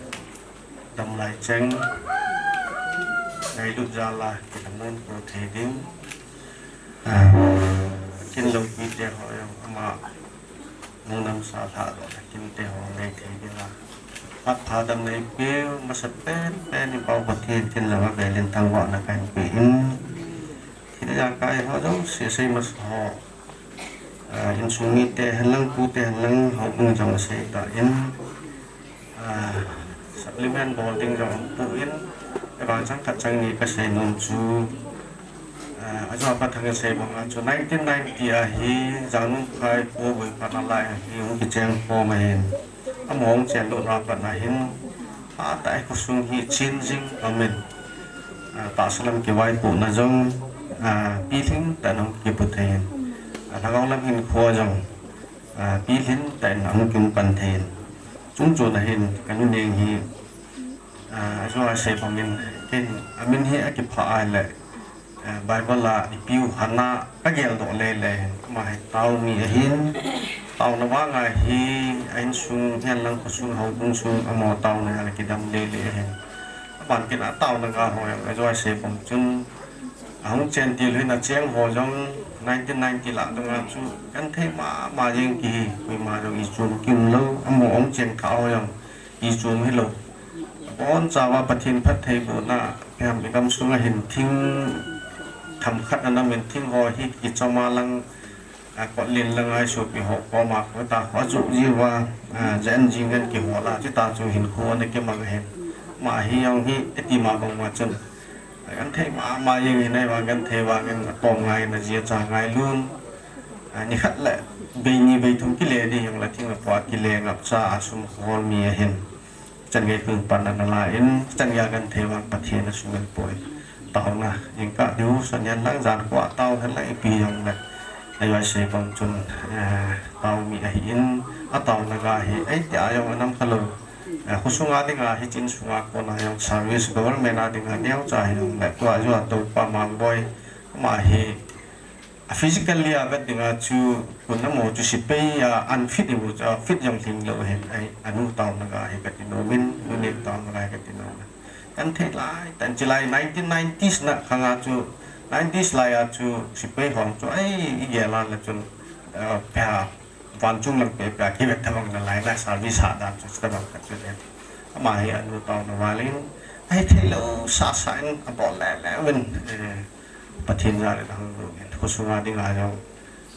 Dam lai cheng. Ngailut jal a, kita mun ko thei ding. Ah, kin lo pi te ho jong ama. Nung nam sa lha do, kin te ho ngai thei ding a. Phat tha dam nei pe, masa pen, pen i pau Pathen, kin lo a velin thangvahna kan pe in. Thil ijakai ho jouse sei masa ho. Ah, insung mite hen lang, pute hen lang, houbung jong asei tan, ah, supplement bol ding jong aum pon, ahivang chang khat chang ni kasei nom chu, ah, ajo a Pathang asei banga chu nineteen ninety a hi Jangnungphai Pu Boipat nalai a hi hung kicheng khom ahin, ama hung chen lut na pat na hin, atah a khosung hi changing aumin, Ah, tahsa lam kivaipohna jong, ah, pilhing tah in ahung kipu thei in. Ah, lhagao lam hinkho jong, ah, pilhing tah in ahung kipan thei in. Chungchon a hin, ka nu Neng hi, ah, ajo a sei bang in, ken, amin hi akiphah a le, ah, Bible a ipi u Hannah kageldoh le le hin, ama hi tao mi ahin, taona vang a hi, a insung, hihen lang khosung, houbung sung, amaho taona a le kidam le le ahin. Aban kin a taona ga ho jong, ajo a sei bang chun, ahung chen til hin acheng ho jong nineteen ninety lah dong a chu genthei mama jeng kihi, koima jong ichom kium lou, amaho ahung cheng thah ho jong ichom hilou. Abonchauva Pathen phattheibohna, ipi ham, igamsung a hin thing themkhat ana min thing ho hi kichom a lang, a, kotlen lang a isopi ho koma kho ta, kho ajoh jiuva, a, jen jing in kihol a, chuti chu hinkho ana kimang ahin. Ama hi jong hi iti ma bang ma chun, a, genthei mama jeng in, ahivang genthei vang in atom ngai in, ajia cha ngailun. A, nikhat le vei ni vei thum kile ding jong le thing le pua kile ngapcha a sum hol mi ahin. Chan gei kum pan ana la in, chan gei a genthei vang Pathen a sumil poi. Taona, jingkah diu, sun hihen lang, jan kua tao hihen lang, ipi jong le. Ajo a sei bang chun, eh, tao mi ahin, ataona ga hi, ei tia jong anam kha lou. Eh, khosung a ding a, hiche insung a kon a jong service, government a ding a neocha hi jong le, tua jo a Toupa Mangboi, ama hi, a physically a vet ding a chu, kun amaho chu sepai a unfit imu chu, a fit jong lhing lou ahin, ai, anu taona ga hi kati nom in, nu Neng taona ga hi kati nom in. Genthei lai, tah in chulai nineteen nineties na khang a chu, nineties lai a chu, sepai ho chu, ai, igel a le chun, eh, pha, van chung lang pe pe a kivet tabang na lai na service ha dan chu, tabang khat chu le. Ama hi anu taona val in, ahithei lou sasa in, abol le le uvin, eh, Pathen jal in ahung lhung in, khosung a ding a jong,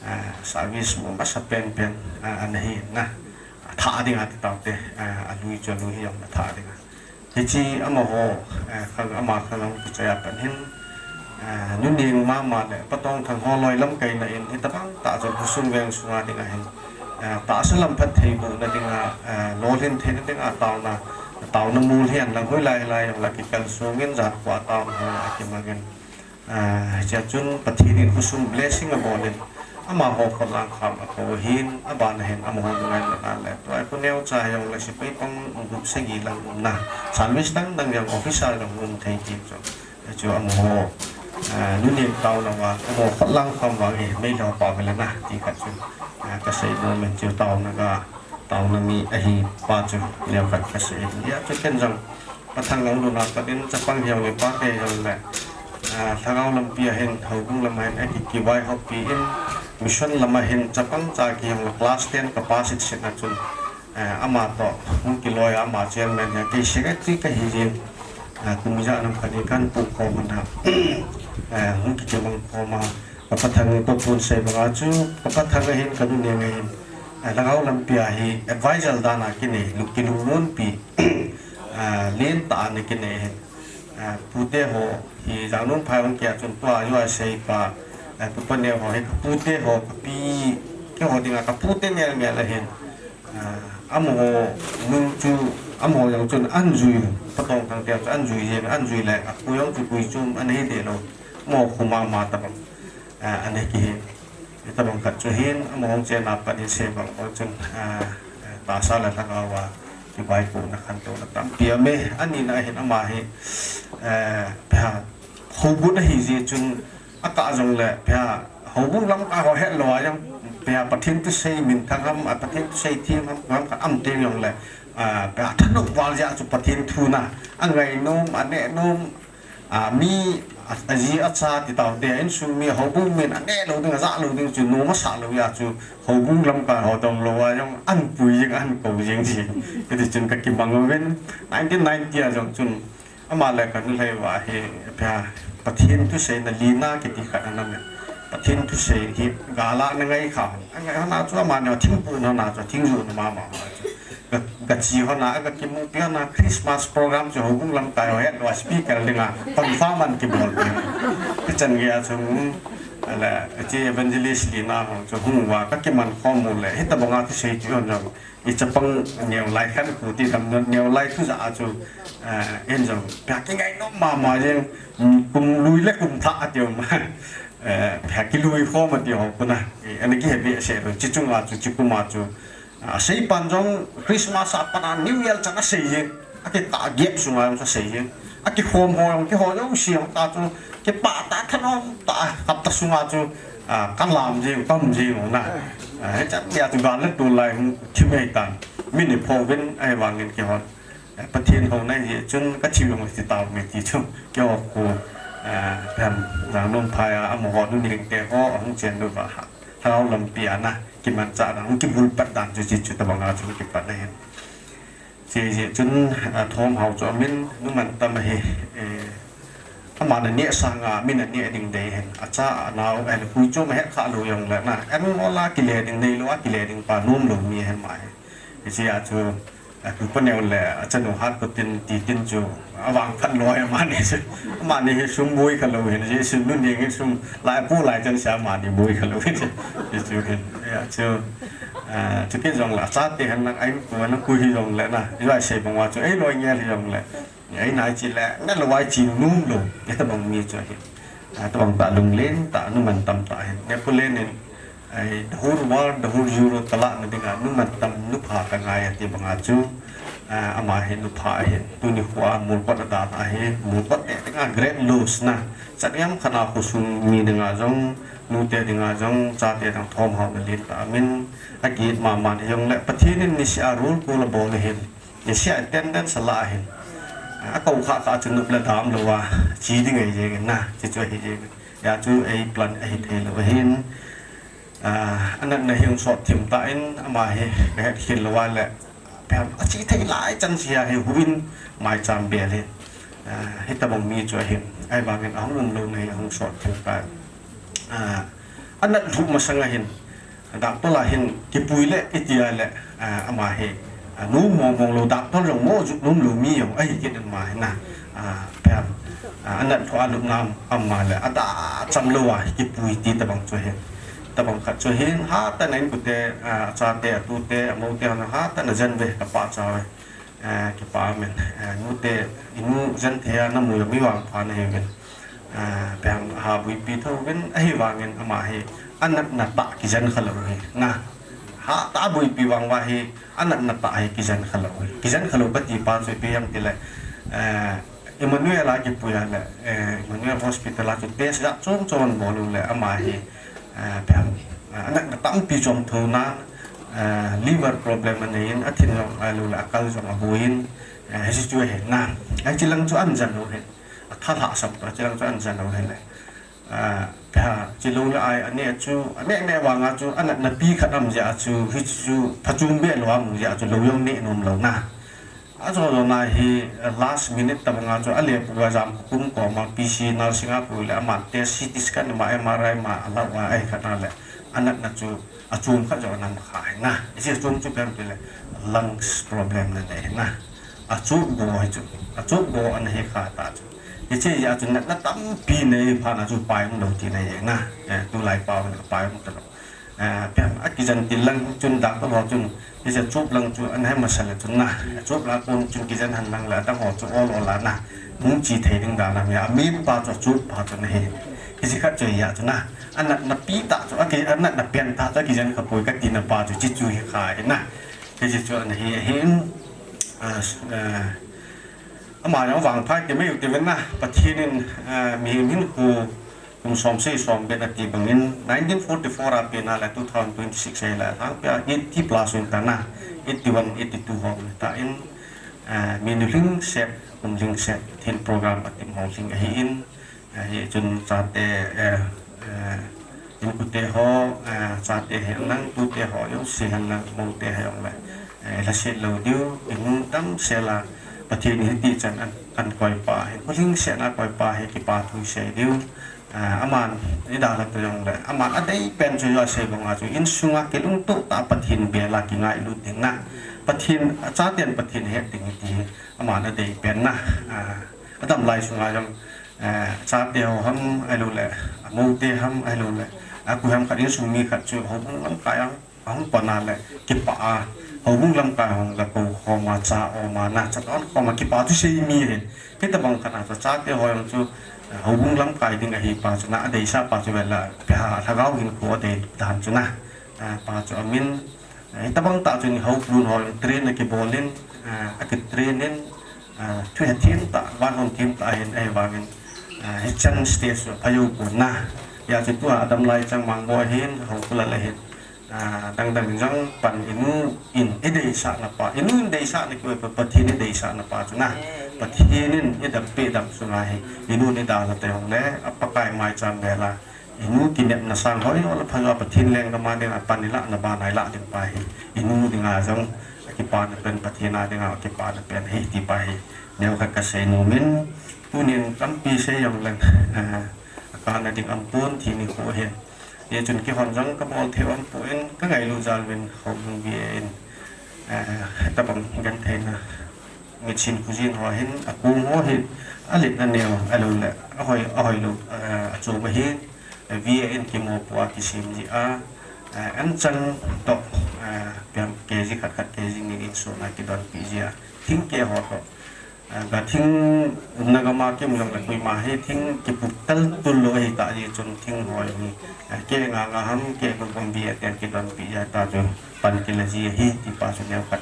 ah, service mu masa pen pen, ah, ana hi in na. Athah ding a ti taute, ah, alui chu alui hi jong athah ding a. Hiche amaho, ah, khang ama khang ahung kichai a pat hin, ah, nu Neng mama le Pa Tongthang ho loi lamkaina in, hitabang tah jong khosung veng sung a ding a hin, ah, tahsa lam phattheibohna ding a, ah, lolhin theina ding a taona, taona mol hihen lang hoilai lai jong le kikalsong in jan kua taona ho akimang in. Ah, hichea chun Pathen in khosung blessing abol in, amaho khotlang kham a kou ahin, aban a hin amaho lungngai lona le, tua hi khu neocha hi jong le sepai pang gup sagi lang umna, service dang dang jong officer jong um thei ti chu. Hichu amaho, ah, nu Neng taona vang, amaho khotlang kham vang hi, meilhou pa vele na, ti khat chu, ah, kasei nom in chu taona ga, taona mi ahi pa chu, neo khat kasei. Hia chu ken jong, Pa Thang lang luna pat in chapang hiong le pate hiong le, ah, lhagao lampi a hin, houbung lam a hin, aki kivaihop pi in, mission lam a hin, chapang cha kihiong le class ten ka pass it sitna chun, ah, ama toh, hung kiloi a ama chairman hi, kei secretary kahi jin, ah, kum ijat nam khat ni kan pu khom ana, ah, hung kikimang khom a, Ka Pa Thang, Pa Pun sei banga chu, Ka Pa Thang a hin, ka nu Neng a hin, ah, lhagao lampi a hi advisor dan a kinei, lung kilungmonpi, ah, lentah a ana kinei hin. Ah, pute ho hi Jangnom phai hung kia chun tua U S A pa, ah, Pu Paneo ho hi ka pute ho, ka pi, keiho dinga ka pute mel mel a hin. Ah, amaho nung chu, amaho jong chun an jui, Pa Tongthang te chu an jui jeng, an jui le, a pui jong chu pui chum, an hi de lo, mo khu mama tabang. Ah, ana kihi, tabang khat chu hin, amaho chen a pat in sei bang bang chun, ah, tahsa le lhagao a kivaipohna khantouna tampi aume, ani na hin ama hi, eh, pha, houbung ahi jeh chun, Akah jong le, pia, houbung lamkai ho het lou a jong, pia, Pathen thusei minthang ham, a Pathen thusei thim ham, ham khat am teng jong le, a, pia, thanop val jeh chu Pathen thu na, a ngai nom, a neh nom, a, mi, a, a ji a cha ti tau te, insung mi, houbung min, a neh lou ding, a ja lou ding chu, nom a sa lou jeh chu, houbung lamkai ho dong lou a jong, an pui jing, an kou jing ji. Kati chun ka kimang uvin, nineteen ninety a jong chun, Ama le ka nu lhei uva hi, pia, Pathen thusei na lina kiti khat ana um e. Pathen thusei hi gal a na ngai kha. A ngai hon a chu ama neo thingpun hon a chu thing ju na mama chu. Ga, ga chi hon a, ga kimupi hon a Christmas program chu houbung lamkai ho het lou a speaker dinga confirm an kibol pi. Hichan gei a chu, Ala, hiche evangelist Lina ho chu hung uva, kakiman khom u le, hitabanga thusei chu hon jong, i chapang neo lai khan khu ti dam neo lai thu ja a chu, eh, en jong, pia kingai nom mama jeng, mm, kum lui le kum thah ati um. Eh, pia kilui khom ati ho kuna. Eh, ana kihe behseh lou, chi chunga chu, chi kuma chu, ah, asei pan jong Christmas a pat a New Year chan asei jeng. Akitah gap sunga jong asei jeng. Akikhom ho jong, kiho jouse jong ta chu, kipah tah thanom tah, hapta sunga chu, ah, kalam jeng, tam jeng u na. Ah, hichan tia chu gal le tol lai hung thim ahi tan. Min i pho uvin ahivangin kihon. Eh, Pathen houna ahi jeh chun kathi jong le thi tauve ti chu. Keiho khu, eh, phem, Jangnom phai a, amaho nu Nilingte ho, ahung chen uva ha. Lhagao lampi a na, kimanchah dan, kibulpat dan chu, chu, chu tabanga chu kipat na hin. Hiche jeh chun, ah, Thomhao chu amin, nu Mantam ahi, eh, aman aneh sanga, min aneh ding dei hin. Acha, anao, ahin, hui chom ahet kha lou jong le na. An mola kile ding, neilou a kile ding pa nom lou mi ahin ama hi. Hiche a chu, a, tupa neo le, achanu hat ko tin, ti tin chu, avang phat lou amani chu. Amani hi sum boi kha lou hin, hiche nu Ning hi sum, lai pu lai chan sia amani boi kha lou hin. Hichu hin, ya chu, ah, chu kit jong le, achate hin lang, ahin ko lang kui hi jong le na, i lai sei bang uva chu, ei loi ngel hi jong le. Ei nai chi le, ngai lou vai chi nom lou, hitabang mi chu ahi. Ah, tabang tah lunglen tah, nu Mantam tah ahin. Napoleon in, eh, the whole world, the whole Europe kalah na dinga, nu Mantam nupha kangai ati banga chu, ah, ama hi nupha ahin. Tuni khoa Molkot a dan ahi, Molkot te dinga great loss na. Chatniam khat a khosung mi dinga jong, nute dinga jong, chate dang Thomhao na len tah amin, akit mama na jong le, Pathen in niseh a roll call abol ahin. Niseh a attendance ala ahin. Akou kha kha chu nop le dam lou a, chi ding ahi jeng in na, chi chu ahi jeng in. Hia chu ei plan ahi thei lou ahin. Ah, anatna hi hung sot thim tan, ama hi kahet khel lou a le. Phem, achi thei lai chan sia hi huin maicham bel hi. Ah, hitabang mi chu ahin. Ahivangin ahung um louna hi ahung sot thim tan. Ah, anat lhuh masang ahin. Doctor a hin kipui le, iti a le, ah, ama hi, ah, nom mong mong lou, doctor jong mo ju nom lou mi jong ahi kit in ama hi na, ah, phem, ah, anat lhuh a lupna ama le, ada cham lou a kipui ti tabang chu ahin. Tabang khat chu ahin, hatah in a inkote, ah, achate, atute, amote, hatah in ajen uve, kapachat uve. Eh, kipa amen. Eh, nute, inu jen thei a namu jong mi vangpha nahi uvin. Eh, phem, ha buipi tho uvin, ahivangin ama hi anatna tah kijen kha lou hi. Na, hatah a buipi vang uva hi anatna tah hi kijen kha lou hi. Kijen kha lou kati pa chu ipi ham tile, eh, Emmanuel a kipui a le, eh, Emmanuel Hospital a chu test jat chom chom abol u le ama hi, eh, phem, eh, anatna tampi chom tho nan, eh, liver problem anei in, athin jong alou le akal jong aboi in, eh, hiche chu ahi na. Hiche lang chu ahin jen u ahi. Atha lhasam toh, hiche lang chu ahin jen u ahi le. Ah, pha, chilou le ai, aneh chu, aneh neh vanga chu, anatna pi khat aum jeh a chu, hichu phachom beh lou amu jeh a chu, lou jong neh nom lou na. Ajo jona hi, eh, last minute tabanga chu, ale pu ga jam kum koma P C nursing a pu le ama test C T scan ma M R I ma ala uva ahi khat na le, anatna chu, achom khat jo anam kha ahi na. Hiche achom chu ipi ham tile, lungs problem anei ahi na. Achom go hi chu, achom go ana hi kha ta chu. Hiche a chu natna tampi nei phat na chu pai um lou tina ahi na. Eh, tulai pau na pai um talou. Eh, phem, akijen til lang chun doctor ho chun, hiche achom lang chu ana hi masa le chun na. Achom lang kon chun kijen hen lang le adang ho chu ol ol a na. Hung chi thei ding dan a mi a, amin pa chu achom pa chu ana hi. Hiche khat chu ahi a chu na. Anatna pi tah chu, aki, anatna pen tah chu akijen kha poi kati na pa chu, hiche chu hi kha ahi na. Hiche chu ana hi, ahin, ah, s-, ah, ama jong vangpha ti mai u ti uvin na, Pathen in, ah, mihem hinkho kum som sei som bet ati bangin, nineteen forty-four a pen a le two thousand twenty-six a le, lhangpi a eighty plus un ta na, eighty-one, eighty-two ho un ta in, ah, mi nu lhingset, kum lhingset, Pathen program atim ho lhing ahi in, Eh, hichun chate, eh, eh, inkote ho, eh, chate hihen lang, tute ho jouse hihen lang, moute hihen lang, eh, lhaset lou diu, inu damsel a, Pathen in hiti chan an, ahin koipa, hin, lhingset a koipa hi kipa thu sei diu, eh, aman, i dalha ta jongle, aman adei pen chu asei banga chu, insunga kilungtoh tah a Pathen bel a kingailut ding na, Pathen, chaten Pathen het ding ti, aman adei pen na, ah, adam lai sunga jong, Eh, chate ho ham, ahilou le, Amoute ham, ahilou le, akoi ham khat insung mi khat chu houbung lamkai a ahung pan a le kipah a, houbung lamkai hung le kou khom a, cha om a, na cha don khom a, kipah thu sei mi ahi. Hitabang khat a chu chate ho jong chu, eh, houbung lamkai ding ahi pa chu na, adeisah pa chu vela, pia lhagao hinkho adei dan chu na, eh, pa chu amin, eh, hitabang tah chu ni houbung ho jong train akibol in, eh, akitrain in, ah, thu hethem tah, vaihom them tah ahin, ahivangin, ah, hichan stage chu phajou pon na. Hijeh chun tua adam lai chang Mangboi hin, Haokholal ahin, ah, dangdang jong pan inu in, ideisahna pa, inu in deisahna keu, Pa, Pathen ideisahna pa chu na. Pathen in idam peh dam sunga hi, inu in idalha tei hung le, a Pakai maicham vela. Inu kinepna sang hoi, hoi le pha jong Pathen lenggam a dinga pan ilah na bana ilah ding pa hi. Inu dinga jong akipana pen, Pathen a dinga akipana pen ahi ti pa hi. Neokhat kasei nom in, tunin tampi sei jong leng, eh, akana ding aumpon ti nikho hin. Hijeh chun keihon jong kabol thei aumpon, kangailut jal uvin hung hung ve in, eh, tabang gentheina. Mitsin khojin ho hin, akong ho hi, alet aneo, ahilou le, ahoi, ahoi lou, eh, achom ahi, eh, V A N kimopo a kisem ji a, eh, anchang toh, eh, piang K G khat khat K G ni ni sona kidonpi ji a, thingkeh ho toh, eh, ga thing umna gam a kium jong le koima hi, thing kipu tal tul lou ahi ta ji chun thing ho hi, eh, keh nga nga ham, keh gom gom V A N kidonpi ji a ta chu. Pan kila ji ahi, ti pa chu neokhat,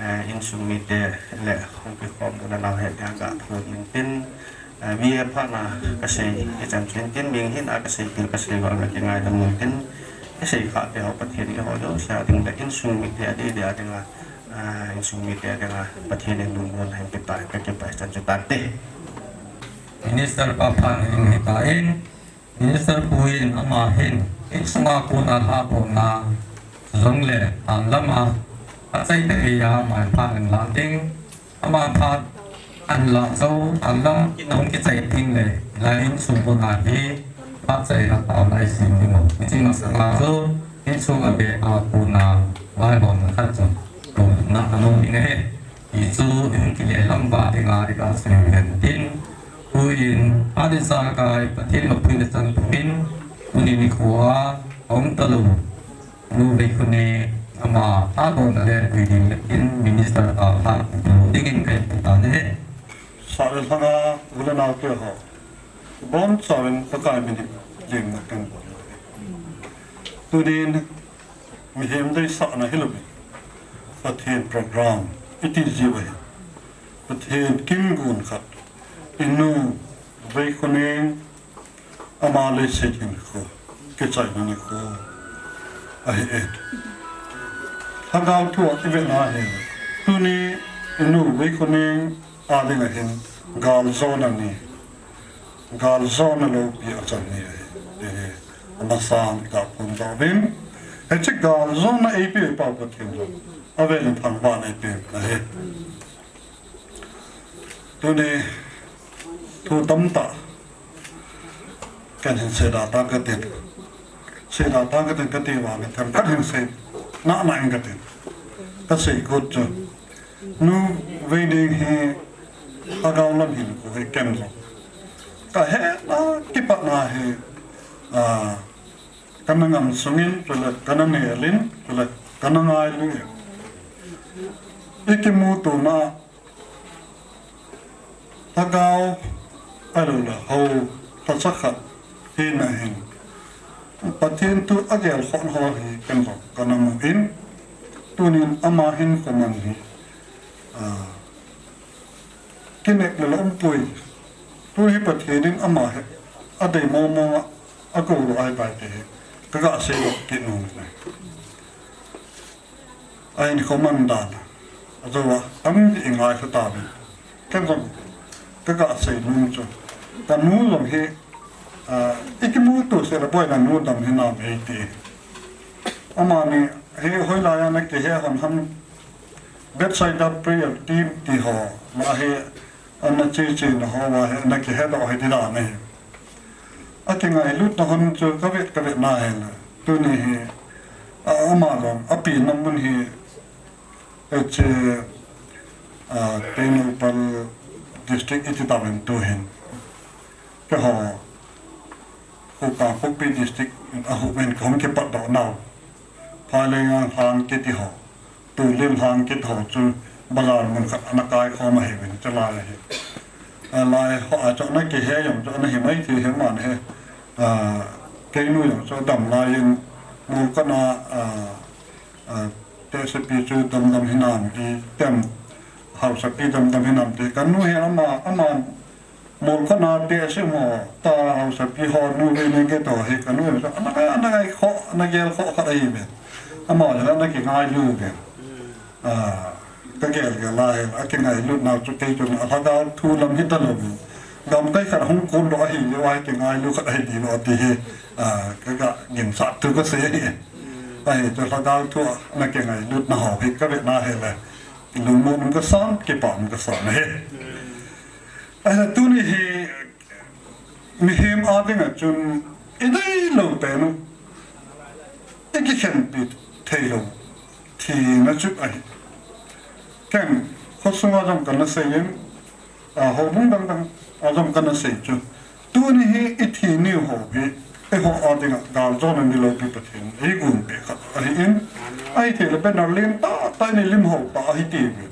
eh, insung mite le hung kikhom u le nao het dia ga thon in tin, eh, V A phat na kasei, ichan chu in tin, ming hin a kasei, pil kasei, val na kingaidam in tin, isei kha te ho Pathen in eiho jouse a ding le insung mite a ding, dia dinga, eh, insung mite a dinga, Pathen in lungmon ahin pe ta, kakipah chan chu tante. Minister pa phat in hita in, Minister pu in ama hin, insunga kona lhadohna, jongle, anlam a, achai tah a, ama phat in la ding, ama phat an la jou, anlam, hung kichai ding le, la insung kona hi, phat chai la tao lai sim ding o. Hiche masanga chu, insung a be a kona, vaihomna khat chu, kona anom ding ahi. Hichu, in kile lam ba dinga, i ga sei hen tin, Tuin, a ding sa kai, Pathen lopui le chan pumin, tuni nikho a, hung talou, Nu Vaikhoneng, ama, a kona le, tui ding le, in minister a, ha, dingin kai putan ahi. Sa le lhanga, u le nao te ho. Bonchauvin Pakai min in, lim na kan bon. Tunin, mihem deisahna hilou in, Pathen program, iti jiu ahi. Pathen kin gon khat, i Nu Vaikhoneng, ama leiset hinkho, kichaina nikho ahi e. Lhagao thu a i vet na hin, tuni i Nu Vaikhoneng a dinga hin galjona ni, galjona loupi a chan ni ahi, ti hi amasan ka phongdoh uvin. Hiche galjona eipeh pa Pathen jong avel in thangvahna eipeh ahi. Tuni thu tamtah ken hin seida tang katin. Seida tang katin kati vangin themkhat hin sei nana in katin. Kasei kit chu, Nu Vaikhoneng hi lhagao lam hinkho hi ken jong kahet na, kipatna hi, a, kana ngam sungin, chule kana nel in, chule kana ngailu in. I kimuto na, lhagao, ahilou le hou, lhacha khat hina hin, Pathen thu agel khom ho hi ken jong kana mu in, tunin ama hinkho man hi, a, kinep le la umpoi. Tu hi Pathen in ama hi adei mong mong a, akou lou ahi pai ti hi kaga seidoh kit nom e. A hinkho man dan, ajou a, tampi i ngaikha tauvin. Ken jong kaga sei nom chu, kanu jong hi, a, i kimuto seh le boina nu dam hinam eiti. Amani hi hoilai a ana kihe hon ham, Bethsaida Prayer Team ti ho, ma hi ana cheche na ho, ma hi ana kihedoh hi ti dan ahi. Akingailutna hon chu kavet kavet na hile, tuni hi, a, ama jong apenna mun hi, hiche, a, Tengnoupal District iti tauvin tuhin. Keiho, Khokang Khokpi district in ahung in kahung kipat doh nau. Phaileng a lhang kiti ho, Tulin lhang kiti ho chu bazar mun khat ana kai khom ahi uvin, chulai ahi. A, lai ho a chu ana kihe jong chu ana hi mai thei hi man he. A, keinu jong chu dam lai in mol kana, a, a, te se pi chu dam dam hinam hi tem, hausa pi dam dam hinam te kanu he ama, ama Mol khat na te ase mo, ta hausa pi ho nu ve ne ke to he kanu ve. Ana kai, ana kai kho, ana gel kho khat ahi ve. Ama la ana kingailu ve. A, ka gel gel la he, a kingailu nau chu kei chu na lhagao thu lam hi ta lo ve. Gam kai khat hung kun lo ahi le wa kingailu khat ahi di lo ti he. A, ka ga gin sa tu ka se he. Ahi chu lhagao thu ana kingailu na ho he ka ve na he le. Lungmon ka san, kipah ka san he. Ahi, tuni hi mihem a dinga chun i dei lo pen u, i kikhenpi thei lo thina chu ahi. Ken, khosunga jong kana sei in, a, houbung dang dang a jong kana sei chu. Tuni hi i thi niu ho hi, eiho a dinga galjona ni lopi Pathen ei gunpeh khat ahi in, ahi thei le banner lentah tah in i lim ho ta ahi ti ve.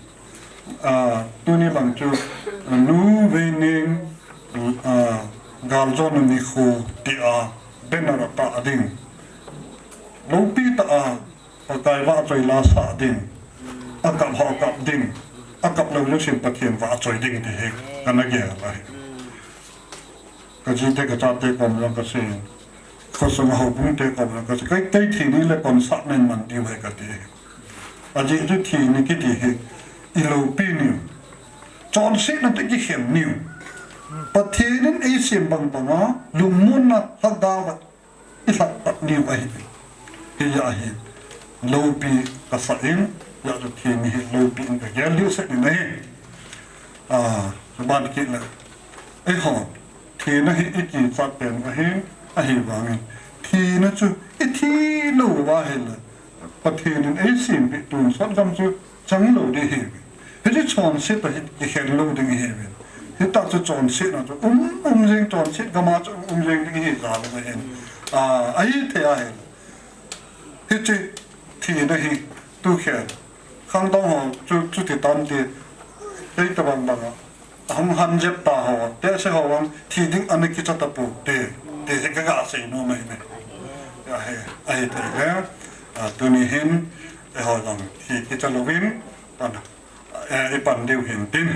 A, tuni bang chu, a, Nu Veineng, a, galjona nikho tia banner a tah ding. Lopi tah a, Pakai vahchoi la sah ding. A kap ho kap ding. A kap lou lou sin Pathen vahchoi ding ti hi kana gel ahi. Ka jite ka chate kom jong ka sei. Khosung a houbung te kom jong ka sei. Kei, kei thi ni le kon sah nen man diu ahi ka ti. Ajeh chu thi ni kiti hi i lopi niu. Chonsetna te kikhen niu. Pathen in ei sem bang banga lungmonna lhagao a i lhah pat niu ahi. Hijeh a hi lopi ka sah in, hijeh chu thi ni hi lopi in ka gel diu seh ni ahi. A, ban kit le. Eiho, thina hi i kichat pen u ahin, ahivangin thina chu i thi lou uva ahile, Pathen in ei sempeh tonsot gam chu chang lou ding ahiuve. Hiche chonset a hi kikhen lou ding ahiuve. Hitah chu chonsetna chu um, um jeng, chonset gam a chu um, um jeng ding ahi jal in ahin. A, ahithei ahile. Hiche thina hi tu khen. Khangdong ho chu, chuti tam ti. Kei tabang bang a. Ahung han jep ta ho. Tehse ho vang thi ding ana kicha tapou te. Ti hi ka ga sei nom ahi ne. Ahi, ahithei le. A, tuni hin, eiho jong thi kicha louvin. Pan. Eh, i pan diu hin tin,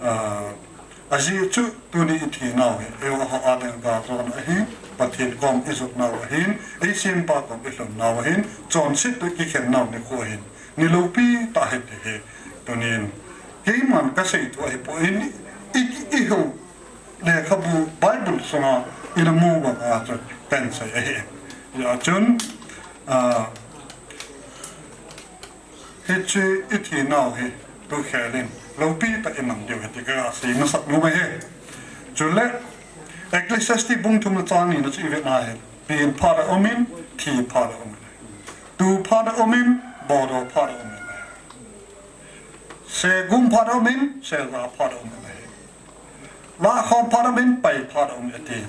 ah, ajeh chu tuni i thi nau hi, eiho a dinga galjona ahi, Pathen kom i jot nau ahin, ei sempa kom i lhun nau ahin, chonset toh kikhen nau nikho ahin, ni lopi tah ahi ti hi, tunin, keiman ka sei thu ahipoi, i, i, eiho, lekhabu Bible sunga, i na mu banga chu, pen sei ahi. Hijeh chun, ah, Hiche i thi nau hi, tu khelin, lopi tah i mang diu ahi ti ka sei masat nom ahi. Chule, Ecclesiastes bung thum na chang ni na chu i vet na hi. Pen phat a um in, thi phat a um in. Tu phat a um in, bodoh phat a um in. Segum phat a um in, seja phat a um in. Lahkhom phat a um in, pai phat a um in ati.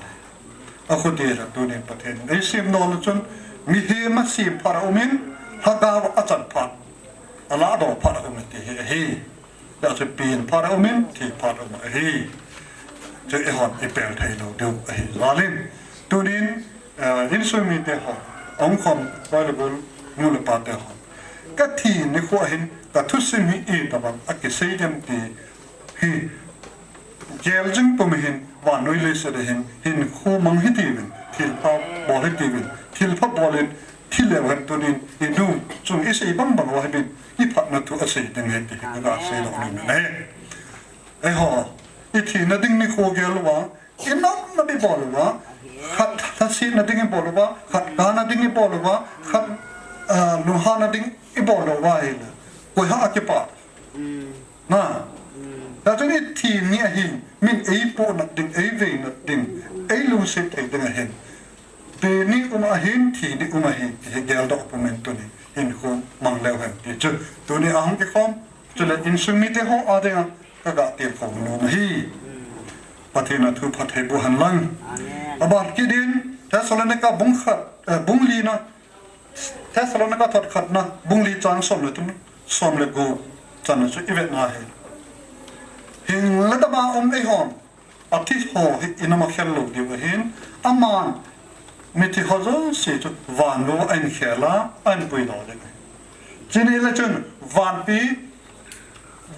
Akhuti le tunin Pathen in ei sem nau chun, mihem a sem phat a um in, lhagao a chan phat, a lahdoh phat a um in ti hi ahi. Hijeh chun pen phat a um in, thi phat a um ahi. Chu eihon i pel thei lou diu ahi jal in. Tunin, eh, insung mite ho, ahung khom, Bible, nu le pa te ho. Ka thi nikho hin, ka thusim hi itobang a kisei dem ti hi, gel jing pum hin, vannoi leiset a hin, hinkho mang hitiuvin, thilpha bol hitiuvin, thilpha bol in, thi leu hen tunin, i nu chung i sei bang bang uva hin, i phatna thu asei ding ahi ti hi ka ga sei lou nom in ahi. Eiho, i thina ding nikho gel uva, i nomna ding bol uva, khat lhasetna ding i bol uva, khat gana ding i bol uva, khat, ah, lunghanna ding i bol uva ahile, koi ham a kipa. Na. Hijeh chun i thi ni ahin, min ei pohnat ding, ei veinat ding, ei lungset thei ding ahin. Pen ni um ahin, thi ni um ahin, ti hi geldoh pum in tunin, hinkho mang leu hen ti chu. Tuni ahung kikhom, chule insung mite ho a dinga, ka ga tilkhou nom ahi. Pathen in thupha theiboh hen lang. Amen. Aban kit in, Thessalonica bung khat, eh, bung lina, Thessalonica thot khatna, bung li chang som le thum, som le gup channa chu i vetna hi. Hing le dama um eihon, athi ho hi i na ma khel lou diu ahin, aman mithi ho jouse chu van vou a ahin khel a, ahin puidoh ding ahi. Chuni le chun vanpi,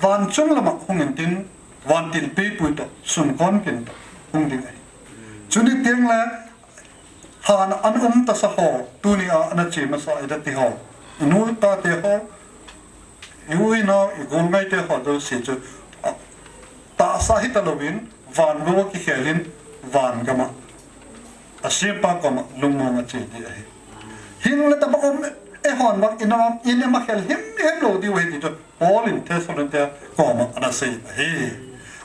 van chung lama hung intin, vantilpi pui toh, sumkon kin toh, hung ding ahi. Chuni teng le, lhan a um tasa ho, tuni a ana che masa i da ti ho, i nu i pa te ho, i u i nao, i golngai te ho jouse chu, a, tahsa hita louvin, van vou a kikhel in, van gam a, a sempa koma lungmong a che ding ahi. Hing le dama um eihon vang i na, i na ma khel himhim lou diu ahi ti chu Paul in Thessalonica koma ana sei ahi.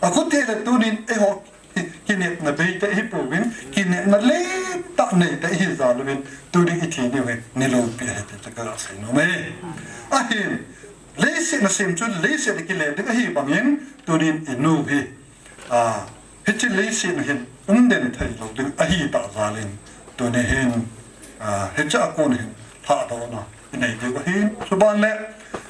A khuti le tunin eiho hi kinepna bei te hi pouvin, kinepna lentah nei te hi jal uvin, tunin i thi diu hi ni loupi ahi ti chu ka sei nom e. Ahin, leiset na sem chu leiset a kile ding ahi bangin, tunin i nu hi, a, hiche leiset na hin um den thei lou ding ahi tah jal in, tuni hin, a, hiche a kon hin lhadohna i nei diu ahin, chuban le,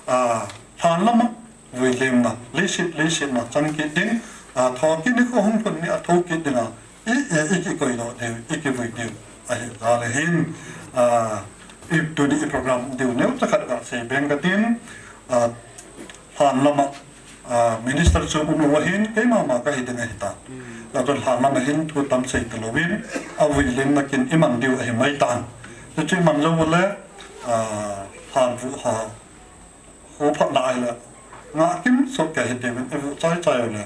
a, lhan lama vuilemna, leiset, leiset na chang kit ding, a, thokit ni kho hung lhun ni a thokit ding a, i, i, i kikoidoh diu, i kivui diu ahi jal ahin, a, i tuni i program diu neocha khat ka sei beng ka tin, a, lhan lama, a, minister chu um lou ahin, keima ma ka hi ding ahi ta. Ka tun lhan lama hin thu tam sei ta louvin, a vuilemna kin i man diu ahi mai tan. Chuchu i man jou le, a, lhan vu ha, ho phat na ai le, nga kim sok ke hi diuvin, i vu chai chai le,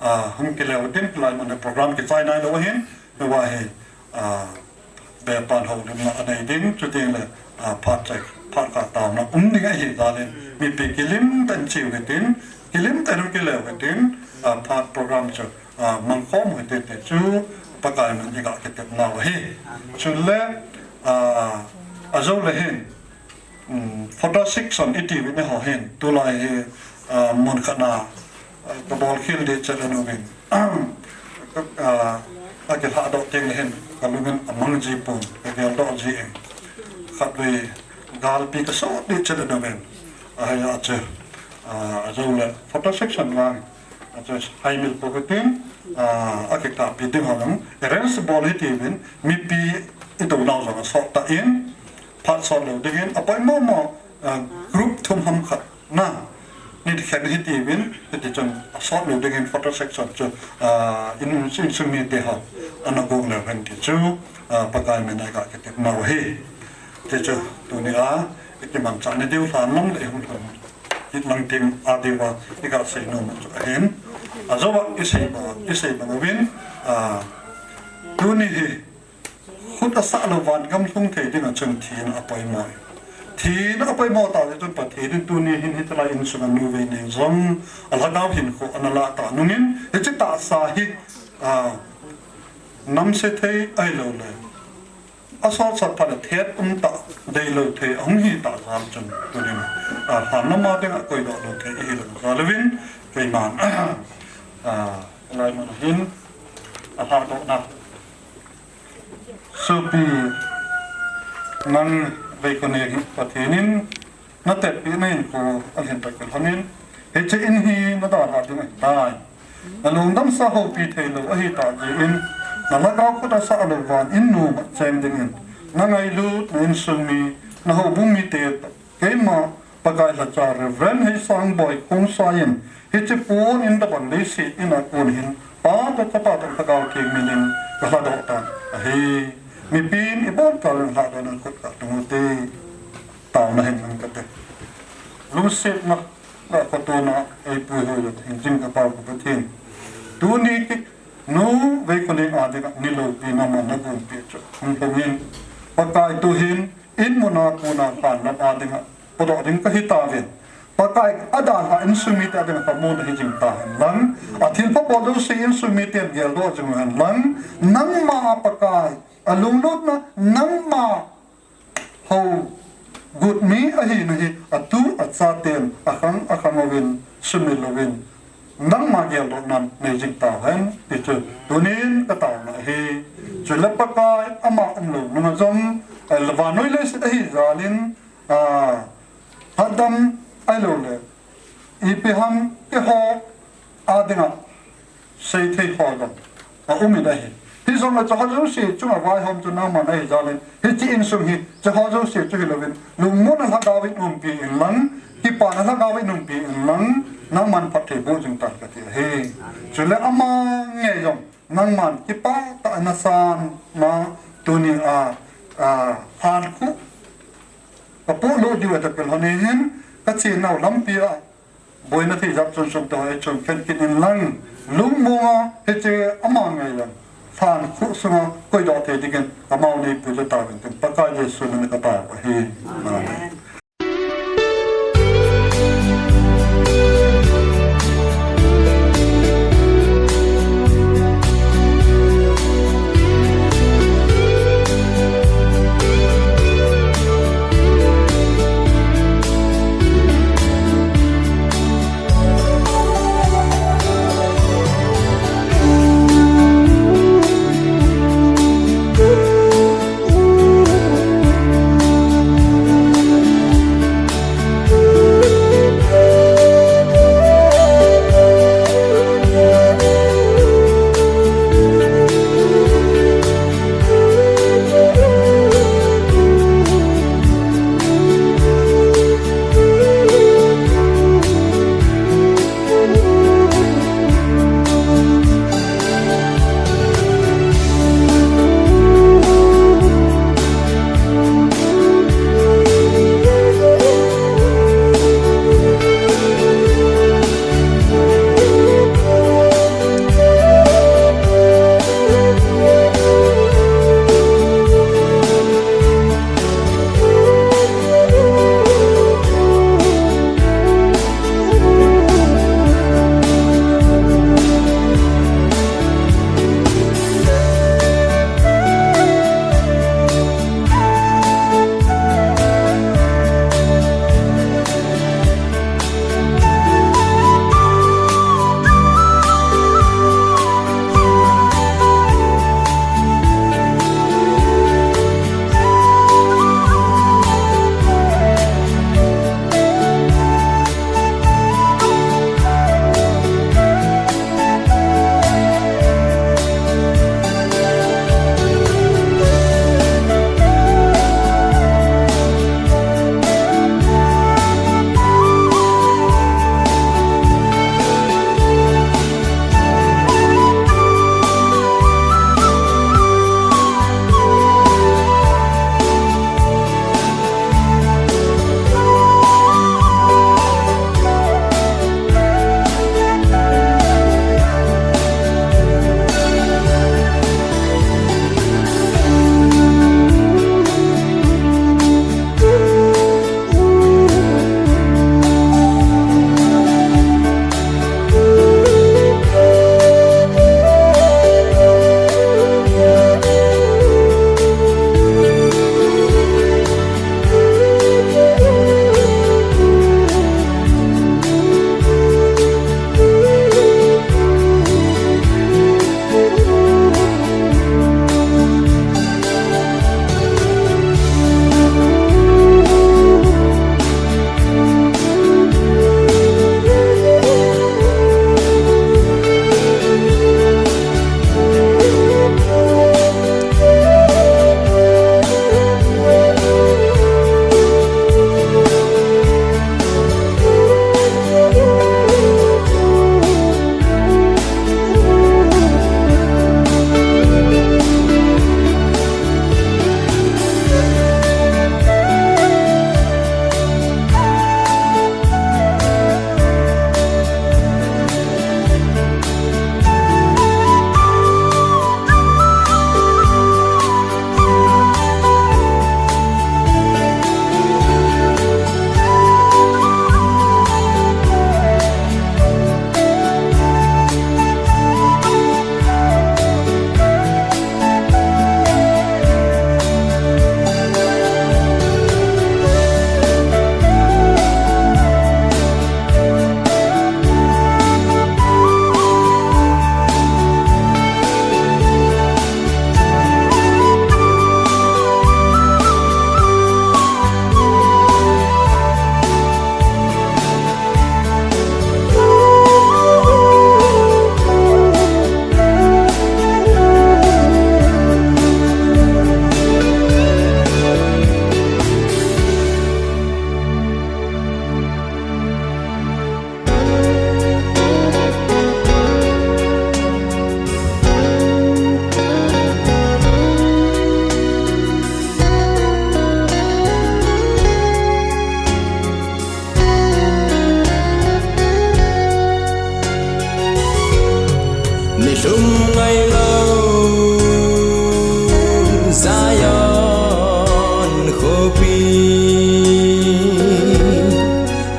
a, hung kile u tin, kilai mun program kichai nai lou ahin, i va hi, a, be pan ho lim na anei ding, chuti le, a, phat chai, phat ka tauna um ding ahi jal in, mipi kilim tah in chiu ke tin, kilim tah in um kile u ke tin, a, phat program chu, a, mang khom u hite ti chu, Pakai min i ga kitepna u ahi. Chule, a, a jou le hin, um, photo section i ti uvin eiho hin, tulai hi, a, mun khat na, a, ka bol khel ding chet le nu vin. A, a kilhadoh teng le hin, ka lungin a mang ji pon, ka geldoh ji e. Khatvei galpi ka sot ding chet le nu vin. A, hia chu, a, a jou le photo section vang. A chu hai mil po ka tin, a, a kikah pi ding ho lang. Arrange bol hi ti uvin, mipi i do nau jong a sot ta in, phat sot lou ding in, a poimo mo, a, group thum ham khat na, ni khen hi ti uvin, ti chun a sot lou ding in photo section chu, a, in, in sung mite ho, ana gong leu hen ti chu, a, Pakai min a i ga kitepna u ahi. Ti chu, tuni a, i kimanchah na diu lhan lang le hung lhun. Hit lang tin a diu a, i ga sei nom u chu ahin. A jou a, i sei bang, i sei bang uvin, a, tuni hi, khut a sah lou van gam lhung thei ding a chun thina a poimo e. Thina a poimo ta le chun Pathen in tuni hin hitilai insung a nu vei neng jong a lhagao hinkho ana la ta nungin, hiche tahsa hi, a, nam se thei ahilou le, a sot sat phat le thet um tah, deilou thei a hung hi ta jal chun tunin, a, lhan lama ding a koidoh lou thei i hi lou jal uvin, keiman, a, lai mun hin, a, lhadohna. Sopi, nang vei kone hi Pathen in na tetpi na hinkho a lhin tak lhonin, hiche in hi na dalha ding ahi tai. Na lungdam sa houpi thei lou ahi ta jeh in, na lhagao khut a sah lou van in nom a cheng ding in, na ngailut, na insung mi, na houbung mite, keima Pakai lhacha Reverend Heisangboi Khongsai in, hiche pon in tabang leiset in a kon hin, Pa toh Chapa toh Lhagao Theng min in ka lhadoh tan ahi. Mipin i bol kal in lhadoh nan khut ka tung u te. Taona hin nang ka te. Lungsetna, ka khotona, ei puihoi le theng jing ka Pau ka Pathen. Tuni kik nu vei kone a ding a ni loupi na man na gonpi chu hung lhung in. Pakai tu hin, in mun a kon a lhan lam a ding a podoh ding ka hi tauvin. Pakai a dalha insung mite a ding a phamona hi jing ta hen lang. A thilpha bol jouse insung miten geldoh jing hen lang. Nangma Pakai, a lunglutna, nangma hou gut mi ahina hi a tu a chaten a khang a khang uvin, sumil uvin, nangma geldohnan nei jing tauhen, ti chu tunin ka taona ahi. Chule Pakai ama umlou nunga jong, eh, vannoi leiset ahi jalin, ah, hatdam ahilouleh ipi ham keiho a dinga seithei ho jong aum in ahi. Hijongle chuho jouse chunga vaihom chu nangman ahi jalin, hiche insung hi chuho jouse chu hilouvin, lungmonna lhagaovin umpi inlang, kipana lhagaovin umpi inlang, nangman phatthei boh jing tan kati ahi. Chule ama ngei jong nangman kipah tah a nasan na tunia, ah, lhankhuh kapoh lut diu ahi tapel hon hin, kachenau lampi a boina thei jat chom chom te ho eichon khen kit inlang, lungmonga hiche ama ngei jong lhankhuh sunga koidoh thei dingin amau neipui tauvin tin, Pakai Jesu mina katao ahi. Amen.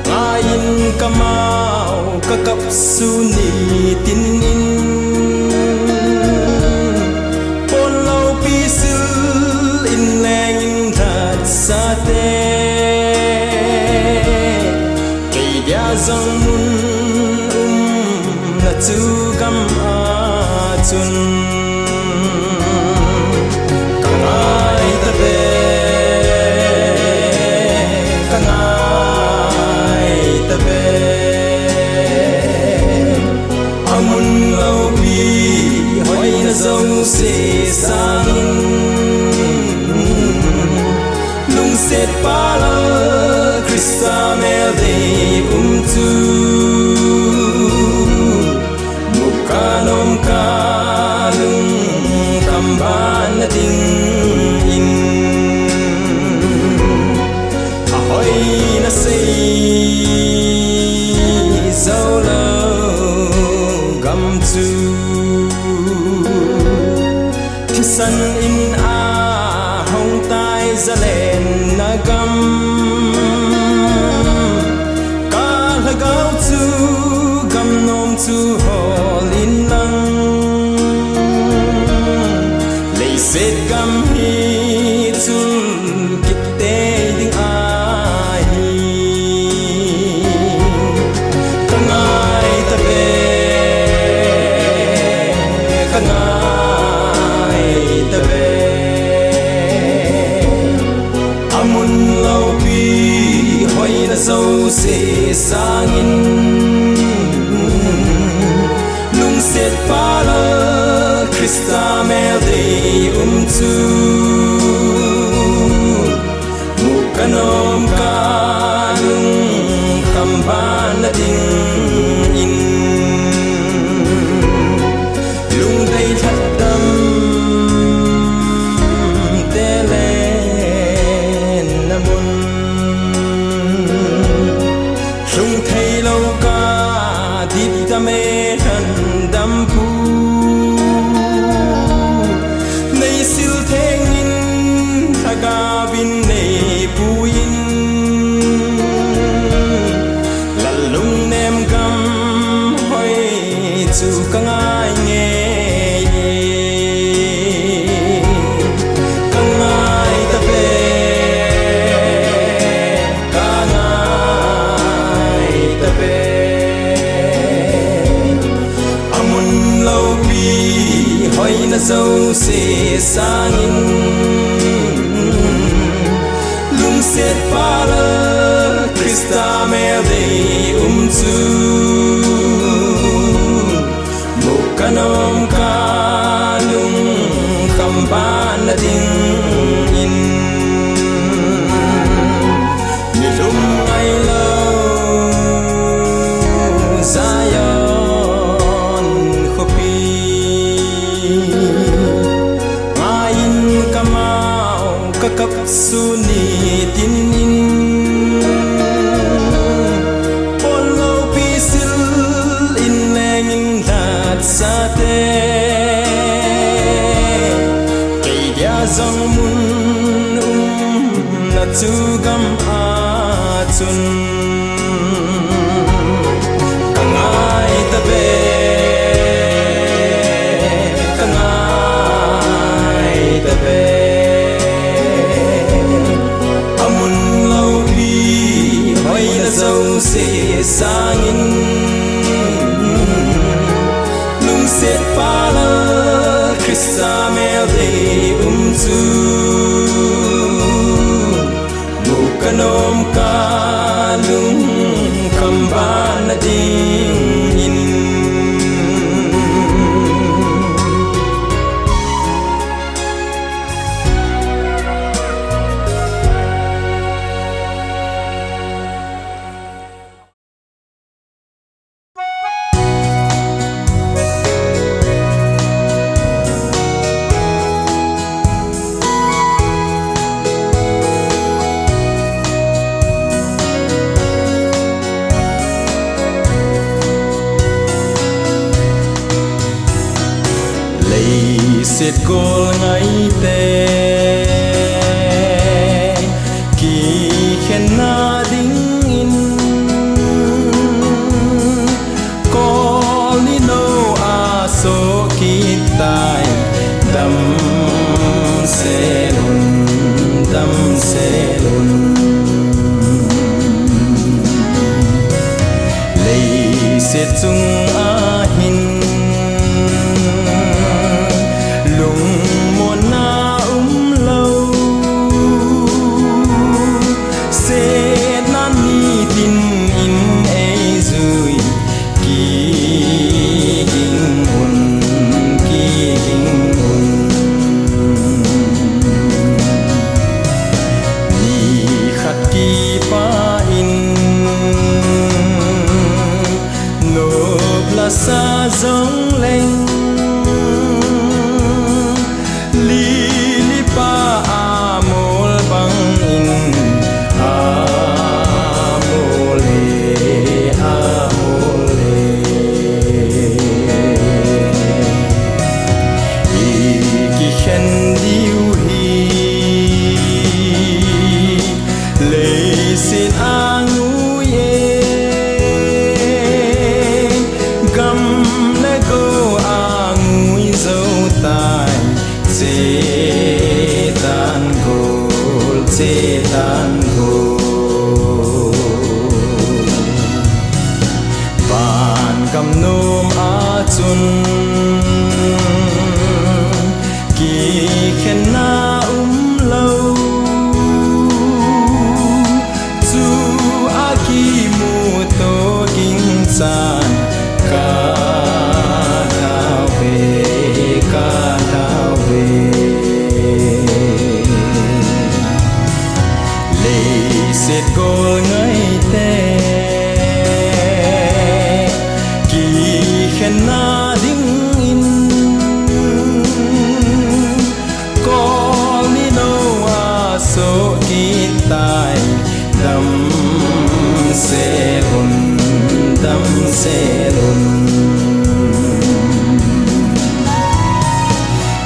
Ngaiyin kamau kakapsu ni tin in, ponloupi sil in lengin lhatsate, kei dia jong mun umna chu gam a chun. Ka ngai ta ve, ka ngai ta ve. A mun loupi hoina jouse sangin, lungsetpa Lal Christa mel dei um chu mu ka nom ka lungkham ban na dingin, a hoina sei jou lou gam chu thisan in a hong tai, zalenna gam. Ka lhagao chu gam nom chu hol in lang, leiset gam hi chun kitei ding ahi. Ka ngai ta ve, ka ngai ta ve. A mun loupi hoina jouse sangin, lungsetpa Lal Christa mel dei um chu mu ka nom ka lungkham ban na dingin, lungdei lhatdam te lenna mun, lhung thei lou ka dipdam e lhandampu, nei sil thengin lhagaovin nei puiyin, Lal lungnem gam hoi chu ka ngai ngei e. Ka ngai ta ve, ka ngai ta ve. A mun loupi hoina jouse sangin, lungsetpa Lal Christa mel dei um chu mu ka nom ka lungkham ban na dingin, ni lung ngai lou Zion khopi, ngaiyin kamau kakapsu ni tin in, ponloupi sil in lengin lhatsate, kei dia jong mun umna chu gam a chun. Ka ngai ta ve, ka ngai ta ve. A mun loupi hoina jouse sangin, lungsetpa Lal Christa mel dei um chu mu ka nom ka lungkham ban na dingin. Leiset gol ngaite, ki Chunga hin lungmonna umlou, setna nitin in eijui, kiging un, kiging un. Nikhat kipah in nop lasa jongleng, lili pa amol bangin amol e, amol e. Ikikhen diu hi leiset angui e, gam le go angui jou tai, chetan gol, chetan gol. Van gam nom a chun kikhenna umlou, chu a kimuto ginchat ka tao ve, ka tao ve. Leiset gol ngaite kikhenna dingin, kol ni nou a soh kit tai, damsel un, damsel un.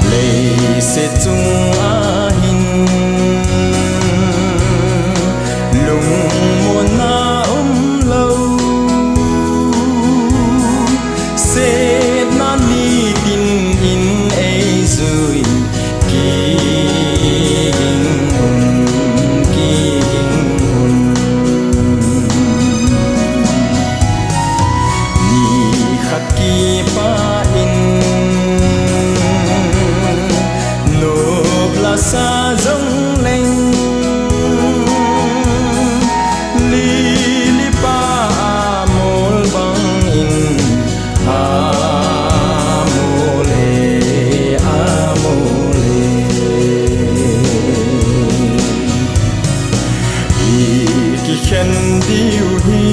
Leiset chunga hin lungmonna umlou, setna nitin in eijui, kiging un, kiging un. Nikhat kipah in nop lasa jongleng, lili pa amol bangin amol e, amol e. Ikikhen diu hi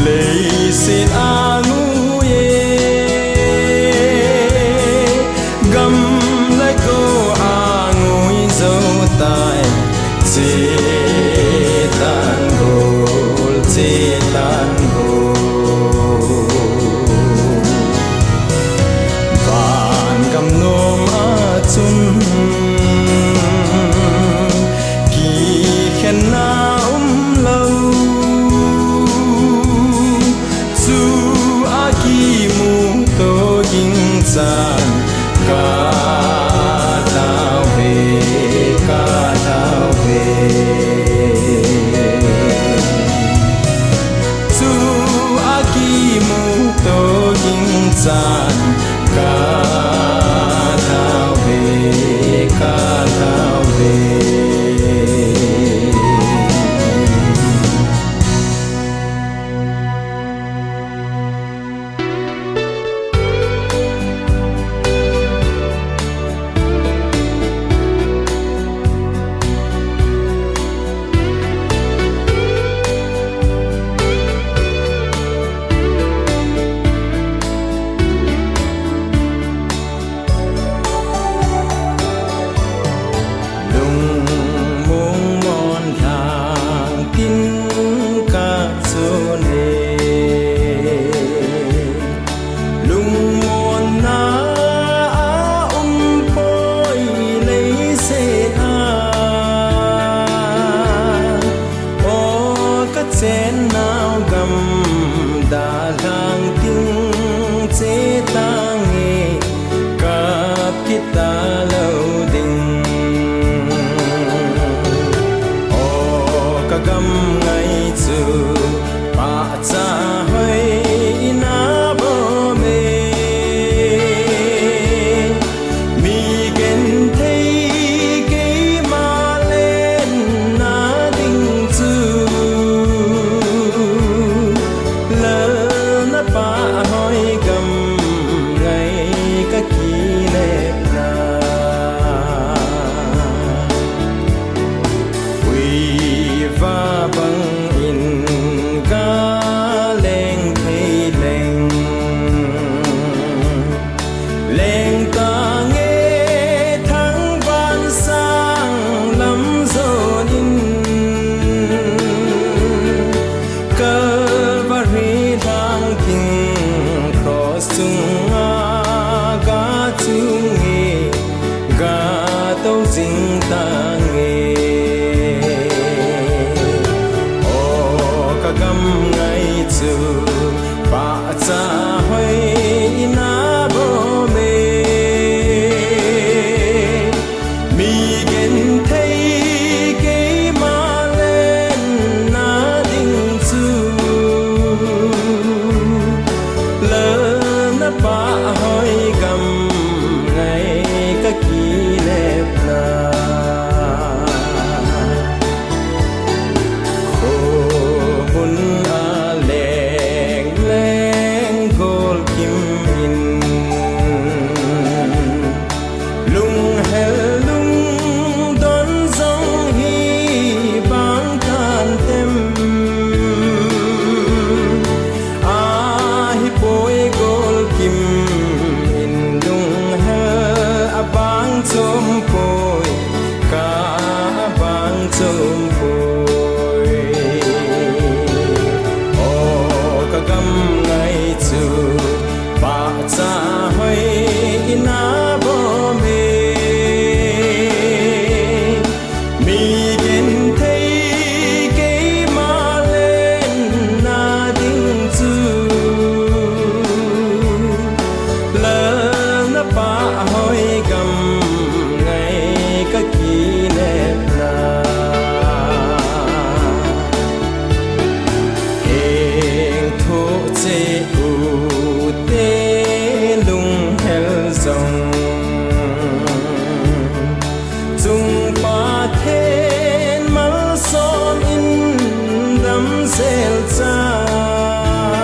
leiset angui e, gam le go angui jou tai, chetan gol, chetan gol. Van gam nom a chun kikhenna umlou, chu chu pahcha hoi ina bom e. Mi genthei keima lenna ding chu lalna pahhoi gam ngai ka kinepna. Khomun a leng leng golkim in, lunghel lungdon jong hi bang kantem. Ahipoi golkim in lunghel abang chompoi, ka abang chompoi. O ka gam ngai chu pahcha hoi ina bom e. Mi genthei keima lenna ding chu lalna pahhoi gam ngai ka kinepna. Heng thoh cheh ute lunghel jong, chung Pathen malsom in damsel chan,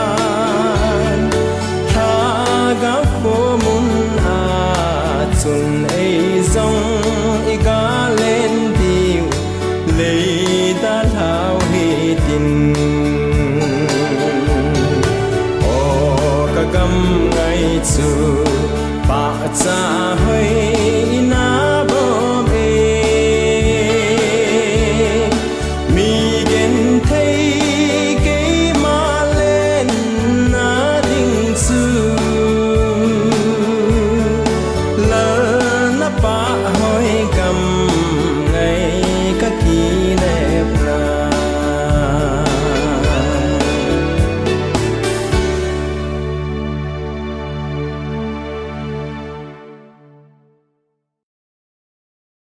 lhagao khomun a chun ei jong i galen diu lei dalhau hitin. O ka gam ngai chu pahcha